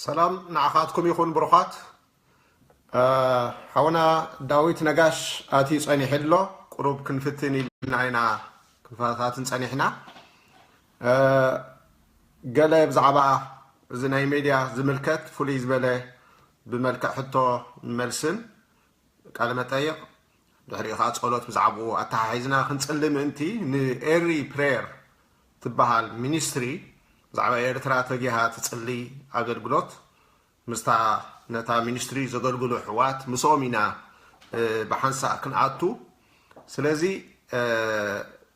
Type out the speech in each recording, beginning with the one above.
ሰላም ንዓኻትኩም ይኹን ብሩኻት። ሓውና ዳዊት ነጋሽ ኣትዩ ጸኒሑ ኣሎ። ቁሩብ ክንፍትን ኢልና ኢና ክንፈታትን ጸኒሕና። ገለ ብዛዕባ እዚ ናይ ሜድያ ዝምልከት ፍሉይ ዝበለ ብመልክዕ ሕቶ መልስን ቃለ መጠይቕ፣ ድሕሪኡ ከዓ ጸሎት ብዛዕባኡ ኣተሓሒዝና ክንጽሊ ምእንቲ ንኤሪ ፕሬየር ትበሃል ሚኒስትሪ ብዛዕባ ኤርትራ ተጊሃ ትጽሊ ኣገልግሎት ምስታ ነታ ሚኒስትሪ ዘገልግሉ ኣሕዋት ምስኦም ኢና ብሓንሳእ ክንኣቱ። ስለዚ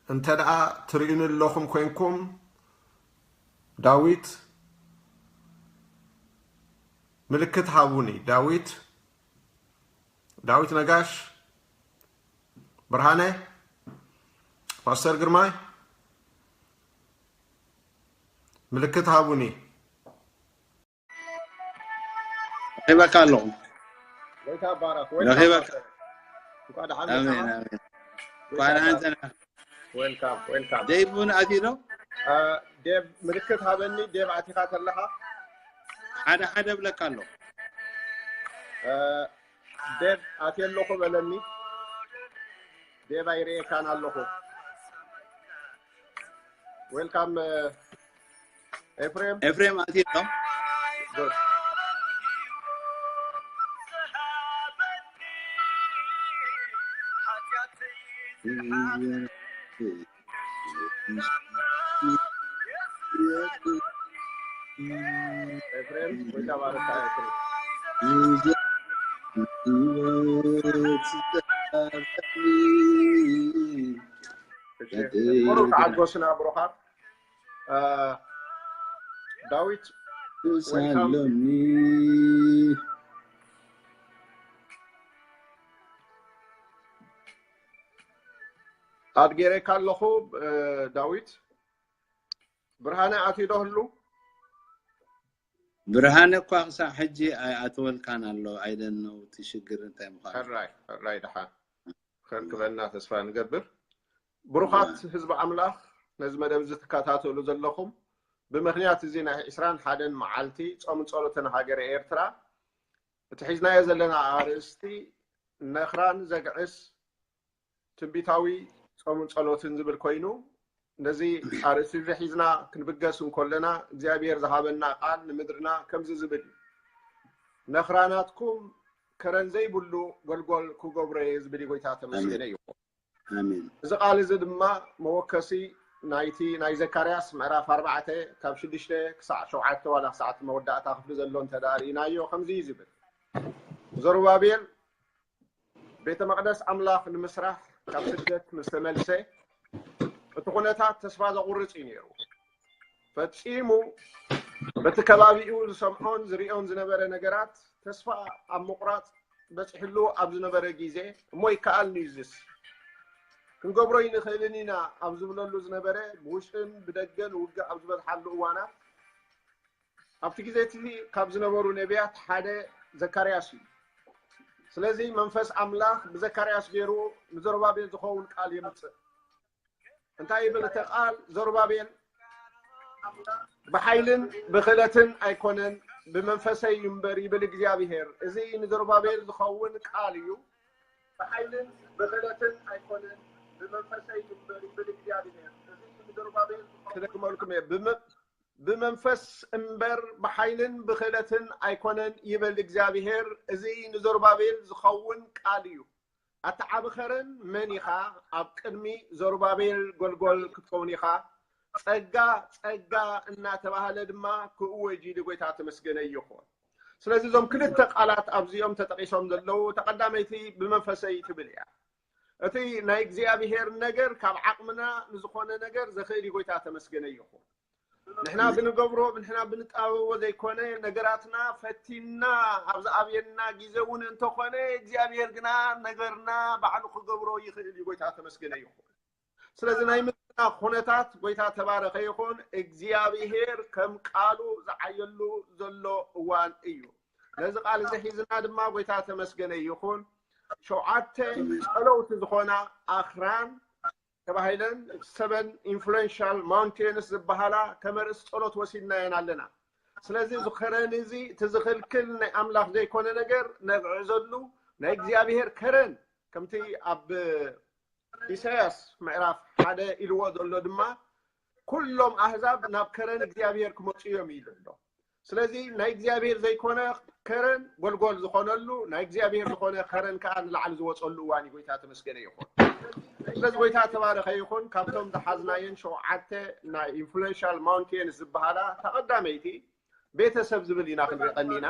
እንተ ደኣ ትርእዩኒ ኣለኹም ኮይንኩም ዳዊት ምልክት ሃቡኒ። ዳዊት ዳዊት ነጋሽ፣ ብርሃነ፣ ፓስተር ግርማይ ምልክት ሃቡኒ። ረኺበካ ኣለኹ። ወይታ ባራክ ረኺበካ። እንኳን ደሓን ኣሜን መጣ። ኣሜን። እንኳን ደሓን ጸናሕ። ዌልካም ዌልካም። ደይብ እውን ኣትዩ ዶ? ዴቭ ምልክት ሃበኒ። ዴቭ ኣቲኻ ከለኻ ሓደ ሓደ ብለካ ኣለኹ። ዴቭ ኣትየ ኣለኹ በለኒ። ዴቭ ኣይርእየካን ኣለኹ። ዌልካም ኤፍሬም። ኤፍሬም ኣትዩ ዶ? ጉድ። ኤፍሬም ወይ ተባረካ ኤፍሬም። እሺ፣ ቁሩብ ተዓገሱና ብሩኻት። ዳዊት ዌልካም። ሳሎኒ ኣድጌሬካ ኣለኹ። ዳዊት ብርሃነ ኣትዩ ዶ ህሉ? ብርሃነ እኳ ክሳብ ሕጂ ኣይኣተወልካን ኣሎ። ኣይደነው እቲ ሽግር እንታይ ምዃኑ። ሕራይ ሕራይ ደሓን ከርክበና ተስፋ ንገብር። ብሩኻት ህዝቢ ኣምላኽ፣ ነዚ መደብ እዚ ትከታተሉ ዘለኹም፣ ብምኽንያት እዚ ናይ ዕስራን ሓደን መዓልቲ ጾምን ጸሎትን ሃገረ ኤርትራ፣ እቲ ሒዝናዮ ዘለና ኣርእስቲ ነኽራን ዘግዕስ ትንቢታዊ ጾምን ጸሎትን ዝብል ኮይኑ፣ ነዚ ኣርእስቲ እዚ ሒዝና ክንብገስ እንከለና እግዚኣብሔር ዝሃበና ቃል ንምድርና ከምዚ ዝብል እዩ። ነኽራናትኩም ከረን ዘይብሉ ጎልጎል ክገብሮ እየ ዝብል እዩ። ጎይታ ተመስገነ እዩ። ኣሜን። እዚ ቃል እዚ ድማ መወከሲ ናይቲ ናይ ዘካርያስ ምዕራፍ ኣርባዕተ ካብ ሽዱሽተ ክሳዕ ሸውዓተ ዋላ ክሳዕ እቲ መወዳእታ ክፍሊ ዘሎ እንተ ደኣ ርኢናዮ ከምዚ እዩ ዝብል። ዘሩባቤል ቤተ መቕደስ ኣምላኽ ንምስራሕ ካብ ስደት ምስ ተመልሰ፣ እቲ ኩነታት ተስፋ ዘቑርጽ እዩ ነይሩ። ፈጺሙ በቲ ከባቢኡ ዝሰምዖን ዝርእዮን ዝነበረ ነገራት ተስፋ ኣብ ምቑራጽ በጺሕሉ ኣብ ዝነበረ ግዜ፣ እሞ ይከኣልኒ እዩ እዝስ፣ ክንገብሮ ኣይንኽእልን ኢና ኣብ ዝብለሉ ዝነበረ፣ ብውሽጥን ብደገን ውግእ ኣብ ዝበዝሓሉ እዋናት፣ ኣብቲ ግዜ እቲ ካብ ዝነበሩ ነቢያት ሓደ ዘካርያስ እዩ። ስለዚ መንፈስ ኣምላኽ ብዘካርያስ ገይሩ ንዘሩባቤል ዝኸውን ቃል የምጽእ። እንታይ ይብል እቲ ቃል? ዘሩባቤል ብሓይልን ብኽእለትን ኣይኮነን ብመንፈሰይ እዩ እምበር ይብል እግዚኣብሄር። እዚ ንዘሩባቤል ዝኸውን ቃል እዩ። ብሓይልን ብኽእለትን ኣይኮነን ብመንፈሰይ እዩ እምበር ይብል እግዚኣብሄር። እዚ ንዘሩባቤል ዝኸውን ክደግመልኩም እየ። ብመ- ብመንፈስ እምበር ብሓይልን ብኽእለትን ኣይኮነን ይብል እግዚኣብሄር። እዚ ንዘሩባቤል ዝኸውን ቃል እዩ። ኣታ ዓቢ ኸረን መን ኢኻ? ኣብ ቅድሚ ዘሩባቤል ጎልጎል ክትከውን ኢኻ። ጸጋ ጸጋ እናተባህለ ድማ ክእወጅ ኢሉ ጎይታ ተመስገነ ይኹን። ስለዚ እዞም ክልተ ቃላት ኣብዚኦም ተጠቒሶም ዘለዉ፣ ተቐዳመይቲ ብመንፈሰይ ትብል እያ። እቲ ናይ እግዚኣብሄር ነገር ካብ ዓቕምና ንዝኾነ ነገር ዘኽእል እዩ። ጎይታ ተመስገነ ይኹን። ንሕና ብንገብሮ ንሕና ብንጣበቦ ዘይኮነ ነገራትና ፈቲና ኣብ ዝኣብየና ግዜ እውን እንተኾነ እግዚኣብሄር ግና ነገርና ባዕሉ ክገብሮ ይኽእል እዩ። ጎይታ ተመስገነ ይኹን። ስለዚ ናይ ምድርና ኩነታት ጎይታ ተባረኸ ይኹን። እግዚኣብሄር ከም ቃሉ ዝዓየሉ ዘሎ እዋን እዩ። ነዚ ቃል እዚ ሒዝና ድማ ጎይታ ተመስገነ ይኹን። ሸውዓተ ጸለውቲ ዝኾና ኣኽራን ተባሂለን ሰበን ኢንፍሉዌንሻል ማውንቴንስ ዝበሃላ ከመርእስ ጸሎት ወሲድናየን ኣለና። ስለዚ እዚ ከረን እዚ እቲ ዝኽልክል ናይ ኣምላኽ ዘይኮነ ነገር ነብዕዘሉ ናይ እግዚኣብሔር ከረን ከምቲ ኣብ ኢሳያስ ምዕራፍ ሓደ ኢልዎ ዘሎ ድማ ኩሎም ኣህዛብ ናብ ከረን እግዚኣብሔር ክመፁ እዮም እዩ ዘሎ። ስለዚ ናይ እግዚኣብሔር ዘይኮነ ከረን ጎልጎል ዝኾነሉ ናይ እግዚኣብሔር ዝኾነ ከረን ከዓ ንላዕሊ ዝወፀሉ እዋን እዩ። ጎይታ ተመስገነ ይኹን። ስለዚ ጎይታ ተባረኸ ይኹን። ካብቶም ዝሓዝናየን ሸውዓተ ናይ ኢንፍሉዌንሻል ማውንቴንስ ዝበሃላ ተቐዳመይቲ ቤተሰብ ዝብል ኢና ክንርኢ ቀኒና።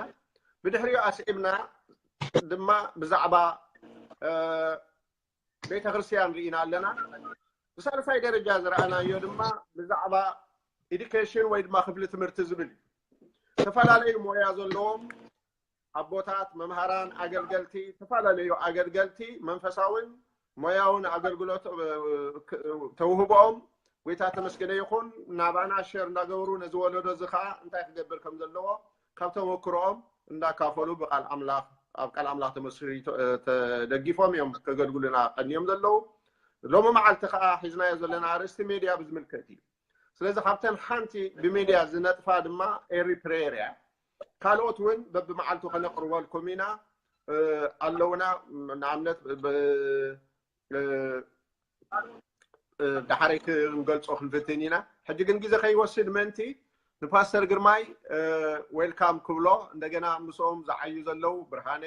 ብድሕሪኡ ኣስዒብና ድማ ብዛዕባ ቤተ ክርስቲያን ርኢና ኣለና። ብሳልሳይ ደረጃ ዝረኣናዮ ድማ ብዛዕባ ኢዱኬሽን ወይ ድማ ክፍሊ ትምህርቲ ዝብል እዩ። ዝተፈላለዩ ሞያ ዘለዎም ኣቦታት፣ መምሃራን፣ ኣገልገልቲ፣ ዝተፈላለዩ ኣገልገልቲ መንፈሳውን ሞያውን ኣገልግሎት ተውህቦኦም ጎይታ ተመስገነ ይኹን ናባና ሸር እንዳገበሩ ነዚ ወለዶ እዚ ከዓ እንታይ ክገብር ከም ዘለዎ ካብ ተመክሮኦም እንዳካፈሉ ብቃል ኣምላኽ ኣብ ቃል ኣምላኽ ተመስሪ ተደጊፎም እዮም ከገልግሉና ቀንዮም ዘለዉ። ሎሚ መዓልቲ ከዓ ሒዝናዮ ዘለና ኣርእስቲ ሜድያ ብዝምልከት እዩ። ስለዚ ካብተን ሓንቲ ብሜድያ ዝነጥፋ ድማ ኤሪ ፕሬየር እያ። ካልኦት እውን በብመዓልቱ ከነቅርበልኩም ኢና ኣለውና። ንኣብነት ዳሓረይ ክንገልፆ ክንፍትን ኢና። ሕጂ ግን ግዜ ከይወስድ መንቲ ንፓስተር ግርማይ ዌልካም ክብሎ፣ እንደገና ምስኦም ዝዓዩ ዘለዉ ብርሃነ፣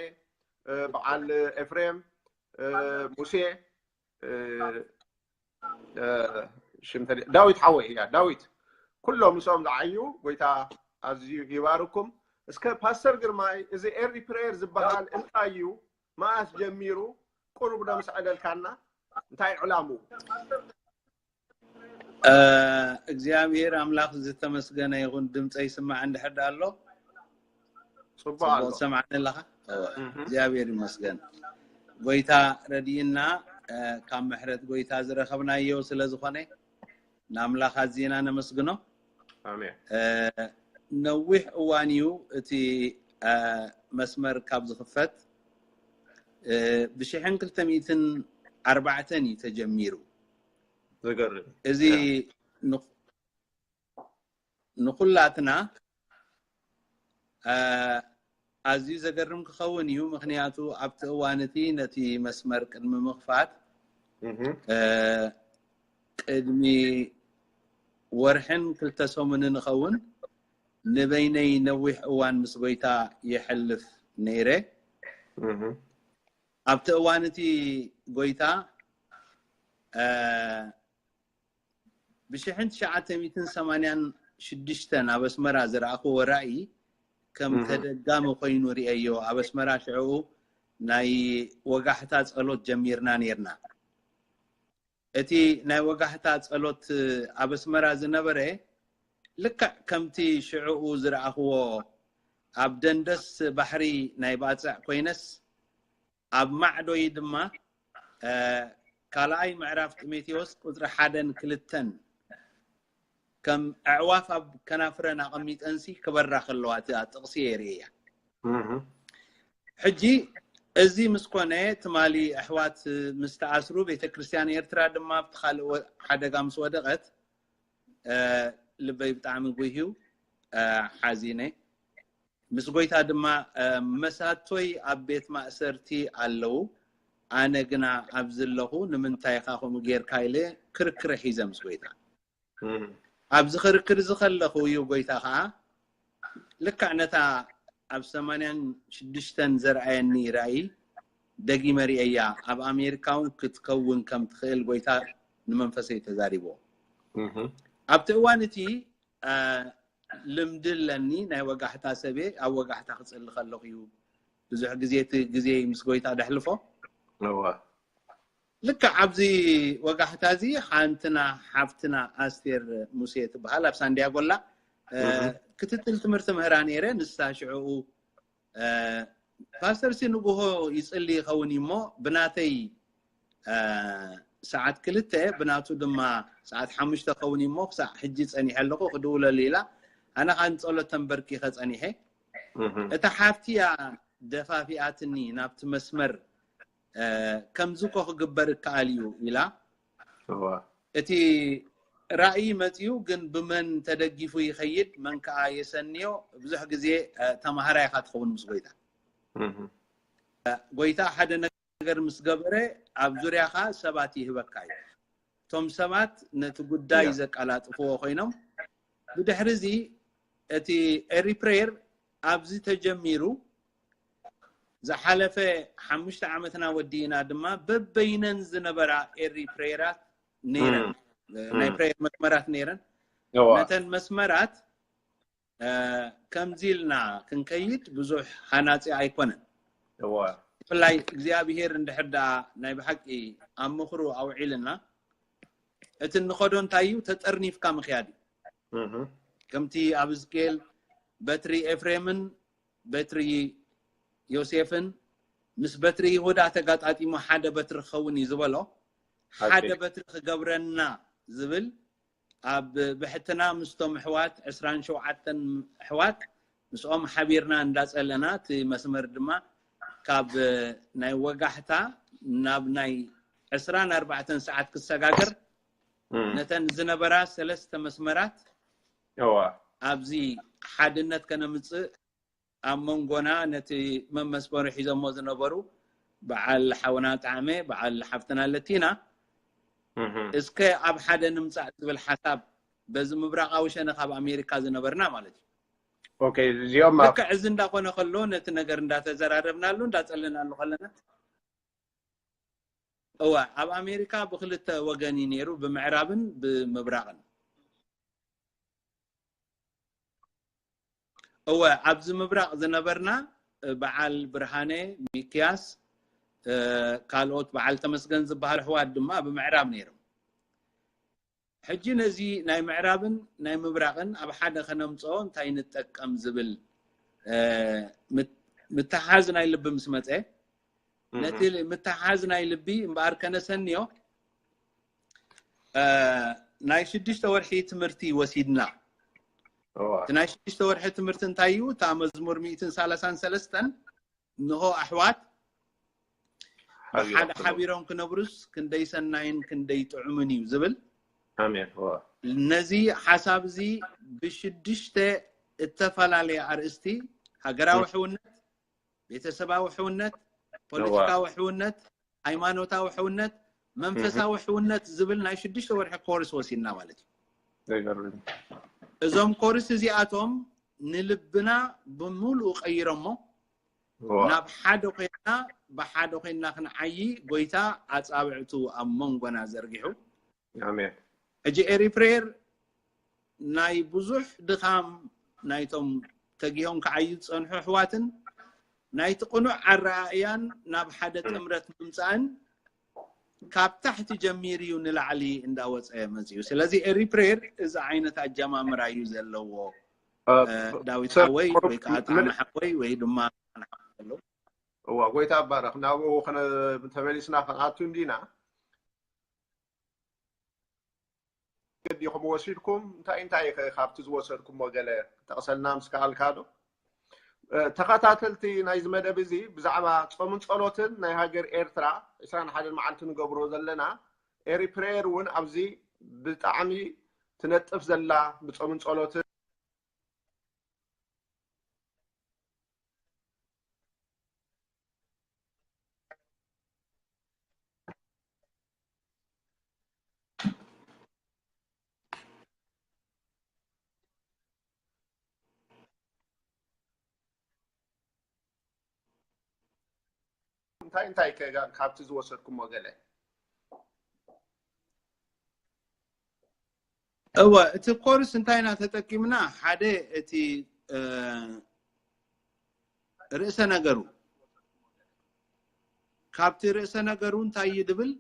በዓል ኤፍሬም፣ ሙሴ፣ ዳዊት ሓወይ እያ ዳዊት፣ ኩሎም ምስኦም ዝዓዩ ጎይታ ኣዝዩ ይባርኩም። እስከ ፓስተር ግርማይ፣ እዚ ኤሪ ፕሬየር ዝበሃል እንታይ እዩ? መኣስ ጀሚሩ? ቁሩብ ዶ ምስ ዕለልካና እንታይ ዕላሙ? እግዚኣብሔር ኣምላኽ ዝተመስገነ ይኹን። ድምፀይ ይስማዕ እንድሕር ኣሎ? ጽቡቕ ኣሎ። ሰማዕኒ ኣለኻ? እግዚኣብሔር ይመስገን። ጎይታ ረድእና፣ ካብ ምሕረት ጎይታ ዝረኸብናዮ ስለ ዝኾነ ንኣምላኽ ኣዝና ነመስግኖ። ኣሜን። ነዊሕ እዋን እዩ እቲ መስመር ካብ ዝኽፈት፣ ብሽሕን ክልተ ሚእትን ኣርባዕተን እዩ ተጀሚሩ። ዝገርም። እዚ ንኹላትና ኣዝዩ ዘገርም ክኸውን እዩ። ምኽንያቱ ኣብቲ እዋን እቲ ነቲ መስመር ቅድሚ ምኽፋት ቅድሚ ወርሕን ክልተ ሰሙንን እኸውን ንበይነይ ነዊሕ እዋን ምስ ጎይታ የሕልፍ ነይረ። ኣብቲ እዋን እቲ ጎይታ ብሽሕን ትሽዓተ ሚእትን ሰማንያን ሽዱሽተን ኣብ ኣስመራ ዝረኣኽዎ ራእይ ከም ተደጋሚ ኮይኑ ርእየዮ። ኣብ ኣስመራ ሽዕኡ ናይ ወጋሕታ ጸሎት ጀሚርና ነይርና። እቲ ናይ ወጋሕታ ጸሎት ኣብ ኣስመራ ዝነበረ ልክዕ ከምቲ ሽዕኡ ዝረኣኽዎ ኣብ ደንደስ ባሕሪ ናይ ባጽዕ ኮይነስ ኣብ ማዕዶይ ድማ ካልኣይ ምዕራፍ ጢሞቴዎስ ቁጽሪ ሓደን ክልተን ከም ኣዕዋፍ ኣብ ከናፍረን ኣቐሚጠንሲ ክበራ ከለዋ እታ ጥቕሲ የርእያ። ሕጂ እዚ ምስ ኮነ ትማሊ ኣሕዋት ምስ ተኣስሩ ቤተ ክርስቲያን ኤርትራ ድማ ኣብቲ ካልእ ሓደጋ ምስ ወደቐት ልበይ ብጣዕሚ ጉህዩ ሓዚነ። ምስ ጎይታ ድማ መሳቶይ ኣብ ቤት ማእሰርቲ ኣለዉ፣ ኣነ ግና ኣብዚ ኣለኹ፣ ንምንታይ ኢኻ ከምኡ ጌርካ ኢለ ክርክር ሒዘ ምስ ጎይታ። ኣብዚ ክርክር እዚ ከለኹ እዩ ጎይታ ከዓ ልክዕ ነታ ኣብ ሰማንያን ሽዱሽተን ዘርኣየኒ ራእይ ደጊመ ርእየያ። ኣብ ኣሜሪካ እውን ክትከውን ከም ትኽእል ጎይታ ንመንፈሰይ ተዛሪቦ። ኣብቲ እዋን እቲ ልምዲ ኣለኒ ናይ ወጋሕታ ሰብየ ኣብ ወጋሕታ ክጽሊ ከለኹ እዩ ብዙሕ ግዜ እቲ ግዜ ምስ ጎይታ ደሕልፎ። ልክዕ ኣብዚ ወጋሕታ እዚ ሓንትና ሓፍትና ኣስቴር ሙሴ ትበሃል ኣብ ሳንዲያጎ ኣላ። ክትትል ትምህርቲ ምህራ ነይረ። ንሳ ሽዕኡ ፓስተር ሲ ንጉሆ ይጽሊ ይኸውን እሞ ብናተይ ሰዓት ክልተ ብናቱ ድማ ሰዓት ሓሙሽተ ኸውን እሞ ክሳዕ ሕጂ ጸኒሐ ኣለኹ ክድውለሉ ኢላ። ኣነ ኻን ጸሎት ተንበርኪኸ ጸኒሐ። እታ ሓፍቲ እያ ደፋፊኣትኒ ናብቲ መስመር። ከምዚ እኮ ክግበር እከኣል እዩ ኢላ። እቲ ራእይ መፅዩ ግን ብመን ተደጊፉ ይኸይድ፣ መን ከዓ የሰንዮ? ብዙሕ ግዜ ተማሃራይ ኢኻ ትኸውን ምስ ጎይታ። ጎይታ ሓደ ነገር ምስ ገበረ ኣብ ዙርያኻ ሰባት ይህበካ እዩ። እቶም ሰባት ነቲ ጉዳይ ዘቀላጥፍዎ ኮይኖም፣ ብድሕሪ እዚ እቲ ኤሪ ፕሬየር ኣብዚ ተጀሚሩ ዝሓለፈ ሓሙሽተ ዓመትና ወዲእና ድማ በበይነን ዝነበራ ኤሪ ፕሬየራት ነይረን፣ ናይ ፕሬየር መስመራት ነይረን። ነተን መስመራት ከምዚ ኢልና ክንከይድ ብዙሕ ሃናፂ ኣይኮነን። ብፍላይ እግዚኣብሄር እንድሕር ደኣ ናይ ብሓቂ ኣብ ምኽሩ ኣውዒልና፣ እቲ እንኸዶ እንታይ እዩ? ተጠርኒፍካ ምኽያድ እዩ። ከምቲ ኣብ ሕዝቅኤል በትሪ ኤፍሬምን በትሪ ዮሴፍን ምስ በትሪ ይሁዳ ተጋጣጢሙ ሓደ በትሪ ክኸውን እዩ ዝበሎ፣ ሓደ በትሪ ክገብረና ዝብል ኣብ ብሕትና ምስቶም ኣሕዋት ዕስራን ሸውዓተን ኣሕዋት ምስኦም ሓቢርና እንዳጸለና፣ እቲ መስመር ድማ ካብ ናይ ወጋሕታ ናብ ናይ ዕስራን ኣርባዕተን ሰዓት ክሰጋገር፣ ነተን ዝነበራ ሰለስተ መስመራት ኣብዚ ሓድነት ከነምጽእ ኣብ መንጎና ነቲ መመስመሪ ሒዞሞ ዝነበሩ በዓል ሓውና ጣዕመ፣ በዓል ሓፍትና ለቲና፣ እስከ ኣብ ሓደ ንምጻእ ዝብል ሓሳብ በዚ ምብራቓዊ ሸነኽ ኣብ ኣሜሪካ ዝነበርና ማለት እዩ። ኦኬ፣ እዚኦም ኣብ ልክዕ እዚ እንዳኾነ ከሎ ነቲ ነገር እንዳተዘራረብናሉ እንዳጸለናሉ ከለና እወ ኣብ ኣሜሪካ ብክልተ ወገን እዩ ነይሩ፣ ብምዕራብን ብምብራቕን። እወ ኣብዚ ምብራቕ ዝነበርና በዓል ብርሃነ፣ ሚክያስ፣ ካልኦት በዓል ተመስገን ዝበሃሉ ኣሕዋት ድማ ብምዕራብ ነይሮም። ሕጂ ነዚ ናይ ምዕራብን ናይ ምብራቕን ኣብ ሓደ ከነምፅኦ እንታይ ንጠቀም ዝብል ምትሓዝ ናይ ልቢ ምስ መፀ፣ ነቲ ምትሓዝ ናይ ልቢ እምበኣር ከነሰንዮ ናይ ሽዱሽተ ወርሒ ትምህርቲ ወሲድና። እቲ ናይ ሽዱሽተ ወርሒ ትምህርቲ እንታይ እዩ? እታ መዝሙር ሚእትን ሰላሳን ሰለስተን፣ እንሆ ኣሕዋት ብሓደ ሓቢሮም ክነብሩስ ክንደይ ሰናይን ክንደይ ጥዑምን እዩ ዝብል። ኣሜን። ነዚ ሓሳብ እዚ ብሽዱሽተ እተፈላለየ ኣርእስቲ፣ ሃገራዊ ሕውነት፣ ቤተሰባዊ ሕውነት፣ ፖለቲካዊ ሕውነት፣ ሃይማኖታዊ ሕውነት፣ መንፈሳዊ ሕውነት ዝብል ናይ ሽዱሽተ ወርሒ ኮርስ ወሲድና ማለት እዩ። እዞም ኮርስ እዚኣቶም ንልብና ብምሉኡ ቀይሮሞ ናብ ሓደ ኮይና ብሓደ ኮይና ክንዓዪ ጎይታ ኣጻብዕቱ ኣብ መንጎና ዘርጊሑ። ኣሜን። ሕጂ ኤሪ ፕሬየር ናይ ብዙሕ ድኻም ናይቶም ተጊሆም ክዓዩ ዝጸንሑ ኣሕዋትን ናይቲ ቅኑዕ ኣረኣእያን ናብ ሓደ ጥምረት ምምጻእን ካብ ታሕቲ ጀሚሩ እዩ ንላዕሊ እንዳወፀ መፅዩ። ስለዚ ኤሪ ፕሬየር እዚ ዓይነት ኣጀማምራ እዩ ዘለዎ። ዳዊት ሓወይ ወይ ከዓ ጣዕመ ሓወይ ወይ ድማ ኣለዉ። እዋ ጎይታ ኣባረኽ። ናብኡ ተመሊስና ክንኣቱ እንዲና። ገዲኹም ወሲድኩም እንታይ እንታይ ኢኸ ካብቲ ዝወሰድኩሞ ገለ ጠቕሰልና ምስ ከኣልካ ዶ? ተኸታተልቲ ናይዚ መደብ እዚ ብዛዕባ ጾምን ጸሎትን ናይ ሃገር ኤርትራ ዕስራን ሓደን መዓልቲ ንገብሮ ዘለና ኤሪ ፕሬየር እውን ኣብዚ ብጣዕሚ ትነጥፍ ዘላ ብጾምን ጸሎትን እንታይ እንታይ ካብቲ ዝወሰድኩሞ ገለ እወ እቲ ኮርስ እንታይ ኢና ተጠቂምና ሓደ እቲ ርእሰ ነገሩ ካብቲ ርእሰ ነገሩ እንታይ እዩ ድብል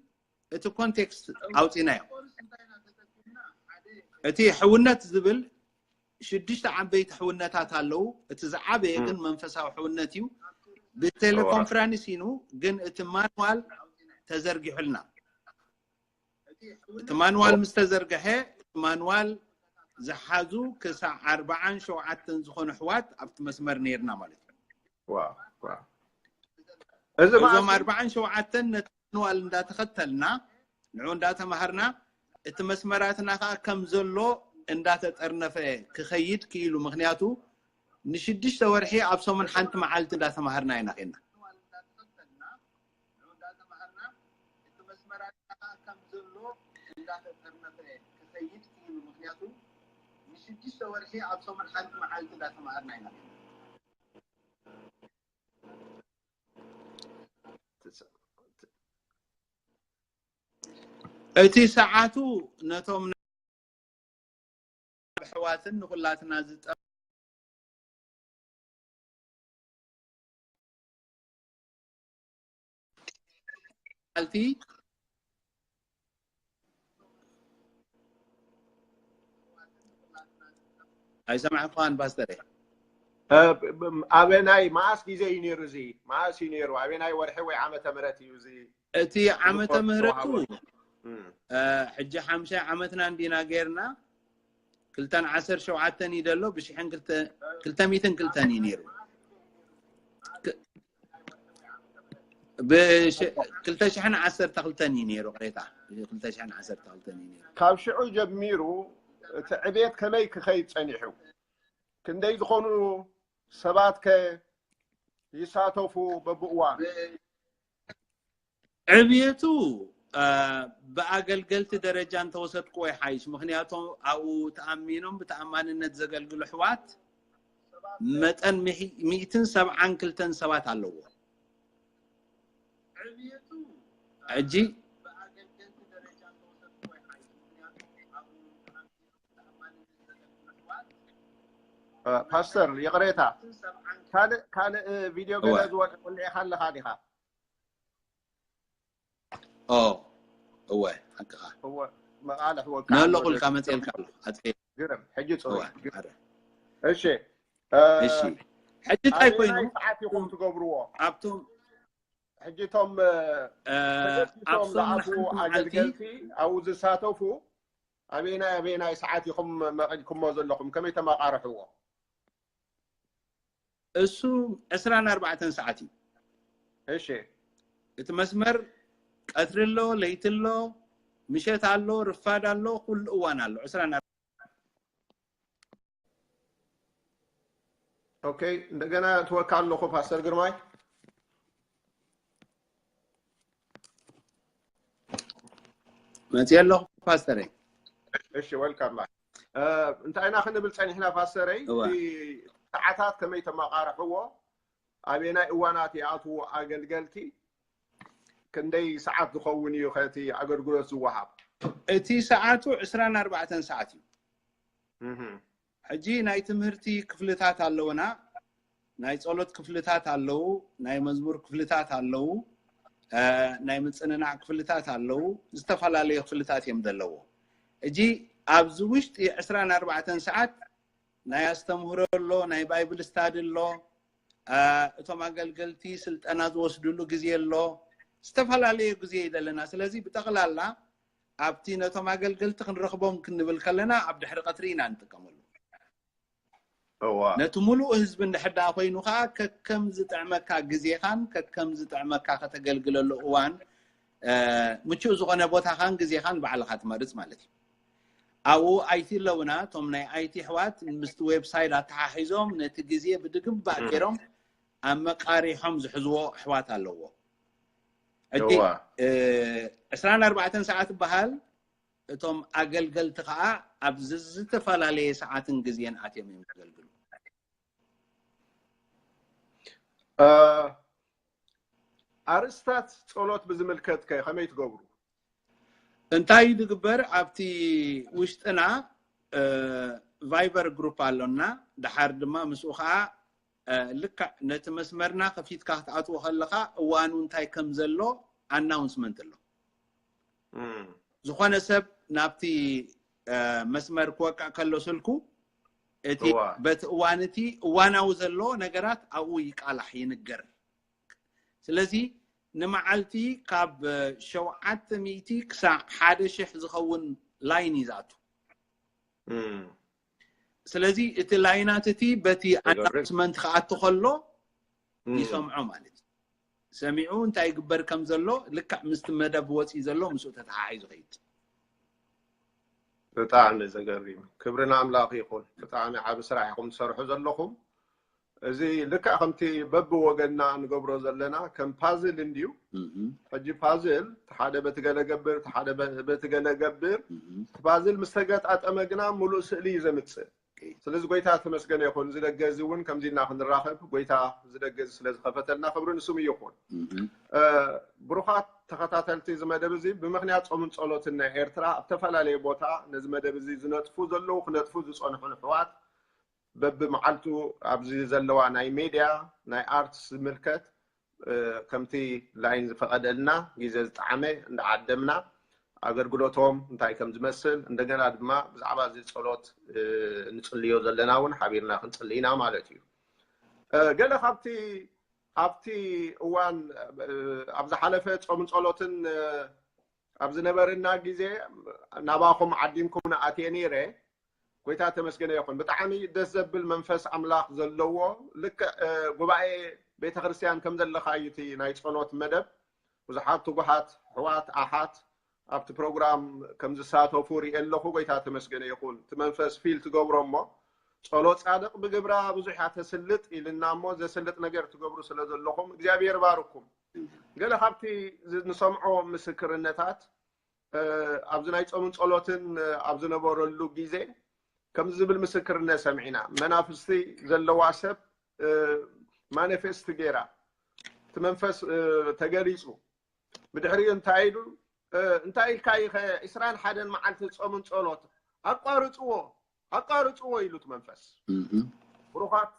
እቲ ኮንቴክስት ኣውፂናዮ እቲ ሕውነት ዝብል ሽዱሽተ ዓበይቲ ሕውነታት ኣለዉ እቲ ዝዓበየ ግን መንፈሳዊ ሕውነት እዩ ብቴሌኮንፈረንስ ኢኑ ግን እቲ ማንዋል ተዘርጊሑልና እቲ ማንዋል ምስ ተዘርግሐ እቲ ማንዋል ዝሓዙ ክሳዕ ኣርባዓን ሸውዓተን ዝኾኑ ኣሕዋት ኣብቲ መስመር ነይርና ማለት እዩ። እዞም ኣርባዓን ሸውዓተን ነቲ ማንዋል እንዳተኸተልና ንዑ እንዳተማሃርና እቲ መስመራትና ከዓ ከም ዘሎ እንዳተጠርነፈ ክኸይድ ክኢሉ። ምክንያቱ ንሽዱሽተ ወርሒ ኣብ ሰሙን ሓንቲ መዓልቲ እንዳተማሃርና ኢና ኸና። እቲ ሰዓቱ ነቶም ኣሕዋትን ንኹላትና ዝጠ ኣልቲ ኣይሰማዕኳን ፓስተር። ኣበናይ መዓስ ግዜ እዩ ነይሩ? እዚ መዓስ እዩ ነይሩ? ኣበናይ ወርሒ ወይ ዓመተ ምህረት እዩ እዚ? እቲ ዓመተ ምህረቱ ሕጂ ሓምሻይ ዓመትና እንዲና ጌርና። ክልተን ዓሰርተ ሸውዓተን እዩ ደሎ ብሽሕን ክልተ ሚትን ክልተን እዩ ነይሩ። ክልተ ሽሕን ዓሰርተ ክልተን እዩ ነይሩ ቅሬታ። ክልተ ሽሕን ዓሰርተ ክልተን እዩ ነይሩ። ካብ ሽዑ ጀሚሩ እቲ ዕቤት ከመይ ክኸይድ ጸኒሑ? ክንደይ ዝኾኑ ሰባት ከ ይሳተፉ በብእዋኑ? ዕብየቱ ብኣገልገልቲ ደረጃ እንተወሰድክዎ ይሓይሽ። ምክንያቱ ኣብኡ ተኣሚኖም ብተኣማንነት ዘገልግሉ ኣሕዋት መጠን ሚእትን ሰብዓን ክልተን ሰባት ኣለዎ። ሕጂ ፓስተር ይቕሬታ፣ ካልእ ካልእ ቪድዮ ገለ ዝወልዒኻ ኣለኻ ዲኻ? ኦ እወ፣ ሓቅኻ። እወ፣ መቓልሕ ወካ ነሎ ኩልካ መፅኤልካ ኣሎ። ኣፀይ ግርም። ሕጂ እወ፣ ፅሩይ። ኣረ። እሺ፣ እሺ፣ ሕጂ እንታይ ኮይኑ ሰዓት ኢኹም ትገብርዎ? ኣብቶም ሕጂ እቶም እ፣ ተገዲሶም ኣብቶም ዝኣትዉ ሓንቲ መዓልቲ ኣገልገልቲ ኣብኡ ዝሳተፉ ኣበየናይ ኣበየናይ ሰዓት ኢኹም መቒልኩሞ ዘለኹም? ከመይ ተመቓርሕዎ? እሱ ዕስራን ኣርባዕተን ሰዓት እዩ። እሺ፣ እቲ መስመር ቀትሪ ኣሎ፣ ለይቲ ኣሎ፣ ምሸት ኣሎ፣ ርፋድ ኣሎ፣ ኩሉ እዋን ኣሎ። ዕስራን ኦኬ፣ እንደገና እትወካ ኣለኹ ፓስተር ግርማይ። መፅእ ኣለኹ ፓስተረይ። እሺ፣ ወልካም ባክ። እ፣ እንታይ ኢና ክንብል ጸኒሕና ፓስተረይ? እወ። እቲ ሰዓታት ከመይ ተመቓርሕዎ? ኣበየናይ እዋናት ይኣትዉ ኣገልገልቲ? ክንደይ ሰዓት ዝኸውን እዩ ከቲ ኣገልግሎት ዝወሃብ? እቲ ሰዓቱ ዕስራን ኣርባዕተን ሰዓት እዩ። እህ፣ ሕጂ ናይ ትምህርቲ ክፍልታት ኣለውና። ናይ ጸሎት ክፍልታት ኣለዉ፣ ናይ መዝሙር ክፍልታት ኣለዉ፣ እ፣ ናይ ምጽንናዕ ክፍልታት ኣለዉ። ዝተፈላለዩ ክፍልታት እዮም ዘለዎ። ሕጂ ኣብዚ ውሽጢ ዕስራን ኣርባዕተን ሰዓት ናይ ኣስተምህሮ ኣሎ፣ ናይ ባይብል ስታዲ ኣሎ፣ እ፣ እቶም ኣገልገልቲ ስልጠና ዝወስድሉ ግዜ ኣሎ። ዝተፈላለዩ ግዜ እዩ ዘለና። ስለዚ ብጠቕላላ ኣብቲ ነቶም ኣገልገልቲ ክንረኽቦም ክንብል ከለና ኣብ ድሕሪ ቀትሪ ኢና ንጥቀመሉ። እዋ፣ ነቲ ሙሉእ ህዝቢ እንድሕር ደኣ ኮይኑ ከዓ ከከም ዝጥዕመካ ግዜኻን ከከም ዝጥዕመካ ከተገልግለሉ እዋን፣ እ፣ ምቹእ ዝኾነ ቦታኻን ግዜኻን ባዕልኻ ትመርጽ ማለት እዩ። ኣብኡ ኣይቲ ኣለውና። እቶም ናይ ኣይቲ ኣሕዋት ምስቲ ዌብሳይት ኣተሓሒዞም ነቲ ግዜ ብድግባእ ገይሮም ኣመቃሪሖም ዝሕዝዎ ኣሕዋት ኣለዎ። ሕጂ እዋ። እ፣ ዕስራን ኣርባዕተን ሰዓት ይበሃል። እቶም ኣገልገልቲ ከዓ ኣብ ዝተፈላለየ ሰዓትን ግዜን ኣትዮም እዮም ዘገልግሉ። እ፣ ኣርእስታት ጸሎት ብዝምልከት ከ ከመይ ትገብሩ? እንታይ እዩ ዝግበር? ኣብቲ ውሽጥና፣ እ፣ ቫይበር ግሩፕ ኣሎና። ድሓር ድማ ምስኡ ከዓ፣ እ፣ ልክዕ ነቲ መስመርና ከፊትካ ክትኣትዎ ከለኻ እዋኑ እንታይ ከም ዘሎ ኣናውንስመንት ኣሎ። እም፣ ዝኾነ ሰብ ናብቲ፣ እ፣ መስመር ክወቅዕ ከሎ ስልኩ እቲ እዋ። በቲ እዋን እቲ እዋናዊ ዘሎ ነገራት ኣብኡ ይቃላሕ፣ ይንገር። ስለዚ ንመዓልቲ ካብ ሸውዓተ ሚእቲ ክሳዕ ሓደ ሽሕ ዝኸውን ላይን እዩ ዝኣቱ። እም፣ ስለዚ እቲ ላይናት እቲ በቲ ይገብር። ኣናውንስመንት ክኣቱ ከሎ እም፣ ይሰምዖ ማለት እዩ። ሰሚዑ እንታይ ይግበር ከም ዘሎ ልክዕ ምስቲ መደብ ወፂኡ ዘሎ ምስኡ ተተሓሒዙ ኸይድ። ብጣዕሚ ዘገርም። ክብሪ ንኣምላኽ ይኹን። ብጣዕሚ ዓቢ ስራሕ ኢኹም ትሰርሑ ዘለኹም። እዚ ልክዕ ከምቲ በብወገንና ንገብሮ ዘለና ከም ፓዝል እንድዩ። ሕጂ ፓዝል እቲ ሓደ በቲ ገለ ገብር፣ እቲ ሓደ በ-፣ በቲ ገለ ገብር። እቲ ፓዝል ምስ ተገጣጠመ ግና ምሉእ ስእሊ እዩ ዘምጽእ። ስለዚ ጎይታ ተመስገነ ይኹን። እዚ ደገ እዚ እውን ከምዚ ኢልና ክንራኸብ ጎይታ እዚ ደገ እዚ ስለ ዝኸፈተልና ክብሪ ንስሙ ይኹን። እ፣ ብሩኻት ተኸታተልቲ እዚ መደብ እዚ ብምኽንያት ጾምን ጸሎትን ናይ ኤርትራ ኣብ ተፈላለየ ቦታ ነዚ መደብ እዚ ዝነጥፉ ዘለዉ ክነጥፉ ዝጸንሑ ንሕዋት በብመዓልቱ ኣብዚ ዘለዋ ናይ ሜድያ ናይ ኣርትስ ዝምልከት እ፣ ከምቲ ላይን ዝፈቐደልና ግዜ ዝጠዓመ እንዳዓደምና ኣገልግሎቶም እንታይ ከም ዝመስል እንደገና ድማ ብዛዕባ እዚ ጸሎት እ፣ ንጽልዮ ዘለና እውን ሓቢርና ክንጽሊ ኢና ማለት እዩ። እ፣ ገለ ካብቲ ኣብቲ እዋን እ፣ ኣብ ዝሓለፈ ጾምን ጸሎትን እ፣ ኣብ ዝነበረና ግዜ ናባኹም ዓዲምኩም ንኣትየ ነይረ። ጎይታ ተመስገነ ይኹን። ብጣዕሚ ደስ ዘብል መንፈስ ኣምላኽ ዘለዎ ልክዕ እ፣ ጉባኤ ቤተ ክርስቲያን ከም ዘለኻ እዩ እቲ ናይ ጸሎት መደብ። ብዙሓት ትጉሃት ኣሕዋት ኣሓት ኣብቲ ፕሮግራም ከም ዝሳተፉ ርኢ ኣለኹ። ጎይታ ተመስገነ ይኹን። እቲ መንፈስ ፊል ትገብሮ እሞ ጸሎት ጻድቕ ብግብራ ብዙሕ እያ ተስልጥ ኢልና እሞ ዘስልጥ ነገር ትገብሩ ስለ ዘለኹም እግዚኣብሔር ባርኩም። ገለ ካብቲ ዝ-፣ ንሰምዖ ምስክርነታት እ፣ ኣብዚ ናይ ጾምን ጸሎትን እ፣ ኣብ ዝነበረሉ ግዜ ከምዚ ዝብል ምስክርነት ሰሚዕና። መናፍስቲ ዘለዋ ሰብ እ፣ ማኒፌስት ገይራ እቲ መንፈስ እ፣ ተገሊጹ። ብድሕሪኡ እንታይ ኢሉ እ፣ እንታይ ኢልካ ኢኸ ዕስራን ሓደን መዓልቲ ጾምን ጸሎት ኣቋርጽዎ ኣቋርጽዎ ኢሉ እቲ መንፈስ። ብሩኻት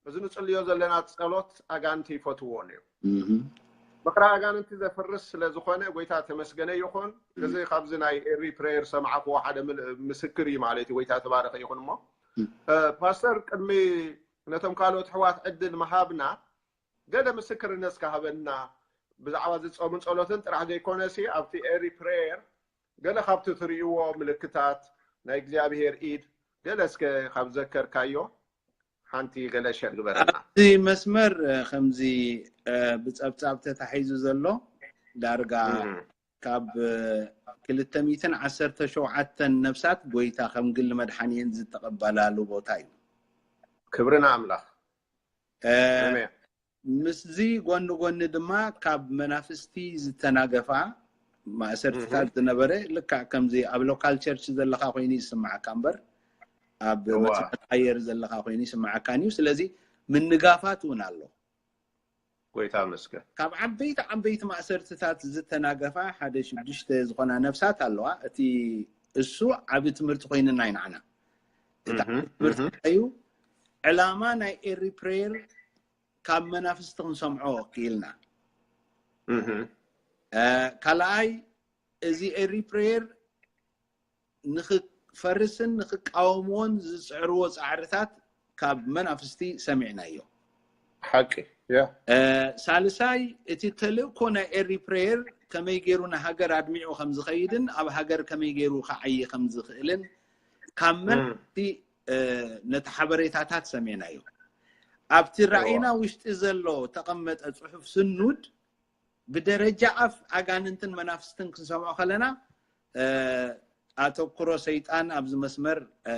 እዚ ንጽልዮ ዘለና ጸሎት ኣጋንንቲ ይፈትዎን እዩ። ምኽሪ ኣጋንንቲ ዘፍርስ ስለ ዝኾነ ጎይታ ተመስገነ ይኹን። እዚ ካብዚ ናይ ኤሪ ፕሬየር ሰማዕክዎ ሓደ ምል-፣ ምስክር እዩ ማለት እዩ። ጎይታ ተባረኸ ይኹን እሞ እ፣ ፓስተር ቅድሚ ነቶም ካልኦት ኣሕዋት ዕድል ምሃብና ገለ ምስክርነት እስከ ሃበና ብዛዕባ እዚ ጾምን ጸሎትን ጥራሕ ዘይኮነሲ ኣብቲ ኤሪ ፕሬየር ገለ ካብቲ ትርእይዎ ምልክታት ናይ እግዚኣብሔር ኢድ ገለ እስከ ካብ ዘከርካዮ ሓንቲ ገለ ሸር ግበረና። ኣብዚ መስመር እ፣ ከምዚ እ፣ ብጸብጻብ ተታሒዙ ዘሎ ዳርጋ ካብ ክልተ ሚእትን ዓሰርተ ሸውዓተን ነፍሳት ጎይታ ከም ግሊ መድሓኒየን ዝተቐበላሉ ቦታ እዩ። ክብሪ ንኣምላኽ። እ፣ ኣሜን። ምስዚ ጎኒ ጎኒ ድማ ካብ መናፍስቲ ዝተናገፋ ማእሰርትታት ዝነበረ ልክዕ ከምዚ ኣብ ሎካል ቸርች ዘለኻ ኮይኑ ይስምዓካ እምበር ኣብ እዋ። መጽናዕቲ ኣየር ዘለኻ ኮይኑ ይስምዓካን እዩ። ስለዚ ምንጋፋት እውን ኣሎ። ጎይታ መስገን። ካብ ዓበይቲ ዓበይቲ ማእሰርትታት ዝተናገፋ ሓደ ሽዱሽተ ዝኾና ነፍሳት ኣለዋ። እቲ እሱ ዓቢ ትምህርቲ ኮይንና እዩ ንዓና። እቲ ዓቢ ትምህርቲ እንታይ እዩ? ዕላማ ናይ ኤሪ ፕሬየር ካብ መናፍስቲ ክንሰምዖ ክኢልና። እ፣ ካልኣይ እዚ ኤሪ ፕሬየር ንኽፈርስን ንኽቃወምዎን ዝጽዕርዎ ጻዕርታት ካብ መናፍስቲ ሰሚዕናዮ። ሓቂ። ያ። እ፣ ሳልሳይ እቲ ተልእኮ ናይ ኤሪ ፕሬየር ከመይ ገይሩ ንሃገር ኣድሚዑ ከም ዝኸይድን ኣብ ሃገር ከመይ ገይሩ ክዓዪ ከም ዝኽእልን ካብ መናፍስቲ እ፣ ነቲ ሓበሬታታት ሰሚዕናዮ። ኣብቲ ራእይና ውሽጢ ዘሎ ተቐመጠ ጽሑፍ ስኑድ ብደረጃ ኣፍ ኣጋንንትን መናፍስትን ክንሰምዖ ከለና እ፣ ኣተኩሮ ሰይጣን ኣብዚ መስመር እ፣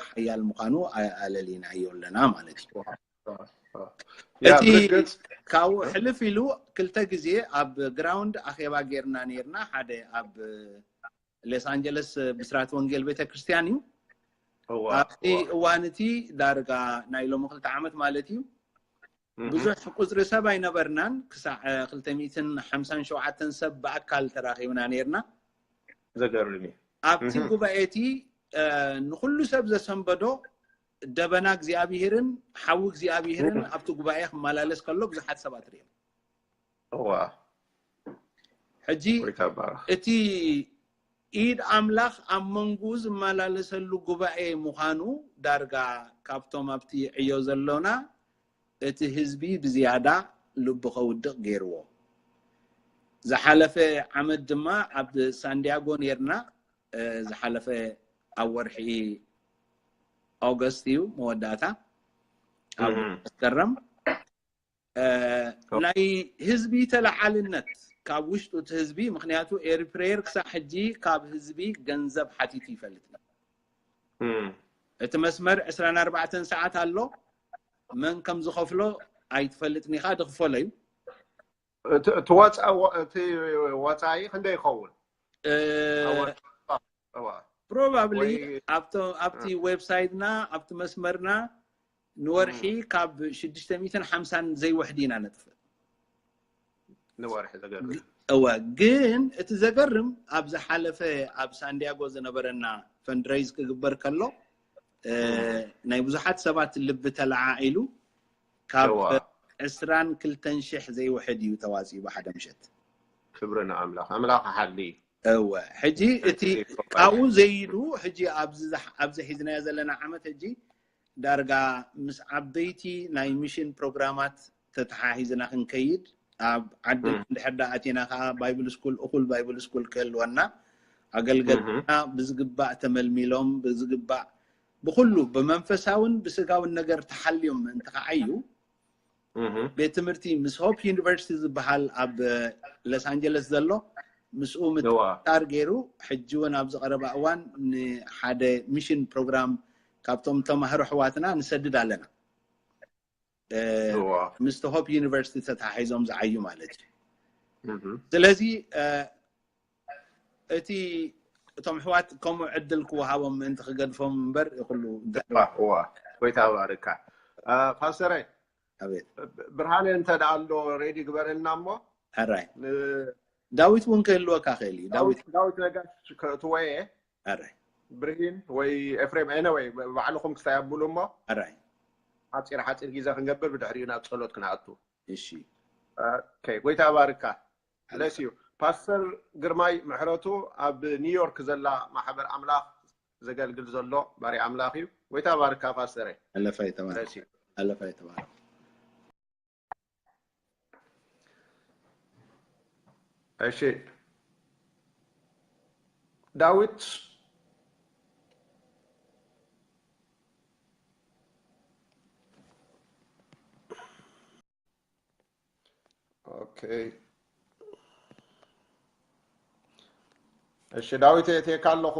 ሓያል ምዃኑ ኣ-፣ ኣለሊናዮ ኣለና ማለት እዩ። ያ፣ እቲ ብርግጽ። ካብኡ ሕልፍ ኢሉ ክልተ ግዜ ኣብ ግራውንድ ኣኼባ ጌርና ኔርና፣ ሓደ ኣብ ሎስ ኣንጀለስ ብስራት ወንጌል ቤተክርስትያን እዩ። እዋ፣ ኣብቲ እዋ። እዋን እቲ ዳርጋ ናይ ሎሚ ክልተ ዓመት ማለት እዩ። እህ። ብዙሕ ቁጽሪ ሰብ ኣይነበርናን፣ ክሳዕ ክልተ ሚእትን ሓምሳን ሸውዓተን ሰብ ብኣካል ተራኺብና ኔርና። ዘገርም እዩ። ኣብቲ እህ። ጉባኤ እቲ፣ እ፣ ንኹሉ ሰብ ዘሰንበዶ ደበና እግዚኣብሄርን ሓዊ እግዚኣብሄርን እህ። ኣብቲ ጉባኤ ክመላለስ ከሎ ብዙሓት ሰባት ርእዮም። እዋ። ሕጂ ጎይታ ይባረኽ። እቲ ኢድ ኣምላኽ ኣብ መንጎ ዝመላለሰሉ ጉባኤ ምዃኑ ዳርጋ ካብቶም ኣብቲ ዕዮ ዘሎና እቲ ህዝቢ ብዝያዳ ልቡ ከውድቕ ገይርዎ። ዝሓለፈ ዓመት ድማ ኣብ ሳንዲያጎ ኔርና፣ እ፣ ዝሓለፈ ኣብ ወርሒ ኦገስት እዩ መወዳእታ ኣብ እም። መስከረም። እ፣ ናይ ህዝቢ ተለዓልነት ካብ ውሽጡ እቲ ህዝቢ፣ ምኽንያቱ ኤሪትሬየር ክሳብ ሕጂ ካብ ህዝቢ ገንዘብ ሓቲቱ ይፈልጥ። እቲ መስመር ዕስራን ኣርባዕተን ሰዓት ኣሎ። መን ከም ዝኸፍሎ ኣይትፈልጥን ኢኻ፣ ድኽፈሎ እዩ። እቲ ወፃኢ ክንደይ ይኸውን? Probably ኣብቲ ዌብሳይትና፣ ኣብቲ መስመርና ንወርሒ ካብ ሽዱሽተ ሚእትን ሓምሳን ዘይውሕድ ኢና ነጥፍእ። ንወርሒ ዘገርም። እወ፣ ግን እቲ ዘገርም ኣብ ዝሓለፈ ኣብ ሳንዲያጎ ዝነበረና ፈንድሬይዝ ክግበር ከሎ ናይ ብዙሓት ሰባት ልቢ ተለዓዒሉ ካብ ዕስራን ክልተን ሽሕ ዘይውሕድ እዩ ተዋፂኡ ብሓደ ምሸት። ክብሪ ንኣምላኽ። ኣምላኽ ሓሊ። እወ፣ ሕጂ እቲ ካብኡ ዘይዱ ሕጂ ኣብዚ ሒዝናዮ ዘለና ዓመት ሕጂ ዳርጋ ምስ ዓበይቲ ናይ ሚሽን ፕሮግራማት ተተሓሒዝና ክንከይድ፣ ኣብ ዓዲ እንድሕር ዳ ኣቲና ከዓ ባይብል ስኩል፣ እኹል ባይብል ስኩል ክህልወና፣ ኣገልገልትና ብዝግባእ ተመልሚሎም ብዝግባእ ብኩሉ ብመንፈሳውን ብስጋውን ነገር ተሓልዮም ምእንቲ ከዓዩ፣ ቤት ትምህርቲ ምስ ሆፕ ዩኒቨርሲቲ ዝበሃል ኣብ ሎስ ኣንጀለስ ዘሎ ምስኡ ምትእስሳር ገይሩ ሕጂ እውን ኣብዚ ቀረባ እዋን ንሓደ ሚሽን ፕሮግራም ካብቶም ተማሃሮ ኣሕዋትና ንሰድድ ኣለና። ምስቲ ሆፕ ዩኒቨርሲቲ ተተሓሒዞም ዝዓዩ ማለት እዩ። ስለዚ እቲ እቶም ኣሕዋት ከምኡ ዕድል ክወሃቦም ምእንቲ ክገድፎም እምበር ይኩሉ ጎይታ ባርካ። ፓስተረ፣ ኣቤት። ብርሃነ እንተ ደኣ ኣሎ ሬዲ ግበረልና እሞ ሕራይ ዳዊት እውን ክህልወካ ክእል እዩ። ዳዊት ዳዊት ነጋሽ ከእትወየ ሕራይ ብርሂን ወይ ኤፍሬም ኤነወይ ባዕልኹም ክስታይ ኣብሉ እሞ ሕራይ ሓፂር ሓፂር ግዜ ክንገብር ብድሕሪኡ ናብ ጸሎት ክንኣቱ። እሺ ጎይታ ባርካ። ለስ እዩ። ፓስተር ግርማይ ምሕረቱ ኣብ ኒውዮርክ ዘላ ማሕበር ኣምላኽ ዘገልግል ዘሎ ባሪ ኣምላኽ እዩ። ጎይታ ባርካ ፓስተረ። ኣለፋ ይተባረክ። ለስ እዩ። ኣለፋ ይተባረክ። እሺ ዳዊት ኦኬ። እሺ ዳዊት የእትየካ ኣለኹ።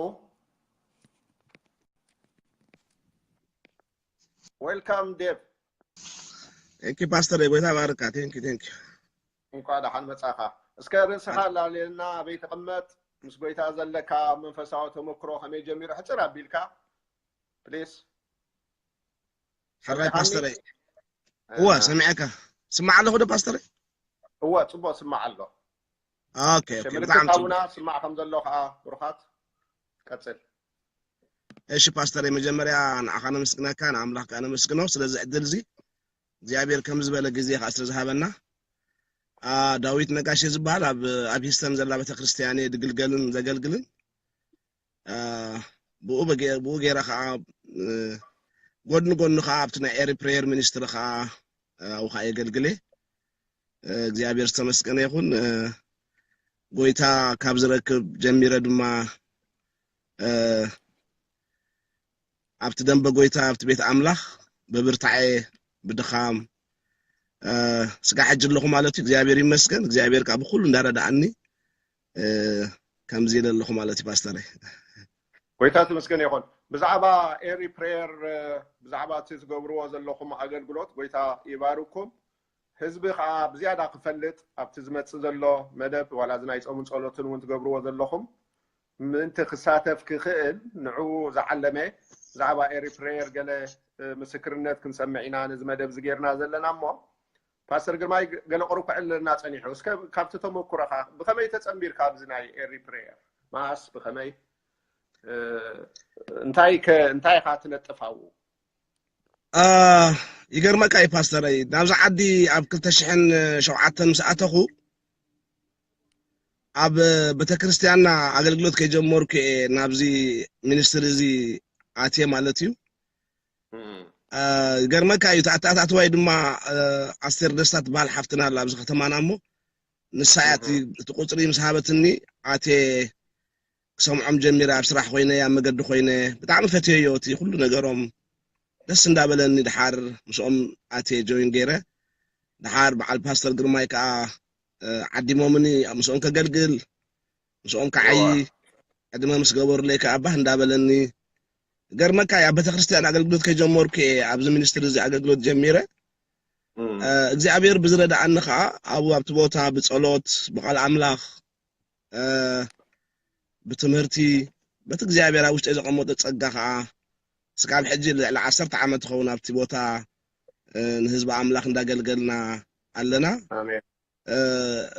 ዌልካም ዴቭ። Thank you ፓስተር፣ ጎይታ ባርካ። Thank you, thank you። እንኳ ደሓን መጻኻ። እስከ ርእስኻ ላለየልና፣ ኣበይ ትቕመጥ፣ ምስ ጎይታ ዘለካ መንፈሳዊ ተመክሮ ከመይ ጀሚሩ፣ ሕጽር ኣቢልካ ፕሊስ። ሕራይ ፓስተረይ። እወ ሰሚዐካ። ስማዕ ኣለኹ ዶ ፓስተረይ? እወ ጽቡቕ ስማዕ ኣሎ። ኦኬ ኦኬ። ብጣዕሚ ጽቡቕ። ስማዕ ከም ዘሎ ከዓ ብሩኻት ቀጽል። እሺ ፓስተረይ፣ መጀመርያ ንዓኻ ነመስግነካ፣ ንኣምላኽ ከዓ ነመስግኖ ስለዚ ዕድል እዚ እግዚኣብሔር ከም ዝበለ ግዜ ከዓ ስለ ዝሃበና። ዳዊት ነጋሽ ዝበሃል ኣብ ኣብ ሂስተን ዘላ ቤተክርስትያን እየ ድግልገልን ዘገልግልን። ብኡ ብኡ ገይረ ከዓ ጎድኒ ጎድኒ ከዓ ኣብቲ ናይ ኤሪ ፕሬየር ሚኒስትሪ ከዓ ኣብኡ ከዓ የገልግል እየ። እግዚኣብሔር ዝተመስገነ ይኹን። ጎይታ ካብ ዝረክብ ጀሚረ ድማ ኣብቲ ደንበ ጎይታ ኣብቲ ቤት ኣምላኽ ብብርታዐ ብድኻም ስጋ ሕጂ ኣለኹ ማለት እዩ። እግዚኣብሔር ይመስገን። እግዚኣብሔር ከዓ ብኩሉ እንዳረዳኣኒ ከምዚ ኢለ ኣለኹ ማለት እዩ ፓስተረይ። ጎይታ ተመስገን ይኹን። ብዛዕባ ኤሪ ፕሬየር ብዛዕባ እቲ ትገብርዎ ዘለኹም ኣገልግሎት ጎይታ ይባርኩም። ህዝቢ ከዓ ብዝያዳ ክፈልጥ ኣብቲ ዝመፅእ ዘሎ መደብ ዋላ እዚ ናይ ፆምን ፀሎትን እውን ትገብርዎ ዘለኹም ምእንቲ ክሳተፍ ክኽእል ንዕኡ ዝዓለመ ብዛዕባ ኤሪ ፕሬየር ገለ ምስክርነት ክንሰምዕ ኢና ነዚ መደብ እዚ ጌርና ዘለና እሞ ፓስተር ግርማይ ገለ ቁሩብ ክዕልለና ፀኒሑ። እስከ ካብቲ ተመኩሮኻ ብኸመይ ተፀንቢርካ ኣብዚ ናይ ኤሪ ፕሬየር መዓስ ብኸመይ እንታይ እንታይ ኢኻ ትነጥፍ ኣብኡ? ይገርመካ እዩ ፓስተረይ፣ ናብዚ ዓዲ ኣብ ክልተ ሽሕን ሸውዓተን ምስ ኣተኹ ኣብ ቤተክርስትያንና ኣገልግሎት ከይጀመርኩ እየ ናብዚ ሚኒስትሪ እዚ ኣትየ ማለት እዩ። ይገርመካ እዩ፣ ኣተኣታትዋይ ድማ ኣስቴር ደስታ ትበሃል ሓፍትና ኣላ ኣብዚ ከተማና እሞ ንሳ እያ እቲ ቁፅሪ ምስ ሃበትኒ ኣትየ ክሰምዖም ጀሚረ። ኣብ ስራሕ ኮይነ ኣብ መገዲ ኮይነ ብጣዕሚ ፈትየዮ እቲ ኩሉ ነገሮም ደስ እንዳበለኒ ድሓር ምስኦም ኣትየ ጆይን ገይረ ድሓር በዓል ፓስተር ግርማይ ከዓ ዓዲሞምኒ ምስኦም ከገልግል ምስኦም ከዓይ ዕድመ ምስ ገበሩለይ ከዓ ባህ እንዳበለኒ ገርመካ ኣብ ቤተክርስትያን ኣገልግሎት ከይጀመርኩ እየ ኣብዚ ሚኒስትሪ እዚ ኣገልግሎት ጀሚረ። እግዚኣብሔር ብዝረዳኣኒ ከዓ ኣብኡ ኣብቲ ቦታ ብጸሎት ብቃል ኣምላኽ ብትምህርቲ በቲ እግዚኣብሔር ኣብ ውሽጢ ዘቐመጦ ጸጋ ከዓ ስጋብ ሕጂ ልዕሊ ዓሰርተ ዓመት ዝኸውን ኣብቲ ቦታ ንህዝቢ ኣምላኽ እንዳገልገልና ኣለና።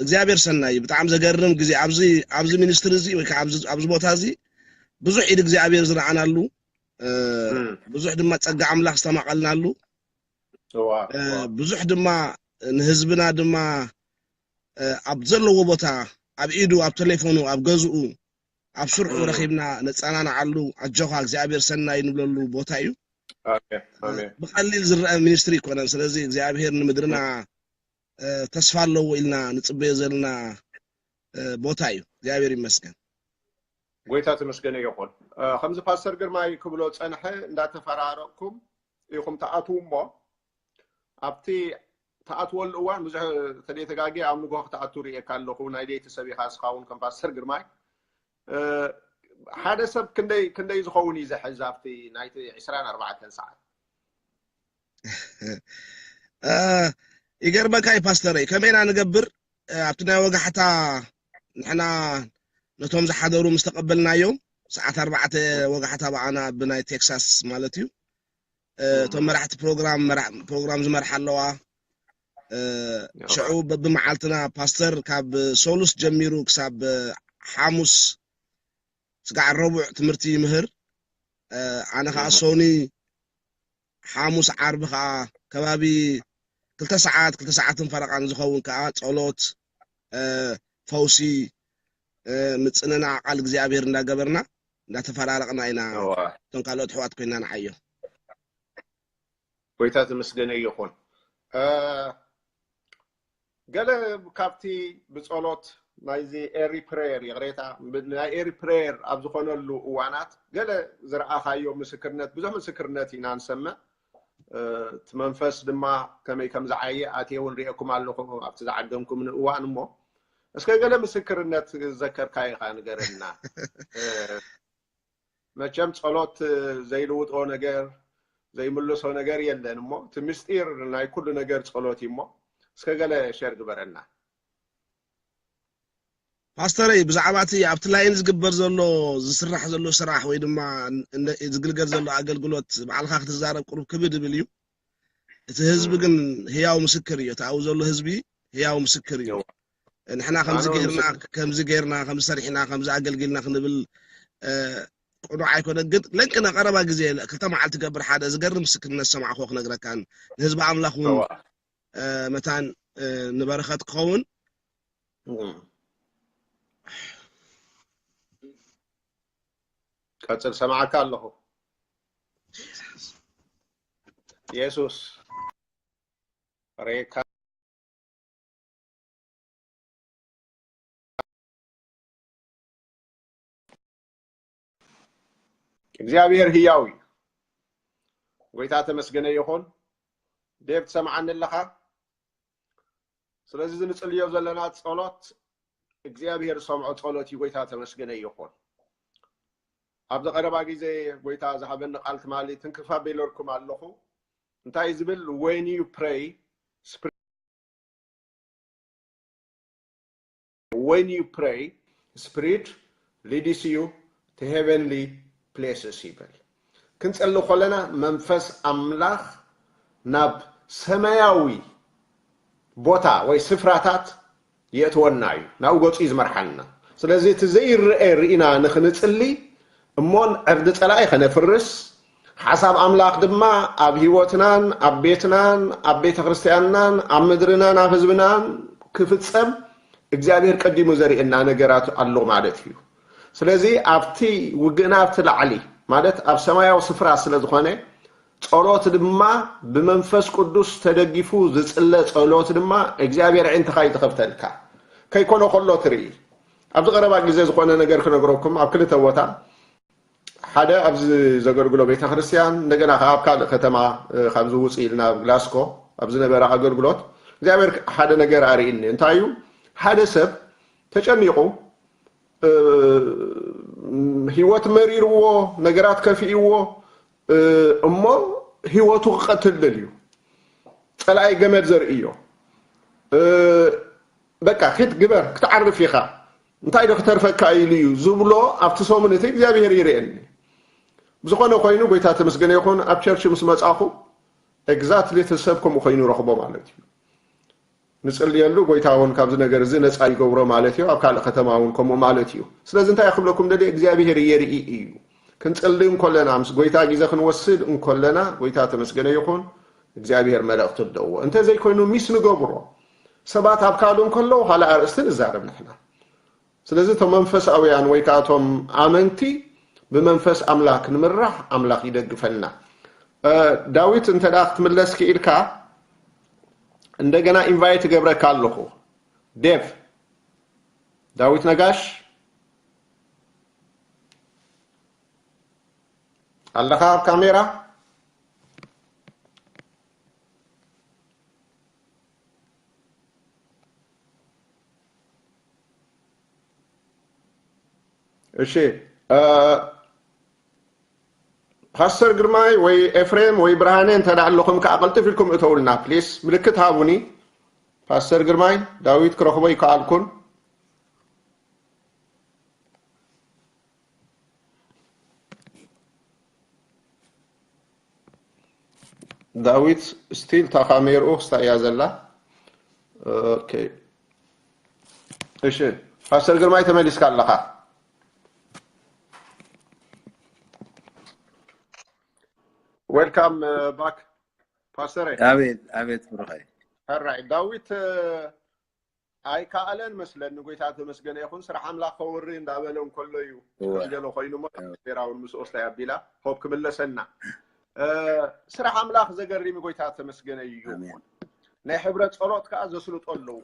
እግዚኣብሔር ሰናይ እዩ። ብጣዕሚ ዘገርም ግዜ ኣብዚ ኣብዚ ሚኒስትሪ እዚ ወይ ከዓ ኣብዚ ኣብዚ ቦታ እዚ ብዙሕ ኢድ እግዚኣብሔር ዝረኣናሉ ብዙሕ ድማ ጸጋ ኣምላኽ ዝተማቐልናሉ ብዙሕ ድማ ንህዝብና ድማ ኣብ ዘለዎ ቦታ ኣብ ኢዱ ኣብ ቴሌፎኑ ኣብ ገዝኡ ኣብ ስርሑ ረኺብና ነጸናንዓሉ ኣጆኻ እግዚኣብሔር ሰናይ ንብለሉ ቦታ እዩ። ብቐሊል ዝረአ ሚኒስትሪ ይኮነን። ስለዚ እግዚኣብሔር ንምድርና ተስፋ ኣለዎ ኢልና ንጽበዮ ዘለና ቦታ እዩ። እግዚኣብሔር ይመስገን። ጎይታ ተመስገነ ይኹን። ከምዚ ፓስተር ግርማይ ክብሎ ጸንሐ እንዳተፈራረቕኩም ኢኹም ትኣትዉ እሞ ኣብቲ ትኣትወሉ እዋን ብዙሕ ተደይተጋጊ ኣብ ንግሆ ክትኣቱ ርእየካ ኣለኹ። ናይ ደይቲ ሰብ ኢኻ እስኻ እውን ከም ፓስተር ግርማይ ሓደ ሰብ ክንደይ ክንደይ ዝኸውን እዩ ዝሕዝ ኣብቲ ናይቲ ዕስራን ኣርባዕተን ሰዓት? ይገርመካ እዩ ፓስተረይ፣ ከመይ ኢና ንገብር ኣብቲ ናይ ወጋሕታ ንሕና ነቶም ዝሓደሩ ምስ ተቐበልናዮም ሰዓት ኣርባዕተ ወጋሕታ ብኣና ብናይ ቴክሳስ ማለት እዩ። እቶም መራሕቲ ፕሮግራም ፕሮግራም ዝመርሓ ኣለዋ። ሽዑ በብመዓልትና ፓስተር ካብ ሶሉስ ጀሚሩ ክሳብ ሓሙስ ስጋዕ ረቡዕ ትምህርቲ ይምህር። ኣነ ከዓ ሶኒ ሓሙስ ዓርቢ ከዓ ከባቢ ክልተ ሰዓት ክልተ ሰዓትን ፈረቃን ዝኸውን ከዓ ጸሎት ፈውሲ ምጽንናዕ ቃል እግዚኣብሔር እንዳገበርና እንዳተፈራረቕና ኢና እቶም ካልኦት ኣሕዋት ኮይና ንዓዮ። ጎይታ ዝምስገነ ይኹን። ገለ ካብቲ ብጸሎት ናይዚ ኤሪ ፕሬየር ይቕሬታ ናይ ኤሪ ፕሬየር ኣብ ዝኾነሉ እዋናት ገለ ዝረኣኻዮ ምስክርነት ብዙሕ ምስክርነት ኢና ንሰምዕ። እቲ መንፈስ ድማ ከመይ ከም ዝዓየ ኣትየ እውን ርእየኩም ኣለኹ ኣብቲ ዝዓደምኩምኒ እዋን እሞ እስከ ገለ ምስክርነት ዘከርካዮ ኢኻ ንገረና። መቸም ጸሎት ዘይልውጦ ነገር ዘይምልሶ ነገር የለን እሞ እቲ ምስጢር ናይ ኩሉ ነገር ጸሎት እዩ እሞ እስከ ገለ ሸር ግበረና። ፓስተረይ ብዛዕባ እቲ ኣብቲ ላይን ዝግበር ዘሎ ዝስራሕ ዘሎ ስራሕ ወይ ድማ ዝግልገል ዘሎ ኣገልግሎት ባዕልካ ክትዛረብ ቅሩብ ክብድ ይብል እዩ። እቲ ህዝቢ ግን ህያው ምስክር እዩ። እቲ ኣብኡ ዘሎ ህዝቢ ህያው ምስክር እዩ። ንሕና ከምዚ ጌርና ከምዚ ጌርና ከምዚ ሰሪሕና ከምዚ ኣገልጊልና ክንብል ቅኑዕ ኣይኮነን። ግን ለንቂ ናይ ቀረባ ግዜ ክልተ መዓልቲ ገብር ሓደ ዝገርም ምስክርነት ዝሰማዕኮ ክነግረካን ንህዝቢ ኣምላኽ እውን መታን ንበረኸት ክኸውን ቀጽል ሰማዕካ ኣለኹ። የሱስ ሬካ እግዚኣብሔር ህያው እዩ። ጎይታ ተመስገነ ይኹን። ዴቭ ትሰምዓኒ ኣለኻ? ስለዚ እዚ ንጽልዮ ዘለና ጸሎት እግዚኣብሔር ዝሰምዖ ጸሎት እዩ። ጎይታ ተመስገነ ይኹን። ኣብዚ ቀረባ ግዜ ጎይታ ዝሃበኒ ቃል ትማሊ ትንክፍ ኣቢለልኩም ኣለኹ። እንታይ ዝብል when you pray when you pray spirit leads you to heavenly places ይብል። ክንጸሊ ከለና መንፈስ ኣምላኽ ናብ ሰማያዊ ቦታ ወይ ስፍራታት የእትወና እዩ። ናብኡ ገጹ እዩ ዝመርሓና። ስለዚ እቲ ዘይረአ ርኢና ንኽንጽሊ እሞን ዕርዲ ጸላኢ ኸነፍርስ ሓሳብ ኣምላኽ ድማ ኣብ ህይወትናን ኣብ ቤትናን ኣብ ቤተ ክርስቲያንናን ኣብ ምድርናን ኣብ ህዝብናን ክፍጸም እግዚኣብሔር ቀዲሙ ዘርእየና ነገራት ኣሎ ማለት እዩ። ስለዚ ኣብቲ ውግእና ኣብቲ ላዕሊ ማለት ኣብ ሰማያዊ ስፍራ ስለ ዝኾነ ጸሎት ድማ ብመንፈስ ቅዱስ ተደጊፉ ዝጽለ ጸሎት ድማ እግዚኣብሔር ኣዒንትኻ እዩ ዝኸፍተልካ። ከይኮነ ከሎ ትርኢ። ኣብዚ ቀረባ ግዜ ዝኾነ ነገር ክነግረኩም ኣብ ክልተ ቦታ ሓደ ኣብዚ ዘገልግሎ ቤተክርስትያን እንደገና ከዓ ኣብ ካልእ ከተማ ካብዚ ውፅእ ኢልና ኣብ ግላስኮ ኣብ ዝነበረ ኣገልግሎት እግዚኣብሔር ሓደ ነገር ኣርእኒ እንታይ እዩ ሓደ ሰብ ተጨኒቑ ህይወት መሪርዎ ነገራት ከፊእዎ እሞ ህይወቱ ክቐትል ደልዩ፣ ጸላኢ ገመድ ዘርእዮ፣ በቃ ኪድ ግበር ክትዓርፍ ኢኻ፣ እንታይ ዶ ክተርፈካ ኢሉ እዩ ዝብሎ ኣብቲ ሰሙን እቲ እግዚኣብሔር ይርእየኒ። ብዝኾነ ኮይኑ ጎይታ ተመስገነ ይኹን። ኣብ ቸርች ምስ መጻኹ ኤግዛክትሊ እቲ ሰብ ከምኡ ኮይኑ ረኽቦ ማለት እዩ። ንጽልየሉ፣ ጎይታ እውን ካብዚ ነገር እዚ ነጻ ይገብሮ ማለት እዩ። ኣብ ካልእ ከተማ እውን ከምኡ ማለት እዩ። ስለዚ እንታይ ክብለኩም ደልየ እግዚኣብሔር የርኢ እዩ። ክንጽሊ እንኮለና፣ ምስ ጎይታ ግዜ ክንወስድ እንኮለና፣ ጎይታ ተመስገነ ይኹን፣ እግዚኣብሔር መልእኽቲ ኣለዎ። እንተ ዘይኮይኑ ሚስ ንገብሮ። ሰባት ኣብ ካልእ እንከለዉ ካልእ ኣርእስቲ ንዛረብ ንሕና። ስለዚ እቶም መንፈሳውያን ወይ ከዓ እቶም ኣመንቲ ብመንፈስ ኣምላክ ንምራሕ ኣምላክ ይደግፈና። ዳዊት እንተ ክትምለስ ክኢልካ እንደገና ኢንቫይት እገብረካ ኣለኹ። ዴቭ ዳዊት ነጋሽ ኣለኻ ኣብ ካሜራ? እሺ ፓስተር ግርማይ ወይ ኤፍሬም ወይ ብርሃነ እንተ ኣለኹም ከዓ ቅልጥፍ ኢልኩም እተውልና ፕሊስ። ምልክት ሃቡኒ። ፓስተር ግርማይ ዳዊት ክረኽቦ ይከኣልኩን። ዳዊት ስቲል እታ ካሜርኡ ክስታ እያ ዘላ። ኦኬ እሺ ፓስተር ግርማይ ተመሊስካ ኣለኻ። ዌልካም ባክ ፓስተር። ኣቤት ኣቤት ብሩኸይ። ሕራይ ዳዊት ኣይከኣለን መስለኒ። ጎይታ ተመስገነ ይኹን። ስራሕ ኣምላኽ ከውሪ እንዳበለ እንከሎ እዩ እወ። ዝገሎ ኮይኑ እሞ እወ። ራውን ምስ ኦስታይ ኣቢላ ሆፕ ክምለሰና። ስራሕ ኣምላኽ ዘገርም ጎይታ ተመስገነ እዩ። ናይ ሕብረት ጸሎት ከዓ ዘስልጦ ኣለዉ።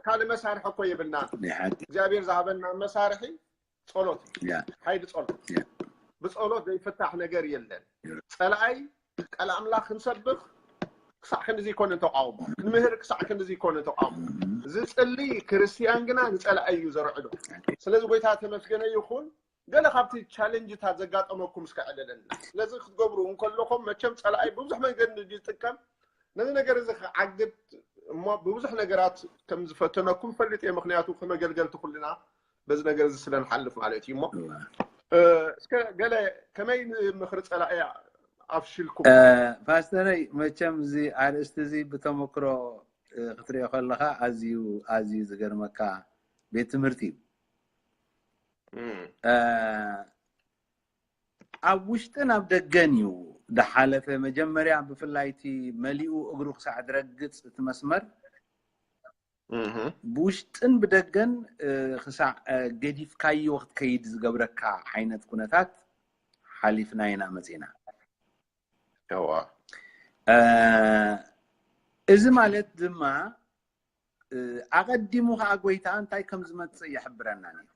ካልእ መሳርሒ እኮ የብልና። እግዚኣብሔር ዝሃበና መሳርሒ ጸሎት ሓይሊ ጸሎት። ብጸሎት ዘይፍታሕ ነገር የለን። ጸላኣይ ቃል ኣምላኽ ክንሰብኽ ክሳዕ ክንዚ ይኮነ ተቃውሞ ክንምህር ክሳዕ ክንዚ ይኮነ ተቃውሞ። ዝጽሊ ክርስትያን ግና ንጸላኣይ እዩ ዘርዕዶ። ስለዚ ጎይታ ተመስገነ ይኹን። ገለ ካብቲ ቻለንጅታት ዘጋጠመኩም እስከ ዕደለልና። ስለዚ ክትገብሩ እንከለኹም መቸም ጸላኣይ ብብዙሕ መንገዲ ዝጥቀም ነዚ ነገር እዚ ክዓግድ እሞ ብብዙሕ ነገራት ከም ዝፈተነኩም ፈልጥ እየ። ምክንያቱ ከመገልገልቲ ኩልና በዚ ነገር እዚ ስለ ንሓልፍ ማለት እዩ። እሞ እስከ ገለ ከመይ ንምክሪ ጸላኢ ኣፍሽልኩም? ፓስተረይ፣ መቸም እዚ ኣርእስቲ እዚ ብተመክሮ ክትሪኦ ከለካ ኣዝዩ ኣዝዩ ዝገርመካ ቤት ትምህርቲ እዩ። ኣብ ውሽጥን ኣብ ደገን እዩ ዝሓለፈ። መጀመርያ ብፍላይ እቲ መሊኡ እግሩ ክሳዕ ዝረግጽ እቲ መስመር ብውሽጥን ብደገን ክሳዕ ገዲፍካዮ ክትከይድ ዝገብረካ ዓይነት ኩነታት ሓሊፍና ኢና መጺና። እዚ ማለት ድማ ኣቐዲሙ ከዓ ጎይታ እንታይ ከም ዝመጽእ ይሕብረና ነይሩ።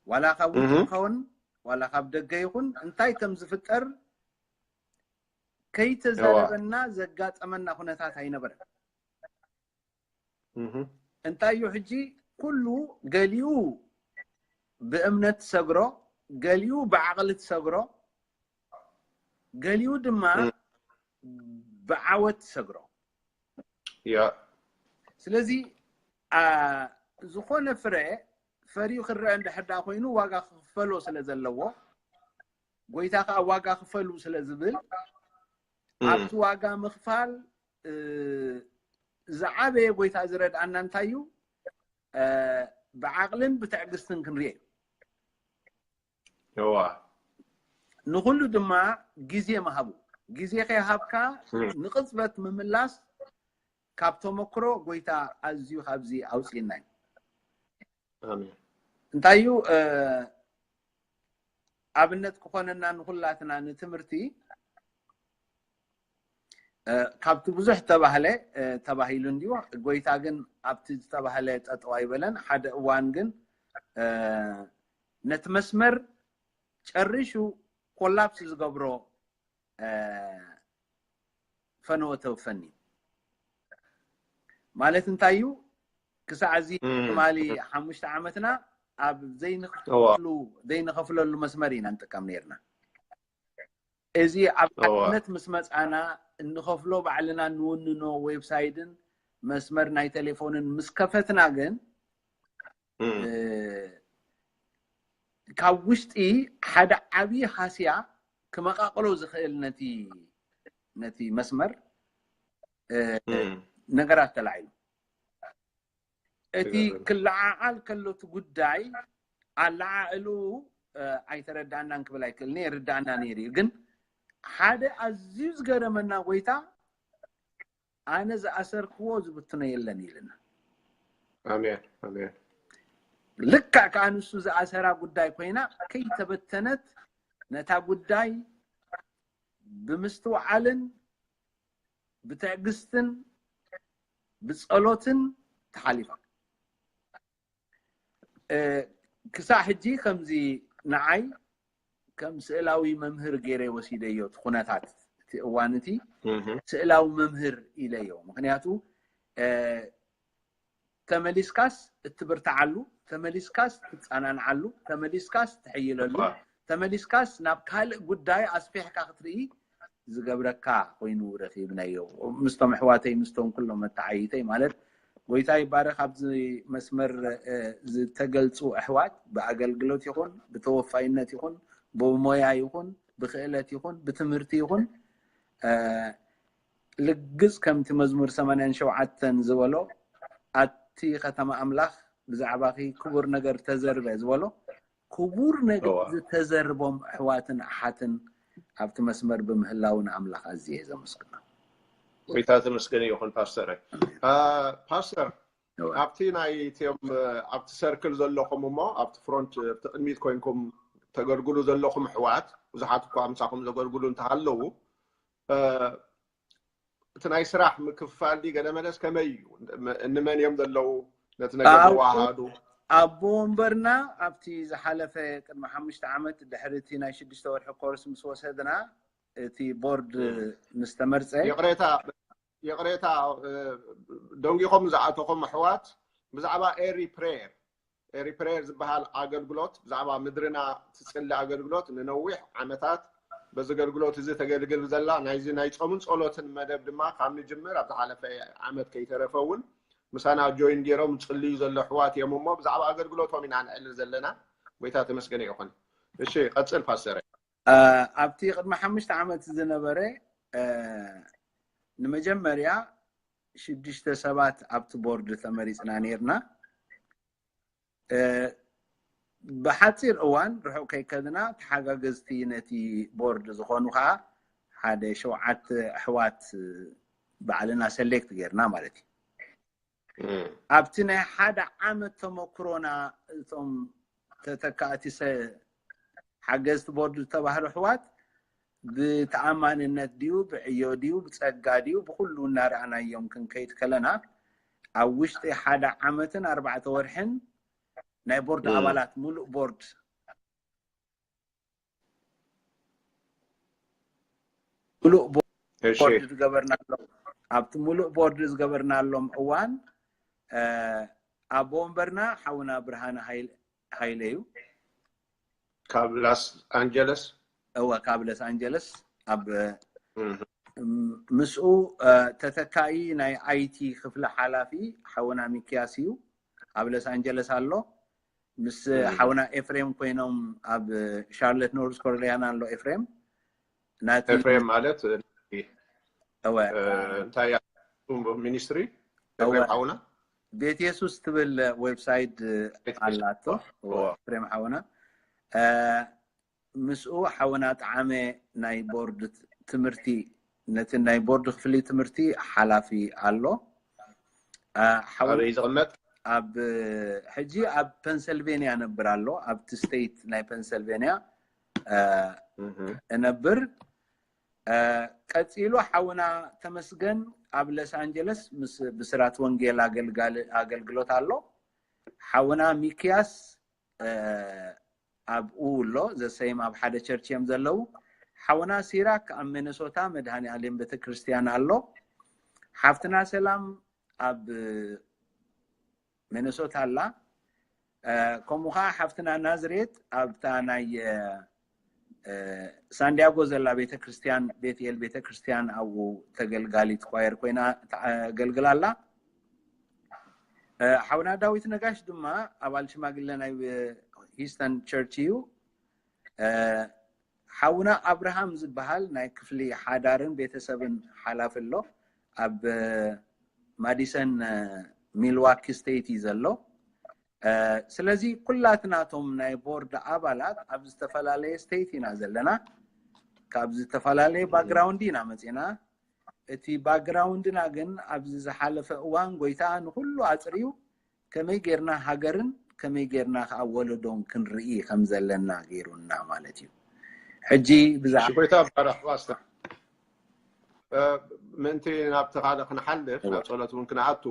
ዋላ ካብ ውጭ ይኸውን ዋላ ካብ ደገ ይኹን እንታይ ከም ዝፍጠር ከይተዛረበና ዘጋጠመና ኩነታት ኣይነበረን። እንታይ እዩ ሕጂ ኩሉ ገሊኡ ብእምነት ትሰግሮ፣ ገሊኡ ብዓቕሊ ትሰግሮ፣ ገሊኡ ድማ ብዓወት ትሰግሮ። ስለዚ ዝኾነ ፍረ ፈርዩ ክረአ እንድሕር ደኣ ኮይኑ ዋጋ ክኽፈሎ ስለ ዘለዎ፣ ጎይታ ከዓ ዋጋ ክፈሉ ስለ ዝብል ኣብቲ ዋጋ ምኽፋል ዝዓበየ ጎይታ ዝረድኣና እንታይ እዩ? ብዓቕልን ብትዕግስትን ክንሪኦ እዩ። ንኹሉ ድማ ግዜ ምሃቡ። ግዜ ከይሃብካ ንቕጽበት ምምላስ ካብ ተመክሮ ጎይታ ኣዝዩ ካብዚ ኣውፅእና እዩ። እንታይ እዩ ኣብነት ክኾነና ንኹላትና ንትምህርቲ ካብቲ ብዙሕ ተባህለ ተባሂሉ እንድዩ። ጎይታ ግን ኣብቲ ዝተባህለ ጠጠው ኣይበለን። ሓደ እዋን ግን ነቲ መስመር ጨሪሹ ኮላፕስ ዝገብሮ ፈነወ ተወፈኒ ማለት እንታይ እዩ? ክሳዕ እዚ ትማሊ ሓሙሽተ ዓመትና ኣብ ዘይንኸፍለሉ ዘይንኸፍለሉ መስመር ኢና ንጥቀም ነርና። እዚ ኣብ ሓድነት ምስ መጻና እንኸፍሎ ባዕልና እንውንኖ ዌብሳይትን መስመር ናይ ቴሌፎንን ምስ ከፈትና ግን ካብ ውሽጢ ሓደ ዓብዪ ሃስያ ክመቓቕሎ ዝኽእል ነቲ ነቲ መስመር ነገራት ተላዒሉ። እቲ ክለዓዓል ከሎ እቲ ጉዳይ ኣለዓዕሉ ኣይተረዳእናን ክብል ኣይክእልን፣ ይርዳእና ነይሩ እዩ። ግን ሓደ ኣዝዩ ዝገረመና ጎይታ ኣነ ዝኣሰርክዎ ዝብትኖ የለን ኢልና። ኣሜን ኣሜን። ልክዕ ከኣ ንሱ ዝኣሰራ ጉዳይ ኮይና ከይተበተነት ነታ ጉዳይ ብምስትውዓልን ብትዕግስትን ብጸሎትን ተሓሊፋ። ክሳዕ ሕጂ ከምዚ ንዓይ ከም ስእላዊ መምህር ገይረ ወሲደዮ እቲ ኩነታት እቲ እዋን እቲ ስእላዊ መምህር ኢለዮ። ምክንያቱ ተመሊስካስ እትብርትዓሉ፣ ተመሊስካስ ትጸናንዓሉ፣ ተመሊስካስ ትሕይለሉ፣ ተመሊስካስ ናብ ካልእ ጉዳይ ኣስፊሕካ ክትርኢ ዝገብረካ ኮይኑ ረኺብናዮ። ምስቶም ኣሕዋተይ ምስቶም ኩሎም መተዓይተይ ማለት ጎይታ ይባረክ ኣብዚ መስመር ዝተገልፁ ኣሕዋት ብኣገልግሎት ይኹን ብተወፋይነት ይኹን ብሞያ ይኹን ብክእለት ይኹን ብትምህርቲ ይኹን ልግፅ ከምቲ መዝሙር ሰማንያን ሸውዓተን ዝበሎ ኣቲ ከተማ ኣምላኽ ብዛዕባኺ ክቡር ነገር ተዘርበ ዝበሎ ክቡር ነገር ዝተዘርቦም ኣሕዋትን ኣሓትን ኣብቲ መስመር ብምህላው ንኣምላኽ ኣዝየ ዘመስግኖ። ጎይታ ተመስገን ይኹን ፓስተር። ፓስተር ኣብቲ ናይ እቲኦም ኣብቲ ሰርክል ዘለኹም እሞ ኣብቲ ፍሮንት ኣብቲ ቅድሚት ኮይንኩም ተገልግሉ ዘለኹም ኣሕዋት ብዙሓት እኳ ምሳኹም ዘገልግሉ እንተሃለዉ እቲ ናይ ስራሕ ምክፍፋል ድዩ ገለ መለስ ከመይ እዩ? እንመን እዮም ዘለዉ ነቲ ነገር ዘወሃሃዱ? ኣቦ ወንበርና ኣብቲ ዝሓለፈ ቅድሚ ሓሙሽተ ዓመት ድሕሪ እቲ ናይ ሽዱሽተ ወርሒ ኮርስ ምስ ወሰድና እቲ ቦርድ ምስ ተመርፀ ይቕሬታ ይቕሬታ ደንጊኾም ዝኣተኹም ኣሕዋት ብዛዕባ ኤሪ ፕሬየር ኤሪ ፕሬየር ዝበሃል ኣገልግሎት ብዛዕባ ምድርና ትጽሊ ኣገልግሎት ንነዊሕ ዓመታት በዚ ኣገልግሎት እዚ ተገልግል ዘላ ናይዚ ናይ ጾምን ጸሎትን መደብ ድማ ካብ ንጅምር ኣብ ዝሓለፈ ዓመት ከይተረፈ እውን ምሳና ጆይን ገይሮም ዝጽልዩ ዘሎ ኣሕዋት እዮም እሞ ብዛዕባ ኣገልግሎቶም ኢና ንዕልል ዘለና። ጎይታ ተመስገን ይኹን። እሺ ቀጽል ፓስተር። ኣብቲ ቅድሚ ሓሙሽተ ዓመት ዝነበረ ንመጀመርያ ሽዱሽተ ሰባት ኣብቲ ቦርድ ተመሪፅና ነርና። ብሓፂር እዋን ርሑቕ ከይከድና ተሓጋገዝቲ ነቲ ቦርድ ዝኾኑ ከዓ ሓደ ሸውዓተ ኣሕዋት ባዕልና ሰሌክት ጌርና ማለት እዩ። ኣብቲ ናይ ሓደ ዓመት ተመክሮና እቶም ተተካእቲ ሓገዝቲ ቦርድ ዝተባህሉ ኣሕዋት ብተኣማንነት ድዩ ብዕዮ ድዩ ብፀጋ ድዩ ብኩሉ እናረኣናዮም ክንከይድ ከለና ኣብ ውሽጢ ሓደ ዓመትን ኣርባዕተ ወርሕን ናይ ቦርድ ኣባላት ሙሉእ ቦርድ ሙሉእ ቦርድ ዝገበርናሎም ኣብቲ ሙሉእ ቦርድ ዝገበርናሎም እዋን ኣቦ ወንበርና ሓውና ብርሃነ ሃይለ እዩ። ካብ ላስ ኣንጀለስ እወ ካብ ለስ ኣንጀለስ ኣብ ምስኡ ተተካኢ ናይ ኣይቲ ክፍሊ ሓላፊ ሓውና ሚክያስ እዩ። ኣብ ለስ ኣንጀለስ ኣሎ። ምስ ሓውና ኤፍሬም ኮይኖም ኣብ ሻርለት ኖርዝ ኮሮሊያና ኣሎ ኤፍሬም ናቲ ኤፍሬም ማለት እወ እንታይ ሚኒስትሪ ኤፍሬም ሓውና ቤት የሱስ ትብል ዌብሳይት ኣላቶ ኤፍሬም ሓውና ምስኡ ሓውና ጣዓመ ናይ ቦርድ ትምህርቲ ነቲ ናይ ቦርድ ክፍሊ ትምህርቲ ሓላፊ ኣሎ ኣበይ ዝቕመጥ ኣብ ሕጂ ኣብ ፐንሰልቬንያ ነብር ኣሎ ኣብቲ ስቴት ናይ ፐንሰልቬንያ እነብር ቀፂሉ ሓውና ተመስገን ኣብ ለስ ኣንጀለስ ምስ ብስራት ወንጌል ኣገልግሎት ኣሎ ሓውና ሚክያስ ኣብኡ ኣሎ ዘሰይም ኣብ ሓደ ቸርች እዮም ዘለዉ ሓውና ሲራክ ኣብ ሚነሶታ መድሃኒ ኣለም ቤተክርስትያን ኣሎ ሓፍትና ሰላም ኣብ ሚነሶታ ኣላ ከምኡ ከዓ ሓፍትና ናዝሬት ኣብታ ናይ ሳንዲያጎ ዘላ ቤተክርስትያን፣ ቤትኤል ቤተክርስትያን፣ ኣብኡ ተገልጋሊት ኳየር ኮይና ተገልግል ኣላ። ሓውና ዳዊት ነጋሽ ድማ ኣባል ሽማግለ ናይ ሂስተን ቸርች እዩ። ሓውና ኣብርሃም ዝበሃል ናይ ክፍሊ ሓዳርን ቤተሰብን ሓላፊ ኣሎ። ኣብ ማዲሰን ሚልዋኪ ስቴት እዩ ዘሎ። ስለዚ ኩላትናቶም ናይ ቦርድ ኣባላት ኣብ ዝተፈላለየ ስቴት ኢና ዘለና። ካብ ዝተፈላለየ ባክግራውንድ ኢና መፂና። እቲ ባክግራውንድና ግን ኣብዚ ዝሓለፈ እዋን ጎይታ ንኩሉ ኣፅርዩ ከመይ ጌርና ሃገርን ከመይ ጌርና ከዓ ወለዶን ክንርኢ ከም ዘለና ገይሩና ማለት እዩ። ሕጂ ብዛዕባ ጎይታ ባረኽ ፓስተር። ምእንቲ ናብቲ ካልእ ክንሓልፍ ናብ ጸሎት እውን ክንኣቱ፣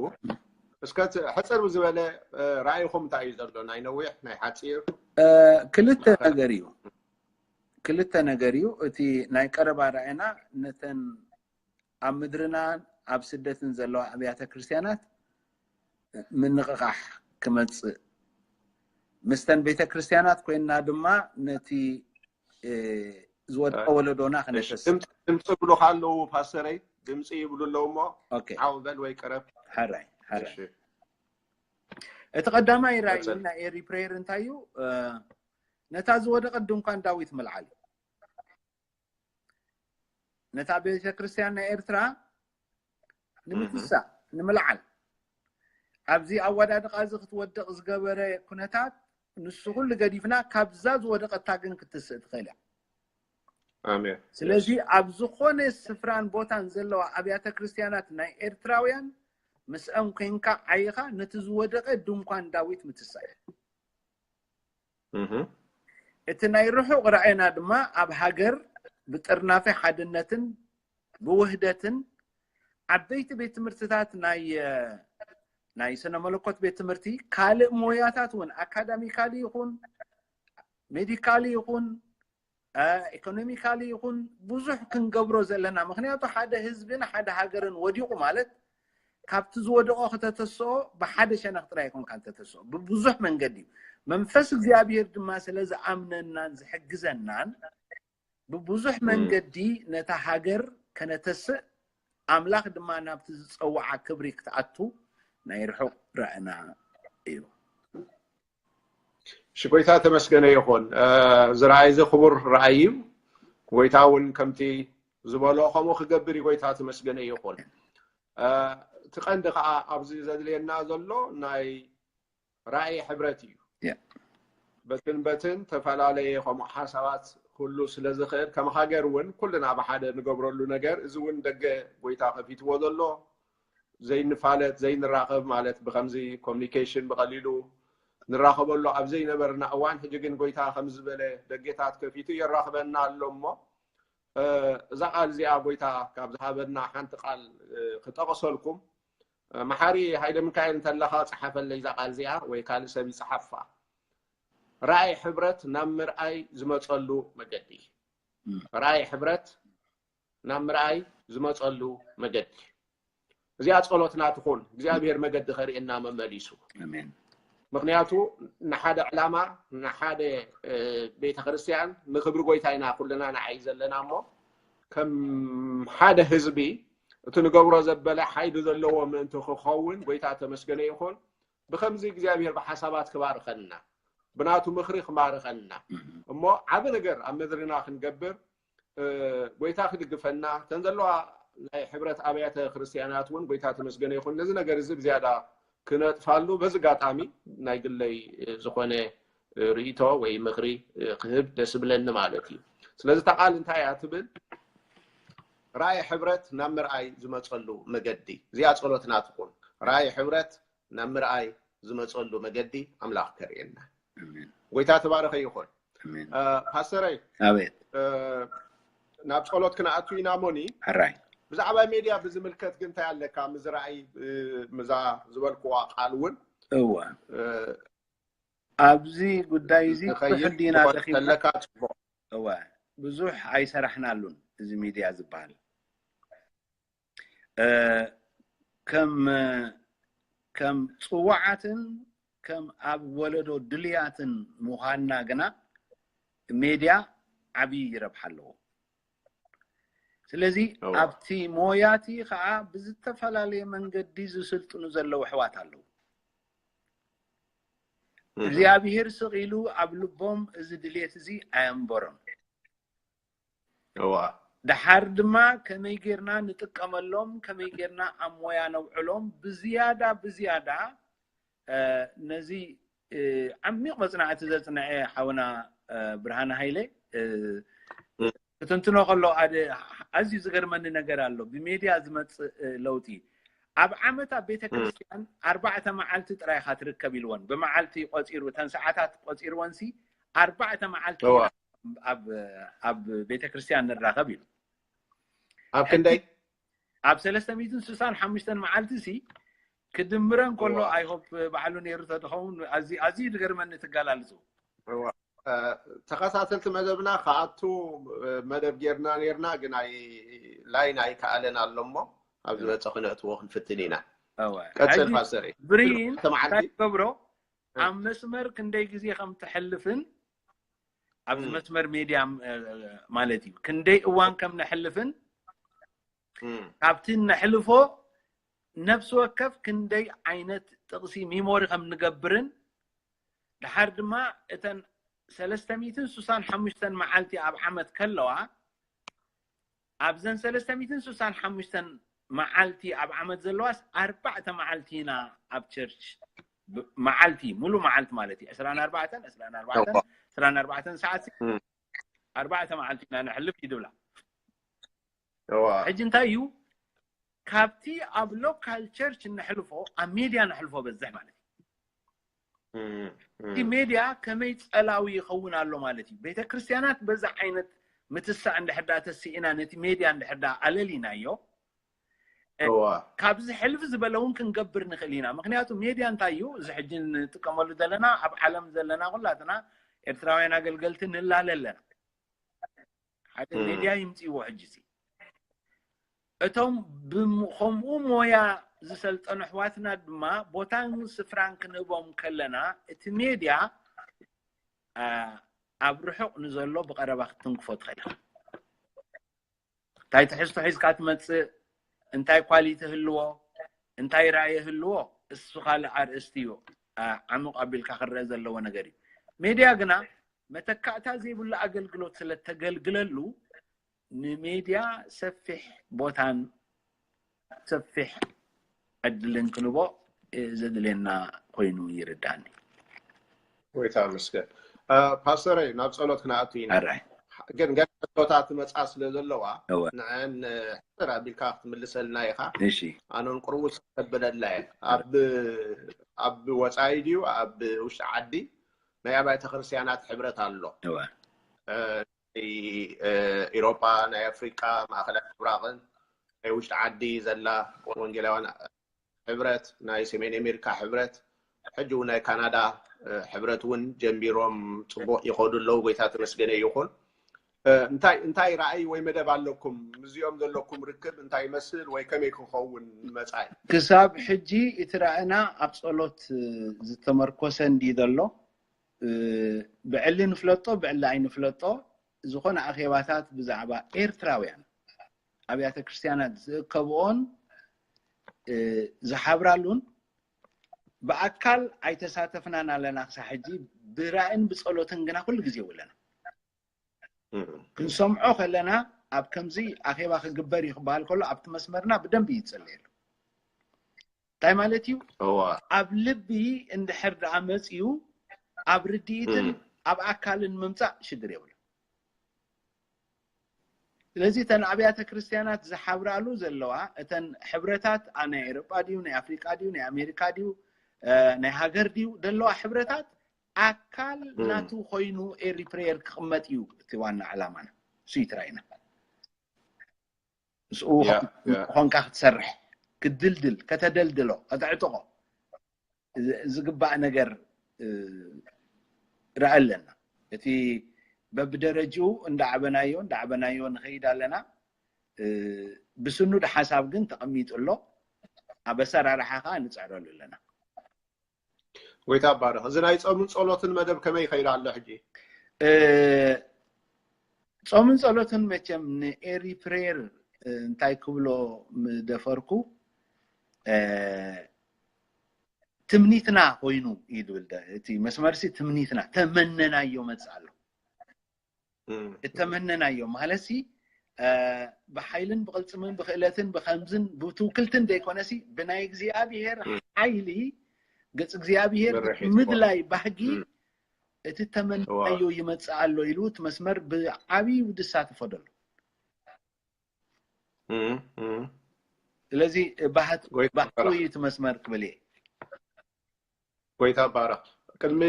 እስከ ሕጽር ዝበለ ራእይኹም እንታይ እዩ ዘሎ? ናይ ነዊሕ፣ ናይ ሓጺር? ክልተ ነገር እዩ። ክልተ ነገር እዩ። እቲ ናይ ቀረባ ራእይና ነተን ኣብ ምድርና ኣብ ስደትን ዘለዋ ኣብያተ ክርስትያናት ምንቕቓሕ ክመጽእ፣ ምስተን ቤተ ክርስትያናት ኮይንና ድማ ነቲ ዝወድቀ ወለዶና ክነሰስ። ድምፂ ይብሉ ኣለዉ ፓስተረይ፣ ድምፂ ይብሉ ኣለዉ እሞ ዓው በል ወይ ቅረብ። ሓራይ ሓራይ። እቲ ቀዳማይ ራእይ ናይ ኤሪ ፕሬየር እንታይ እዩ? ነታ ዝወደቀት ድንኳን ዳዊት ምልዓል እዩ። ነታ ቤተ ክርስትያን ናይ ኤርትራ ንምትሳእ፣ ንምልዓል፣ ኣብዚ ኣወዳድቃ እዚ ክትወድቕ ዝገበረ ኩነታት ንሱ ኩሉ ገዲፍና ካብዛ ዝወደቐታ ግን ክትስእ ትኽእል እያ። ኣሜን። ስለዚ ኣብ ዝኾነ ስፍራን ቦታን ዘለዋ ኣብያተ ክርስትያናት ናይ ኤርትራውያን ምስአን ኮንካ ዓይኻ ነቲ ዝወደቐ ድንኳን ዳዊት ምትሳእ እያ። እቲ ናይ ርሑቕ ራእይና ድማ ኣብ ሃገር ብጥርናፈ ሓድነትን ብውህደትን ዓበይቲ ቤት ትምህርትታት ናይ ናይ ስነ መለኮት ቤት ትምህርቲ ካልእ ሞያታት እውን ኣካዳሚካሊ ይኹን ሜዲካሊ ይኹን ኢኮኖሚካሊ ይኹን ብዙሕ ክንገብሮ ዘለና። ምክንያቱ ሓደ ህዝብን ሓደ ሃገርን ወዲቑ ማለት ካብቲ ዝወደቆ ከተተስኦ ብሓደ ሸነኽ ጥራይ ኣይኮንካን ተተስኦ፣ ብብዙሕ መንገዲ እዩ። መንፈስ እግዚኣብሔር ድማ ስለ ዝኣምነናን ዝሕግዘናን ብብዙሕ መንገዲ ነታ ሃገር ከነተስእ ኣምላኽ ድማ ናብቲ ዝጸውዓ ክብሪ ክትኣቱ ናይ ርሑቕ ራእና እዩ። እሺ፣ ጎይታ ተመስገነ ይኹን። እዚ ራእይ እዚ ክቡር ራእይ እዩ። ጎይታ እውን ከምቲ ዝበሎ ከምኡ ክገብር እዩ። ጎይታ ተመስገነ ይኹን። እቲ ቀንዲ ከዓ ኣብዚ ዘድልየና ዘሎ ናይ ራእይ ሕብረት እዩ። በትን በትን ተፈላለየ ከምኡ ሓሳባት ኩሉ ስለ ዝኽእል ከም ሃገር እውን ኩልና ብሓደ ንገብረሉ ነገር እዚ እውን ደገ ጎይታ ከፊትዎ ዘሎ ዘይንፋለጥ ዘይንራኸብ ማለት ብከምዚ ኮሚኒኬሽን ብቐሊሉ ንራኸበሉ ኣብ ዘይነበርና እዋን ሕጂ ግን ጎይታ ከም ዝበለ ደገታት ከፊቱ የራኽበና ኣሎ እሞ እዛ ቃል እዚኣ ጎይታ ካብ ዝሃበና ሓንቲ ቃል ክጠቕሰልኩም። መሓሪ ሃይለ ሚካኤል እንተለኻ ፀሓፈለይ እዛ ቃል እዚኣ ወይ ካልእ ሰብ ይፅሓፋ። ራእይ ሕብረት ናብ ምርኣይ ዝመፀሉ መገዲ። ራእይ ሕብረት ናብ ምርኣይ ዝመፀሉ መገዲ። እዚኣ ፀሎትና ትኹን። እግዚኣብሔር መገዲ ከርእየና መመሊሱ። ምክንያቱ ንሓደ ዕላማ ንሓደ ቤተክርስትያን ንክብሪ ጎይታ ኢና ኩልና ንዓይ ዘለና እሞ ከም ሓደ ህዝቢ እቲ ንገብሮ ዘበለ ሓይሊ ዘለዎ ምእንቲ ክኸውን ጎይታ ተመስገነ ይኹን። ብከምዚ እግዚኣብሔር ብሓሳባት ክባርኸና ብናቱ ምክሪ ክባርኸና እሞ ዓቢ ነገር ኣብ ምድርና ክንገብር ጎይታ ክድግፈና እተን ዘለዋ ናይ ሕብረት ኣብያተ ክርስትያናት እውን ጎይታ ተመስገነ ይኹን ነዚ ነገር እዚ ብዝያዳ ክነጥፋሉ በዚ ኣጋጣሚ ናይ ግለይ ዝኾነ ርእይቶ ወይ ምክሪ ክህብ ደስ ብለኒ ማለት እዩ። ስለዚ እታ ቃል እንታይ እያ ትብል? ራእይ ሕብረት ናብ ምርኣይ ዝመፀሉ መገዲ እዚኣ ፀሎትና ትኹን። ራእይ ሕብረት ናብ ምርኣይ ዝመፀሉ መገዲ ኣምላኽ ከርእየና። ጎይታ ተባረኸ ይኹን። ፓስተረይ ኣቤት ናብ ጸሎት ክንኣቱ ኢና። ሞኒ ሕራይ ብዛዕባ ሜድያ ብዝምልከት ግን እንታይ ኣለካ? ምዝራእይ ምዛ ዝበልክዋ ቃል እውን እወ ኣብዚ ጉዳይ እዚ ትሕል ዲና ደኺምና ዘለካ ጽቡቕ እወ ብዙሕ ኣይሰራሕናሉን። እዚ ሚድያ ዝበሃል ከም ከም ጽዋዓትን ከም ኣብ ወለዶ ድልያትን ምዃንና ግና ሜድያ ዓብዪ ረብሓ ኣለዎ። ስለዚ ኣብቲ ሞያቲ ከዓ ብዝተፈላለየ መንገዲ ዝስልጥኑ ዘለዉ ኣሕዋት ኣለዉ። እግዚኣብሔር ስቕ ኢሉ ኣብ ልቦም እዚ ድልየት እዚ ኣየንበሮም። እዋ ደሓር ድማ ከመይ ጌርና ንጥቀመሎም፣ ከመይ ጌርና ኣብ ሞያ ነውዕሎም፣ ብዝያዳ ብዝያዳ ነዚ ዓሚቕ መፅናዕቲ ዘፅንዐ ሓውና ብርሃነ ሃይለ ክትንትኖ ከሎ ኣደ ኣዝዩ ዝገርመኒ ነገር ኣሎ። ብሜድያ ዝመፅእ ለውጢ ኣብ ዓመት ኣብ ቤተ ክርስቲያን ኣርባዕተ መዓልቲ ጥራይ ኢኻ ትርከብ ኢልወን። ብመዓልቲ ቆፂሩ እተን ሰዓታት ቆፂርወንሲ ኣርባዕተ መዓልቲ ኣብ ቤተ ክርስቲያን ንራኸብ ኢሉ። ኣብ ክንደይ ኣብ ሰለስተ ሚእትን ስሳን ሓሙሽተን መዓልቲ ሲ ክድምረን ከሎ ኣይሆፕ ባዕሉ ነይሩ ተድኸውን ኣዝዩ ዝገርመኒ ትጋላልፁ። ተኸታተልቲ መደብና ከኣቱ መደብ ጌርና ኔርና፣ ግን ላይን ኣይከኣለን ኣሎ እሞ ኣብ ዝበፀ ክነእትዎ ክንፍትን ኢና። ቀፅል ፓስተር። ብሪን እንታይ ትገብሮ ኣብ መስመር ክንደይ ግዜ ከም ትሕልፍን ኣብዚ መስመር ሜድያ ማለት እዩ ክንደይ እዋን ከም ነሕልፍን ካብቲ ነሕልፎ ነፍሲ ወከፍ ክንደይ ዓይነት ጥቕሲ ሚሞሪ ከም ንገብርን ደሓር ድማ እተን ሰለስተ ሚእትን ስሳን ሓሙሽተን መዓልቲ ኣብ ዓመት ከለዋ ኣብዘን ሰለስተ ሚእትን ስሳን ሓሙሽተን መዓልቲ ኣብ ዓመት ዘለዋስ ኣርባዕተ መዓልቲ ኢና ኣብ ቸርች መዓልቲ ሙሉ መዓልቲ ማለት እዩ ዕስራን ኣርባዕተን ዕስራን ኣርባዕተን ዕስራን ኣርባዕተን ሰዓት ኣርባዕተ መዓልቲ ኢና ነሕልፍ እዩ ድብላ። ሕጂ እንታይ እዩ ካብቲ ኣብ ሎካል ቸርች ነሕልፎ ኣብ ሜድያ ነሕልፎ በዝሕ ማለት እዩ። እቲ ሜድያ ከመይ ጸላዊ ይኸውን ኣሎ ማለት እዩ። ቤተ ክርስቲያናት በዛ ዓይነት ምትሳእ እንድሕር ዳ ተስኢና ነቲ ሜድያ እንድሕር ዳ ኣለሊናዮ ካብዚ ሕልፍ ዝበለ እውን ክንገብር ንኽእል ኢና። ምክንያቱ ሜድያ እንታይ እዩ? እዚ ሕጂ ንጥቀመሉ ዘለና ኣብ ዓለም ዘለና ኩላትና ኤርትራውያን ኣገልገልቲ ንላለ ኣለና። ሓደ ሜድያ ይምፅእዎ ሕጂ ሲ እቶም ከምኡ ሞያ ዝሰልጠኑ ኣሕዋትና ድማ ቦታን ስፍራን ክንህቦም ከለና እቲ ሜድያ ኣብ ርሑቕ ንዘሎ ብቐረባ ክትትንክፎ ትኽእል ኢኻ። እንታይ ትሕዝቶ ሒዝካ ትመፅእ፣ እንታይ ኳሊቲ ህልዎ፣ እንታይ ራእይ ህልዎ እሱ ካልእ ኣርእስቲ እዩ። ዓሙቕ ኣቢልካ ክረአ ዘለዎ ነገር እዩ። ሜድያ ግና መተካእታ ዘይብሉ ኣገልግሎት ስለተገልግለሉ ንሜድያ ሰፊሕ ቦታን ሰፊሕ ዕድልን ክንቦ ዘድልየና ኮይኑ ይርዳኒ። ጎይታ መስገን። ፓስተረይ ናብ ጸሎት ክንኣቱ ኢና። ግን ገለ ሕቶታት ትመጻ ስለ ዘለዋ ንዐን ሕፅር ኣቢልካ ክትምልሰልና ኢኻ። ኣነን ቁርቡ ሰብለላ እየ። ኣብ ወፃኢ ድዩ ኣብ ውሽጢ ዓዲ ናይ ኣብያተ ክርስቲያናት ሕብረት ኣሎ። ኢሮጳ፣ ናይ ኣፍሪቃ፣ ማእኸላይ ምብራቕን ናይ ውሽጢ ዓዲ ዘላ ወንጌላውያን ሕብረት፣ ናይ ሰሜን ኣሜሪካ ሕብረት፣ ሕጂ እውን ናይ ካናዳ ሕብረት እውን ጀሚሮም ፅቡቕ ይኸዱ ኣለዉ። ጎይታ ተመስገነ ይኹን። እንታይ እንታይ ራእይ ወይ መደብ ኣለኩም? ምስዚኦም ዘለኩም ርክብ እንታይ ይመስል ወይ ከመይ ክኸውን ንመፃኢ? ክሳብ ሕጂ እቲ ራእና ኣብ ፀሎት ዝተመርኮሰ እንዲ ዘሎ ብዕሊ ንፍለጦ ብዕሊ ኣይንፍለጦ ዝኾነ ኣኼባታት ብዛዕባ ኤርትራውያን ኣብያተ ክርስቲያናት ዝእከብኦን ዝሓብራሉን ብኣካል ኣይተሳተፍናን ኣለና ክሳብ ሕጂ ብራእን ብፀሎትን ግና ኩሉ ግዜ ውለና ክንሰምዖ ከለና ኣብ ከምዚ ኣኼባ ክግበር እዩ ክበሃል ከሎ ኣብቲ መስመርና ብደንብ እዩ ዝፅለየሉ እንታይ ማለት እዩ ኣብ ልቢ እንድሕር ደኣ መፅዩ ኣብ ርድኢትን ኣብ ኣካልን ምምፃእ ሽግር የብሉ ስለዚ እተን ኣብያተ ክርስትያናት ዝሓብራሉ ዘለዋ እተን ሕብረታት ናይ ኤሮጳ ድዩ ናይ ኣፍሪቃ ድዩ ናይ ኣሜሪካ ድዩ ናይ ሃገር ድዩ ዘለዋ ሕብረታት ኣካል ናቱ ኮይኑ ኤሪ ፕሬየር ክቕመጥ እዩ እቲ ዋና ዕላማና እሱ ይትራይና ምስኡ ኾንካ ክትሰርሕ ክትድልድል ከተደልድሎ ከተዕጥቆ ዝግባእ ነገር ርአ ኣለና እቲ በብደረጅኡ እንዳዓበናዮ እንዳዓበናዮ ንኸይድ ኣለና ብስኑድ ሓሳብ ግን ተቐሚጡ ኣሎ ኣብ ኣሰራርሓ ከዓ ንፅዕረሉ ኣለና ጎይታ ባርኽ። እዚ ናይ ጾምን ጸሎትን መደብ ከመይ ይኸይድ ኣሎ ሕጂ? ጾምን ጸሎትን መቸም ንኤሪ ፕሬየር እንታይ ክብሎ ምደፈርኩ፣ ትምኒትና ኮይኑ እዩ ዝብል። እቲ መስመርሲ ትምኒትና፣ ተመነናዮ መጽእ ኣሎ። እተመነናዮ ማለትሲ፣ ብሓይልን ብቕልፅምን ብክእለትን ብከምዝን ብትውክልትን ዘይኮነሲ፣ ብናይ እግዚኣብሄር ሓይሊ፣ ገፅ እግዚኣብሄር ምድላይ ባህጊ፣ እቲ ተመነናዮ ይመፅእ ኣሎ ኢሉ እቲ መስመር ብዓብዩ ዝሳተፎ ዘሎ። ስለዚ ባህቱ እዩ እቲ መስመር ክብል እየ። ጎይታ ባረኽ። ቅድሚ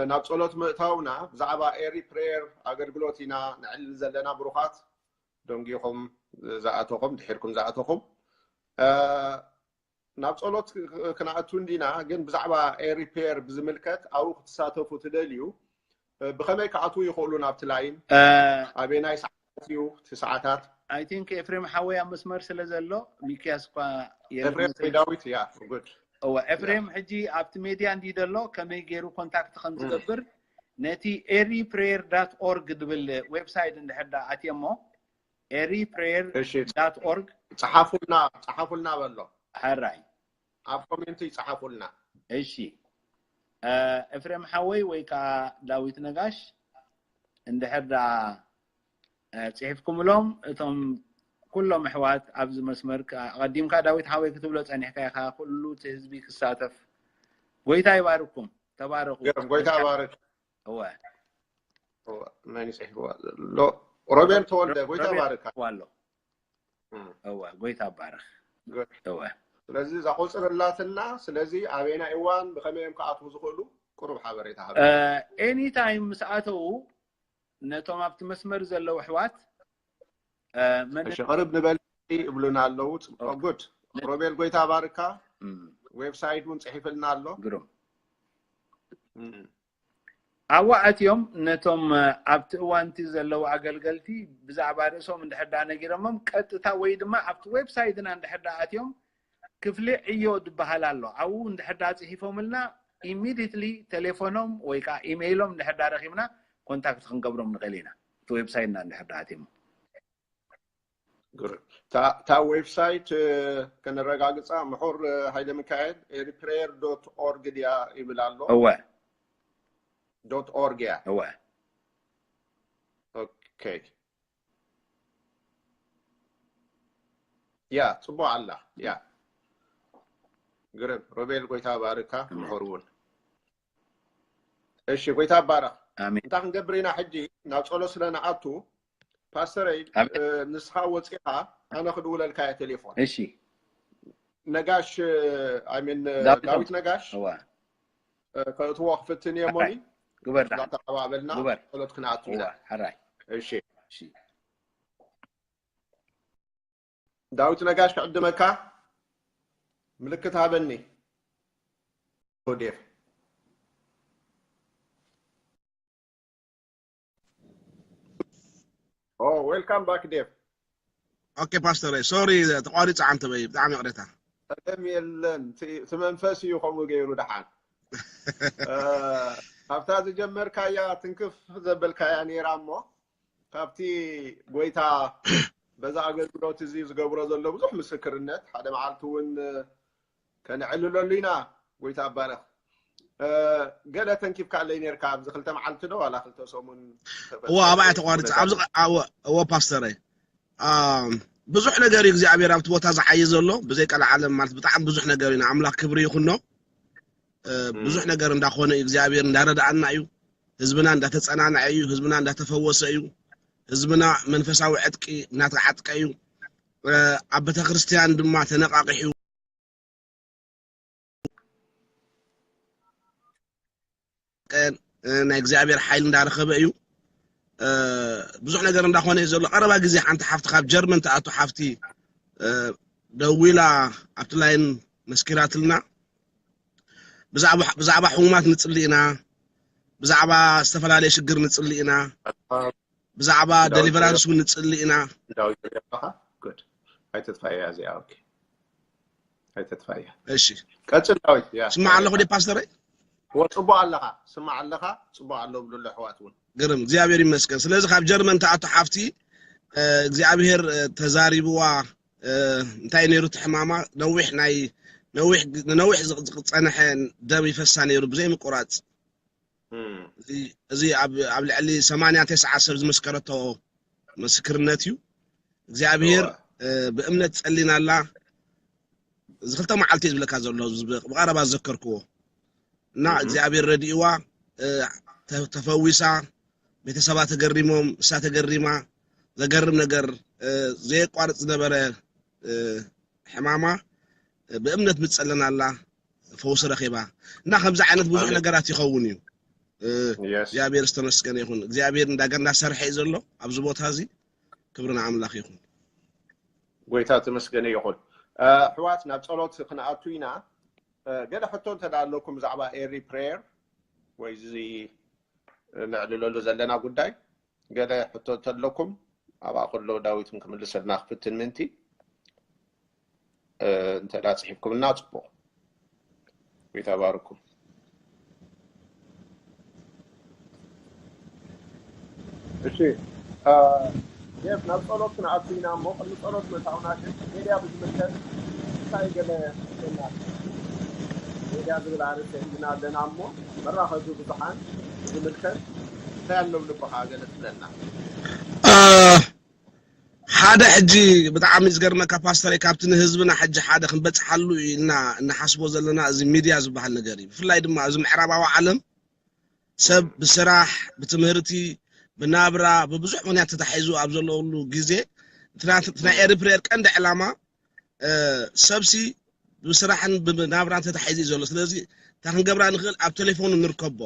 ናብ ጸሎት ምእታውና፣ ብዛዕባ ኤሪ ፕሬየር ኣገልግሎት ኢና ነዕልል ዘለና። ብሩኻት፣ ደንጊኹም ዝኣተኹም፣ ድሒርኩም ዝኣተኹም፣ ናብ ጸሎት ክንኣቱ እንዲና። ግን ብዛዕባ ኤሪ ፕሬየር ብዝምልከት፣ ኣብኡ ክትሳተፉ ትደልዩ፣ ብኸመይ ክኣትዉ ይኽእሉ ናብቲ ላይን? ኣበየናይ ሰዓታት እዩ እቲ ሰዓታት? I think ኤፍሬም ሓወይ ኣብ መስመር ስለ ዘሎ፣ ሚክያስ እኳ የለን ኤፍሬም ወይ ዳዊት? ያ፣ ጉድ። እወ፣ ኤፍሬም ሕጂ ኣብቲ ሜድያ እንዲ ዘሎ፣ ከመይ ገይሩ ኮንታክት ከም ዝገብር፣ ነቲ ኤሪ ፕሬየር ዳት ኦርግ ዝብል ዌብሳይት እንድሕር ዳ ኣትየሞ፣ ኤሪ ፕሬየር ዳት ኦርግ ጸሓፉልና፣ ጸሓፉልና በሎ። ሕራይ። ኣብ ኮሜንት ይጸሓፉልና። እሺ፣ ኤፍሬም ሓወይ ወይ ከዓ ዳዊት ነጋሽ፣ እንድሕር ዳ ፅሒፍኩምሎም፣ እቶም ኩሎም ኣሕዋት ኣብዚ መስመር፣ ኣቐዲምካ ዳዊት ሓወይ ክትብሎ ጸኒሕካ ኢኻ፣ ኩሉ እቲ ህዝቢ ክሳተፍ። ጎይታ ይባርኩም። ተባረኹ። ጎይታ ባርክ። እወ። መን ይጽሕፍዋ ዘሎ? ሮቤል ተወልደ። ጎይታ ባርካ። ኣሎ። እወ፣ ጎይታ ባርክ። እወ። ስለዚ እዛ ቁፅሪ ኣላትና። ስለዚ ኣበየናይ እዋን ብኸመይ እዮም ክኣትዉ ዝኽእሉ? ቁሩብ ሓበሬታ ሃብ። ኤኒ ታይም ምስ ኣተዉ፣ ነቶም ኣብቲ መስመር ዘለዉ ኣሕዋት፣ እሺ፣ ቅርብ ንበል ይብሉና ኣለዉ። ጉድ። ሮቤል፣ ጎይታ ባርካ። ዌብሳይት እውን ፅሒፍልና ኣሎ። ግሩም። ኣብኡ ኣትዮም ነቶም ኣብቲ እዋንቲ ዘለዉ ኣገልገልቲ ብዛዕባ ርእሶም እንድሕር ደኣ ነጊሮሞም፣ ቀጥታ ወይ ድማ ኣብቲ ዌብሳይትና እንድሕር ደኣ ኣትዮም፣ ክፍሊ ዕዮ ዝበሃል ኣሎ። ኣብኡ እንድሕር ደኣ ጽሒፎምልና፣ ኢሚዲየትሊ ቴሌፎኖም ወይ ከዓ ኢሜይሎም እንድሕር ደኣ ረኺብና፣ ኮንታክት ክንገብሮም ንኽእል ኢና። እቲ ዌብሳይትና እንድሕር ደኣ ኣትዮም። እታ ዌብሳይት ከነረጋግፃ። ምሑር ሃይለ ሚካኤል፣ ኤሪፕሬየር ዶት ኦርግ ድያ ይብል ኣሎ። እወ። ዶት ኦርግ እያ። እወ። ኦኬ። ያ፣ ፅቡቅ ኣላ። ያ፣ ግርም። ሮቤል፣ ጎይታ ባርካ። ምሑር እውን። እሺ፣ ጎይታ ባረኽ። ኣሜን። እንታይ ክንገብር ኢና ሕጂ? ናብ ጸሎት ስለ ንኣቱ፣ ፓስተረይ፣ ንስኻ ወጺኻ፣ ኣነ ክድውለልካ እየ ቴሌፎን። እሺ። ነጋሽ፣ I mean፣ ዳዊት ነጋሽ፣ ከእትዎ ክፍትን እየ። ሞኒ፣ ግበር፣ እንዳተቐባበልና ጸሎት ክንኣቱ ኢና። ሕራይ። እሺ። ዳዊት ነጋሽ፣ ክዕድመካ፣ ምልክት ሃበኒ። ዴቭ። ኦ፣ ዌልካም ባክ ዴቭ። ኦኬ ፓስተር፣ ሶሪ፣ ተቋሪፀ ዓንተ በይ፣ ብጣዕሚ ይቕሬታ። ጸገም የለን፣ እቲ መንፈስ እዩ ከምኡ ገይሩ። ደሓን፣ ካብታ ዝጀመርካያ ትንክፍ ዘበልካያ ነይራ እሞ፣ ካብቲ ጎይታ በዛ ኣገልግሎት እዚ ዝገብሮ ዘሎ ብዙሕ ምስክርነት፣ ሓደ መዓልቲ እውን ከነዕልለሉ ኢና። ጎይታ ባረኽ። ገለ ተንኪፍካለይ ነርካ ኣብዚ ክልተ መዓልቲ ዶ ዋላ ክልተ ሰሙን? እዎ፣ ኣብኣ ተቋሪፀ። ኣብዚ እዎ ፓስተረይ፣ ብዙሕ ነገር እዩ እግዚኣብሔር ኣብቲ ቦታ ዝዓየ ዘሎ። ብዘይ ቀልዓለም ማለት ብጣዕሚ ብዙሕ ነገር እዩ። ንኣምላኽ ክብሪ ይኹኖ። ብዙሕ ነገር እንዳኾነ እዩ እግዚኣብሔር፣ እንዳረድኣና እዩ። ህዝብና እንዳተጸናንዐ እዩ። ህዝብና እንዳተፈወሰ እዩ። ህዝብና መንፈሳዊ ዕጥቂ እናተዓጥቀ እዩ። ኣብ ቤተክርስትያን ድማ ተነቃቂሑ ናይ እግዚኣብሔር ሓይሊ እንዳረኸበ እዩ። ብዙሕ ነገር እንዳኾነ እዩ ዘሎ። ቀረባ ግዜ ሓንቲ ሓፍቲ ካብ ጀርመን ትኣቱ ሓፍቲ ደዊላ ኣብቲ ላይን መስኪራትልና። ብዛዕባ ሕሙማት ንጽሊ ኢና፣ ብዛዕባ ዝተፈላለየ ሽግር ንጽሊ ኢና፣ ብዛዕባ ደሊቨራንስ እውን ንጽሊ ኢና። ኣይተጥፋያ እዚኣ። ኦኬ፣ ኣይተጥፋያ። እሺ፣ ቀጽል ዳዊት። ያ ስማዕ ኣለኹ ደ ፓስተረይ? ወ ጽቡቕ ኣለኻ፣ ስማዕ ኣለኻ፣ ጽቡቕ ኣሎ ብሉሎ ኣሕዋት እውን። ግርም፣ እግዚኣብሔር ይመስገን። ስለዚ ካብ ጀርመን ትኣቱ ሓፍቲ፣ እ፣ እግዚኣብሔር፣ እ፣ ተዛሪብዋ፣ እ፣ እንታይ ነይሩ እቲ ሕማማ? ነዊሕ ናይ፣ ነዊሕ፣ ንነዊሕ ዝቕ-፣ ዝጸንሐ ደም ይፈሳ ነይሩ ብዘይ ምቁራጽ። እም፣ እዚ፣ እዚ ኣብ፣ ኣብ ልዕሊ ሰማንያ ተስዓ ሰብ ዝመስከረቶ ምስክርነት እዩ። እግዚኣብሔር፣ እወ። እ፣ ብእምነት ጸሊናላ። እዚ ክልተ መዓልቲ እዩ ዝብለካ ዘሎ፣ እዚ ብ-፣ ብቐረባ ዝዘከርክዎ። እና እም፣ እግዚኣብሔር ረድእዋ፣ እ፣ ተ-፣ ተፈዊሳ፣ ቤተሰባ ተገሪሞም፣ እሳ ተገሪማ። ዘገርም ነገር፣ እ፣ ዘየቋርጽ ዝነበረ፣ እ፣ ሕማማ፣ እ፣ ብእምነት ምጸለናላ ፈውሲ ረኺባ። እና ከምዚ ዓይነት ብዙሕ ኣሜን። ነገራት ይኸውን እዩ። እ፣ የስ። እግዚኣብሔር ዝተመስገነ ይኹን። እግዚኣብሔር እንዳገ-፣ እንዳሰርሐ እዩ ዘሎ ኣብዚ ቦታ እዚ። ክብሪ ንኣምላኽ ይኹን። ጎይታ ተመስገነ ይኹን። እ፣ ኣሕዋት ናብ ጸሎት ክንኣቱ ኢና። እ፣ ገለ ሕቶ እንተ ደኣ ኣለኩም ብዛዕባ ኤሪ ፕሬየር ወይ እዚ ነዕልለሉ ዘለና ጉዳይ ገለ ሕቶ እንተ ኣለኩም ኣብኣ ከሎ ዳዊትን ክምልሰልና ክፍትን ምእንቲ እ፣ እንተ ደኣ ጽሒፍኩምልና ጽቡቕ። ጎይታ ባርኩም። እሺ እ፣ ዴቭ ናብ ጸሎት ክንኣቱ ኢና እሞ ቅድሚ ጸሎት ምእታውና ግን ሜድያ ብዝምልከት እንታይ ገለ ና ሜድያ ዝብል ኣርእስቲ ሒዝና ኣለና እሞ መራኸቢ ብዙሓን ብዝምልከት እንታይ ኣሎ ኣብ ልብኻ ገለ ትብለና። ሓደ ሕጂ ብጣዕሚ ዝገርመካ ፓስተረይ፣ ካብቲ ንህዝብና ሕጂ ሓደ ክንበፅሓሉ ኢልና እናሓስቦ ዘለና እዚ ሚድያ ዝበሃል ነገር እዩ። ብፍላይ ድማ እዚ ምዕራባዊ ዓለም ሰብ ብስራሕ፣ ብትምህርቲ፣ ብናብራ፣ ብብዙሕ ምክንያት ተታሒዙ ኣብ ዘለውሉ ግዜ እቲ ናት-፣ እቲ ናይ ኤሪፕሬር ቀንዲ ዕላማ እ፣ ሰብሲ ብስራሕን ብናብራን ተታሒዙ እዩ ዘሎ። ስለዚ እንታይ ክንገብራ ንኽእል? ኣብ ቴሌፎኑ ንርከቦ።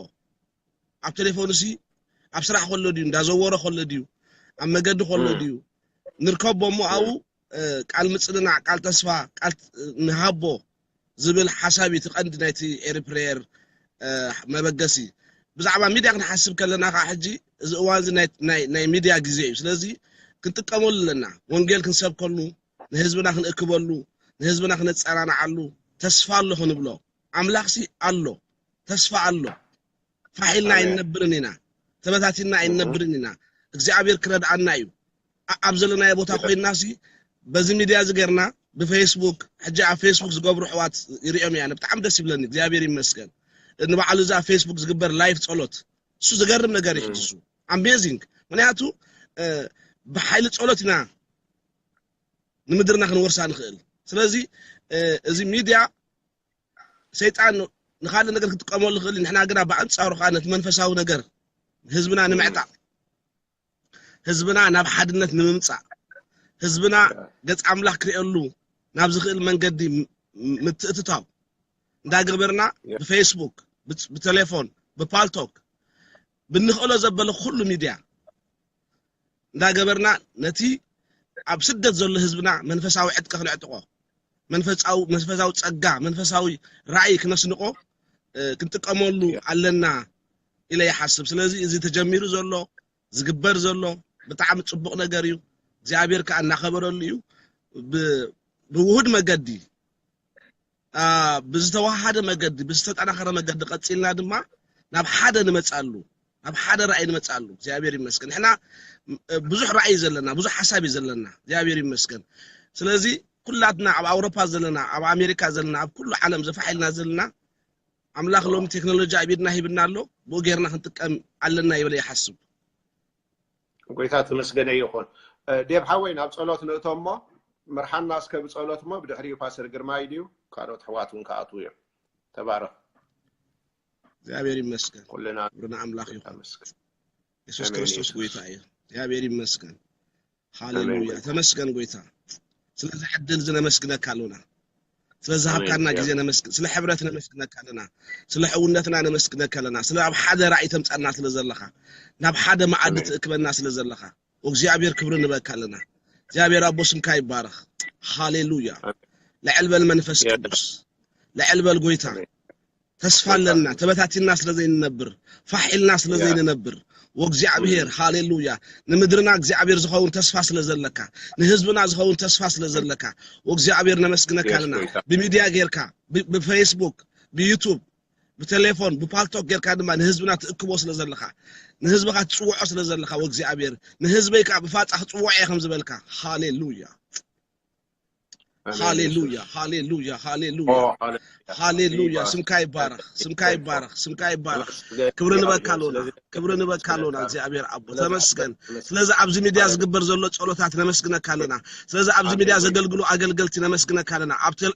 ኣብ ቴሌፎኑ ሲ ኣብ ስራሕ ከሎ ድዩ፣ እንዳዘወረ ከሎ ድዩ፣ ኣብ መገዲ ከሎ ድዩ፣ ንርከቦ እሞ ኣብኡ እ፣ ቃል ምጽንናዕ፣ ቃል ተስፋ፣ ቃል እ፣ ንሃቦ ዝብል ሓሳብ እዩ እቲ ቀንዲ ናይቲ ኤሪ ፕሬየር እ፣ መበገሲ። ብዛዕባ ሚድያ ክንሓስብ ከለና ከዓ ሕጂ እዚ እዋን እዚ ናይ- ናይ- ናይ ሚድያ ግዜ እዩ። ስለዚ ክንጥቀመሉ ኣለና። ወንጌል ክንሰብከሉ፣ ንህዝብና ክንእክበሉ፣ ንህዝብና ክነጸናንዓሉ፣ ተስፋ ኣሎ ክንብሎ። ኣምላኽሲ ኣሎ፣ ተስፋ ኣሎ። ፋሕ ኢልና ኣይንነብርን ኢና፣ ተበታቲንና ኣይንነብርን ኢና። እግዚኣብሔር ክረድኣና እዩ። ኣ- ኣብ ዘለናዮ ቦታ ኮይንና ሲ በዚ ሚድያ እዚ ገርና ብፌስቡክ፣ ሕጂ ኣብ ፌስቡክ ዝገብሩ ኣሕዋት ይሪኦም እየ ኣነ፣ ብጣዕሚ ደስ ይብለኒ። እግዚኣብሔር ይመስገን። ንባዕሉ እዚ ኣብ ፌስቡክ ዝግበር ላይፍ ጸሎት እሱ ዝገርም ነገር እዩ። ሕጂ እሱ ኣሜዚንግ፣ ምክንያቱ እ፣ ብሓይሊ ጸሎት ኢና ንምድርና ክንወርሳ ንኽእል። ስለዚ እ፣ እዚ ሚድያ ሰይጣን ንኻልእ ነገር ክጥቀመሉ ይኽእል እዩ። ንሕና ግና ብኣንጻሩ ከዓ ነቲ መንፈሳዊ ነገር ህዝብና ንምዕጣቕ፣ ህዝብና ናብ ሓድነት ንምምጻእ፣ ህዝብና ገጽ ኣምላኽ ክርእየሉ ናብ ዝኽእል መንገዲ ም- ምትእትታው እንዳገበርና ብፌስቡክ፣ ብት- ብቴሌፎን፣ ብፓልቶክ፣ ብንኽእሎ ዘበለ ኩሉ ሚድያ እንዳገበርና ነቲ ኣብ ስደት ዘሎ ህዝብና መንፈሳዊ ዕጥቂ ክነዕጥቆ፣ መንፈሳዊ መንፈሳዊ ጸጋ፣ መንፈሳዊ ራእይ ክነስንቆ እ፣ ክንጥቀመሉ ኣለና ኢለ ይሓስብ። ስለዚ እዚ ተጀሚሩ ዘሎ ዝግበር ዘሎ ብጣዕሚ ጽቡቕ ነገር እዩ። እግዚኣብሔር ከዓ እናኸበረሉ እዩ። ብ- ብውሁድ መገዲ ኣ፣ ብዝተዋሃደ መገዲ ብዝተጠናኸረ መገዲ ቀፂልና ድማ ናብ ሓደ ንመፃሉ ናብ ሓደ ራእይ ንመፃሉ እግዚኣብሔር ይመስገን። ንሕና እ፣ ብዙሕ ራእይ ዘለና ብዙሕ ሓሳብ እዩ ዘለና እግዚኣብሔር ይመስገን። ስለዚ ኩላትና ኣብ ኣውሮፓ ዘለና ኣብ ኣሜሪካ ዘለና ኣብ ኩሉ ዓለም ዘፋሒልና ዘለና ኣምላኽ ሎሚ ቴክኖሎጂ ኣብ ኢድና ሂብና ኣሎ ብኡ ጌርና ክንጥቀም ኣለና ይብል ይሓስብ። ጎይታ ተመስገነ ይኹን። እ፣ ዴብ ሓወይ ናብ ጸሎት ንእቶ እሞ መርሓና እስከ ብጸሎት እሞ ብድሕሪኡ ፓስተር ግርማይ ድዩ ካልኦት ኣሕዋት እውን ክኣትዉ እዮም። ተባረኽ። እግዚኣብሔር ይመስገን። ኩልና ክብሪ ንኣምላኽ ይኹን። የሱስ ክርስቶስ ጎይታ እዩ። እግዚኣብሔር ይመስገን። ሃሌሉያ። ተመስገን ጎይታ። ስለዚ ዕድል እዚ ነመስግነካ ኣለና። ስለ ዝሃብካና ግዜ ነመስግን። ስለ ሕብረት ነመስግነካ ኣለና። ስለ ሕውነትና ነመስግነካ ኣለና። ስለ ኣብ ሓደ ራእይ ተምጻና ስለ ዘለኻ፣ ናብ ሓደ መኣዲ ትእክበና ስለ ዘለኻ፣ እግዚኣብሔር ክብሪ ንበካ ኣለና። እግዚኣብሔር ኣቦ ስምካ ይባረኽ። ሃሌሉያ። ልዕል በል መንፈስ ቅዱስ። ልዕል በል ጎይታ። ተስፋ ኣለና። ተበታቲና ስለ ዘይንነብር፣ ፋሕ ኢልና ስለ ዘይንነብር፣ ወእግዚኣብሔር ሃሌሉያ ንምድርና እግዚኣብሔር ዝኸውን ተስፋ ስለ ዘለካ፣ ንህዝብና ዝኸውን ተስፋ ስለ ዘለካ፣ ወእግዚኣብሔር ነመስግነካ ኣለና። ብሚድያ ጌርካ ብ- ብፌስቡክ፣ ብዩቱብ፣ ብቴሌፎን ብፓልቶክ ጌርካ ድማ ንህዝብና ትእክቦ ስለ ዘለኻ፣ ንህዝብኻ ትጽውዖ ስለ ዘለኻ፣ ወእግዚኣብሔር ንህዝበይ ከዓ ብፋጻ ክጽውዖ እየ ከም ዝበልካ። ሃሌሉያ። ሃሌሉያ። ሃሌሉያ። ሃሌሉያ። ሃሌሉያ። ስምካ ይባረኽ። ስምካ ይባረኽ። ስምካ ይባረኽ። ክብሪ ንበካ ኣሎና። ክብሪ ንበካ ኣሎና። እግዚኣብሔር ኣቦ ተመስገን። ስለዚ ኣብዚ ሚድያ ዝግበር ዘሎ ጸሎታት ነመስግነካ ኣለና። ስለዚ ኣብዚ ሚድያ ዘገልግሉ ኣገልገልቲ ነመስግነካ ኣለና።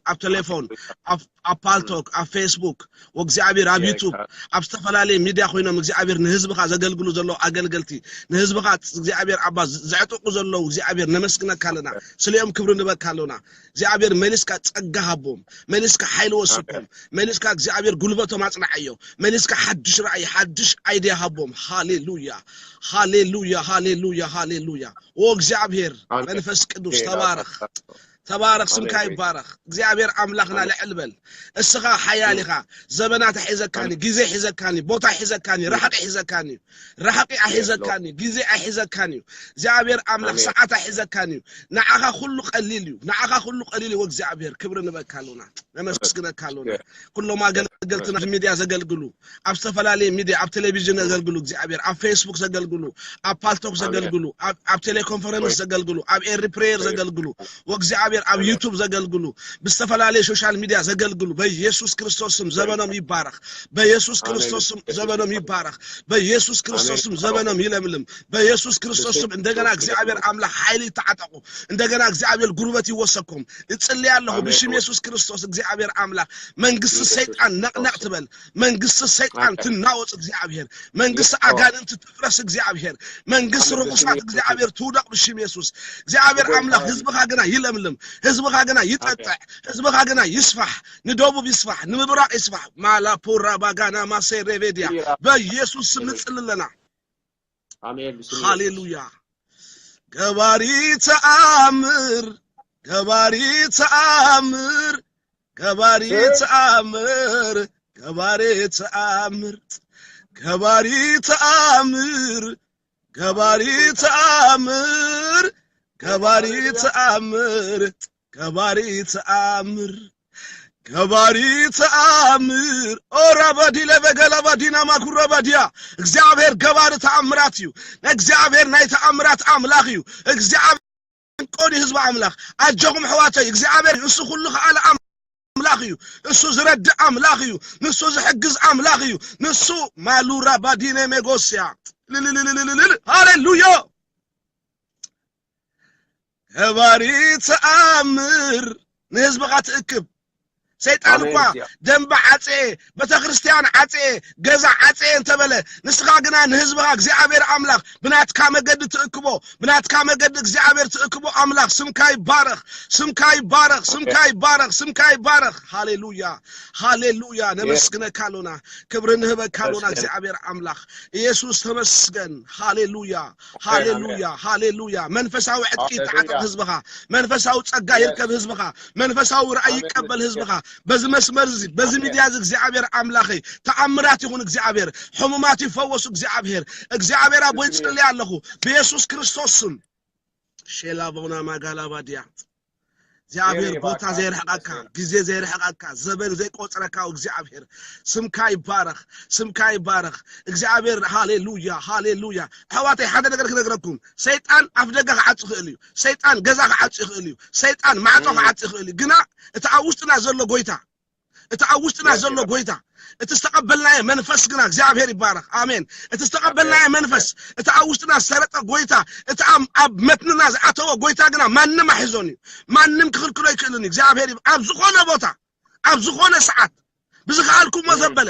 ኣብ ቴሌፎን፣ ኣብ ፓልቶክ፣ ኣብ ፌስቡክ፣ ወእግዚኣብሔር ኣብ ዩቱብ፣ ኣብ ዝተፈላለየ ሚድያ ኮይኖም እግዚኣብሔር ንህዝብኻ ዘገልግሉ ዘለዉ ኣገልገልቲ፣ ንህዝብኻ እግዚኣብሔር ኣባ ዘዕጥቁ ዘለዉ እግዚኣብሔር ነመስግነካ ኣለና። ስሊኦም ክብሪ ንበካ ኣሎና። እግዚኣብሔር መሊስካ ጸጋ ሃቦም፣ መሊስካ ሓይሊ ወስኮም፣ መሊስካ እግዚኣብሔር ጉልበቶም ኣጽንዓዮ፣ መሊስካ ሓድሽ ራእይ ሓድሽ ኣይድያ ሃቦም። ሃሌሉያ። ሃሌሉያ። ሃሌሉያ። ሃሌሉያ። ኦ እግዚኣብሔር መንፈስ ቅዱስ ተባረኽ። ተባረኽ። ስምካ ይባረኽ እግዚኣብሔር ኣምላኽና። ልዕል በል። እስኻ ሓያል ኢኻ። ዘበናት ኣሒዘካኒ፣ ግዜ ሒዘካኒ፣ ቦታ ሒዘካኒ፣ ራሕቂ ሒዘካኒ፣ ራሕቂ ኣሒዘካኒ፣ ግዜ ኣሒዘካኒ እዩ። እግዚኣብሔር ኣምላኽ ሰዓት ኣሒዘካኒ እዩ። ንዓኻ ኩሉ ቀሊል እዩ። ንዓኻ ኩሉ ቀሊል እዩ። እግዚኣብሔር ክብሪ ንበካ ኣሎና፣ ነመስግነካ ኣሎና። ኩሎም ኣገልገልትና ሚድያ ዘገልግሉ፣ ኣብ ዝተፈላለየ ሚድያ፣ ኣብ ቴሌቪዥን ዘገልግሉ እግዚኣብሔር፣ ኣብ ፌስቡክ ዘገልግሉ፣ ኣብ ፓልቶክ ዘገልግሉ፣ ኣብ ቴሌኮንፈረንስ ዘገልግሉ፣ ኣብ ኤሪ ፕሬየር ዘገልግሉ፣ ወእግዚኣብሔር ኣብ ዩቱብ ዘገልግሉ፣ ብዝተፈላለየ ሶሻል ሚድያ ዘገልግሉ በኢየሱስ ክርስቶስ ስም ዘበኖም ይባረኽ። በኢየሱስ ክርስቶስ ስም ዘበኖም ይባረኽ። በኢየሱስ ክርስቶስ ስም ዘበኖም ይለምልም። በኢየሱስ ክርስቶስ ስም እንደገና እግዚኣብሔር ኣምላኽ ሓይሊ ይተዓጠቑ። እንደገና እግዚኣብሔር ጉልበት ይወሰኩም። እጽልይ ኣለኹ ብሽም ኢየሱስ ክርስቶስ እግዚኣብሔር ኣምላኽ መንግስቲ ሰይጣን ነቕነቕ ትበል። መንግስቲ ሰይጣን ትናወጽ እግዚኣብሔር። መንግስቲ ኣጋንንቲ ትፍረስ እግዚኣብሔር። መንግስቲ ርኹሳት እግዚኣብሔር ትውደቕ ብሽም ኢየሱስ። እግዚኣብሔር ኣምላኽ ህዝብኻ ግና ይለምልም። ህዝብኻ ግና ይጠጥዕ። ህዝብኻ ግና ይስፋሕ። ንደቡብ ይስፋሕ፣ ንምብራቕ ይስፋሕ። ማላፖራ ባጋና ማሴሬቬድያ በኢየሱስ ስም ንጽሊ ኣለና። ሃሌሉያ። ገባሪ ተኣምር፣ ገባሪ ተኣምር፣ ገባሪ ተኣምር፣ ገባሪ ተኣምር፣ ገባሪ ተኣምር፣ ገባሪ ተኣምር፣ ገባሪ ተኣምር፣ ገባሪ ተኣምር፣ ገባሪ ተኣምር። ኦራባዲ ለበገላባዲና ማኩረባዲያ። እግዚኣብሔር ገባሪ ተኣምራት እዩ። እግዚኣብሔር ናይ ተኣምራት ኣምላኽ እዩ። እግዚኣብሔር ቆዲ ህዝቢ ኣምላኽ። ኣጆኹም ኣሕዋተይ፣ እግዚኣብሔር እዩ። እሱ ኩሉ ከኣለ ኣምላኽ እዩ። እሱ ዝረድእ ኣምላኽ እዩ። ንሱ ዝሕግዝ ኣምላኽ እዩ። ንሱ ማሉራ ባዲነ ሜጎስያ። ልልልልልልል። ሃሌሉያ። ገባሪ ተኣምር። ንህዝብኻ ትእክብ። ሰይጣን እኳ ደንበ ዓፀየ፣ ቤተክርስትያን ዓፀየ፣ ገዛ ዓፀየ እንተበለ፣ ንስኻ ግና ንህዝብኻ እግዚኣብሔር ኣምላኽ ብናትካ መገዲ ትእክቦ፣ ብናትካ መገዲ እግዚኣብሔር ትእክቦ ኣምላኽ ስምካ ይባረኽ፣ ስምካ ይባረኽ፣ ስምካ ይባረኽ፣ ስምካ ይባረኽ። ሃሌሉያ፣ ሃሌሉያ። ነመስግነካ ኣሎና፣ ክብሪ ንህበካ ኣሎና እግዚኣብሔር ኣምላኽ። ኢየሱስ ተመስገን። ሃሌሉያ፣ ሃሌሉያ፣ ሃሌሉያ። መንፈሳዊ ዕጥቂ ይተዓጠቕ ህዝብኻ፣ መንፈሳዊ ጸጋ ይርከብ ህዝብኻ፣ መንፈሳዊ ራእይ ይቀበል ህዝብኻ። በዚ መስመር እዚ፣ በዚ ሚድያ እዚ እግዚኣብሔር ኣምላኸይ ተኣምራት ይኹን እግዚኣብሔር፣ ሕሙማት ይፈወሱ እግዚኣብሔር። እግዚኣብሔር ኣቦይ ይጽሊ ኣለኹ ብኢየሱስ ክርስቶስ ስም። ሼላቦና ማጋላባድያ። እግዚኣብሔር ቦታ ዘይርሕቀካ፣ ግዜ ዘይርሕቀካ፣ ዘበን ዘይቆጽረካ እግዚኣብሔር ስምካ ይባረኽ፣ ስምካ ይባረኽ እግዚኣብሔር። ሃሌሉያ፣ ሃሌሉያ። ኣሕዋተይ ሓደ ነገር ክነግረኩም፣ ሰይጣን ኣፍ ደገ ክዓጽ ይኽእል እዩ፣ ሰይጣን ገዛ ክዓጽ ይኽእል እዩ፣ ሰይጣን ማዕጾ ክዓጽ ይኽእል እዩ። ግና እቲ ኣብ ውሽጥና ዘሎ ጎይታ እቲ ኣብ ውሽጥና ዘሎ ጎይታ፣ እቲ ዝተቐበልናዮ መንፈስ ግና እግዚኣብሔር ይባረኽ። ኣሜን። እቲ ዝተቐበልናዮ መንፈስ፣ እቲ ኣብ ውሽጥና ዝሰረጠ ጎይታ፣ እቲ ኣብ መትንና ዝኣተወ ጎይታ ግና ማንም ኣሒዞን እዩ። ማንም ክኽልክሎ ኣይክእልን እዩ። እግዚኣብሔር ኣብ ዝኾነ ቦታ፣ ኣብ ዝኾነ ሰዓት ብዝኸኣልኩሞ ዘበለ፣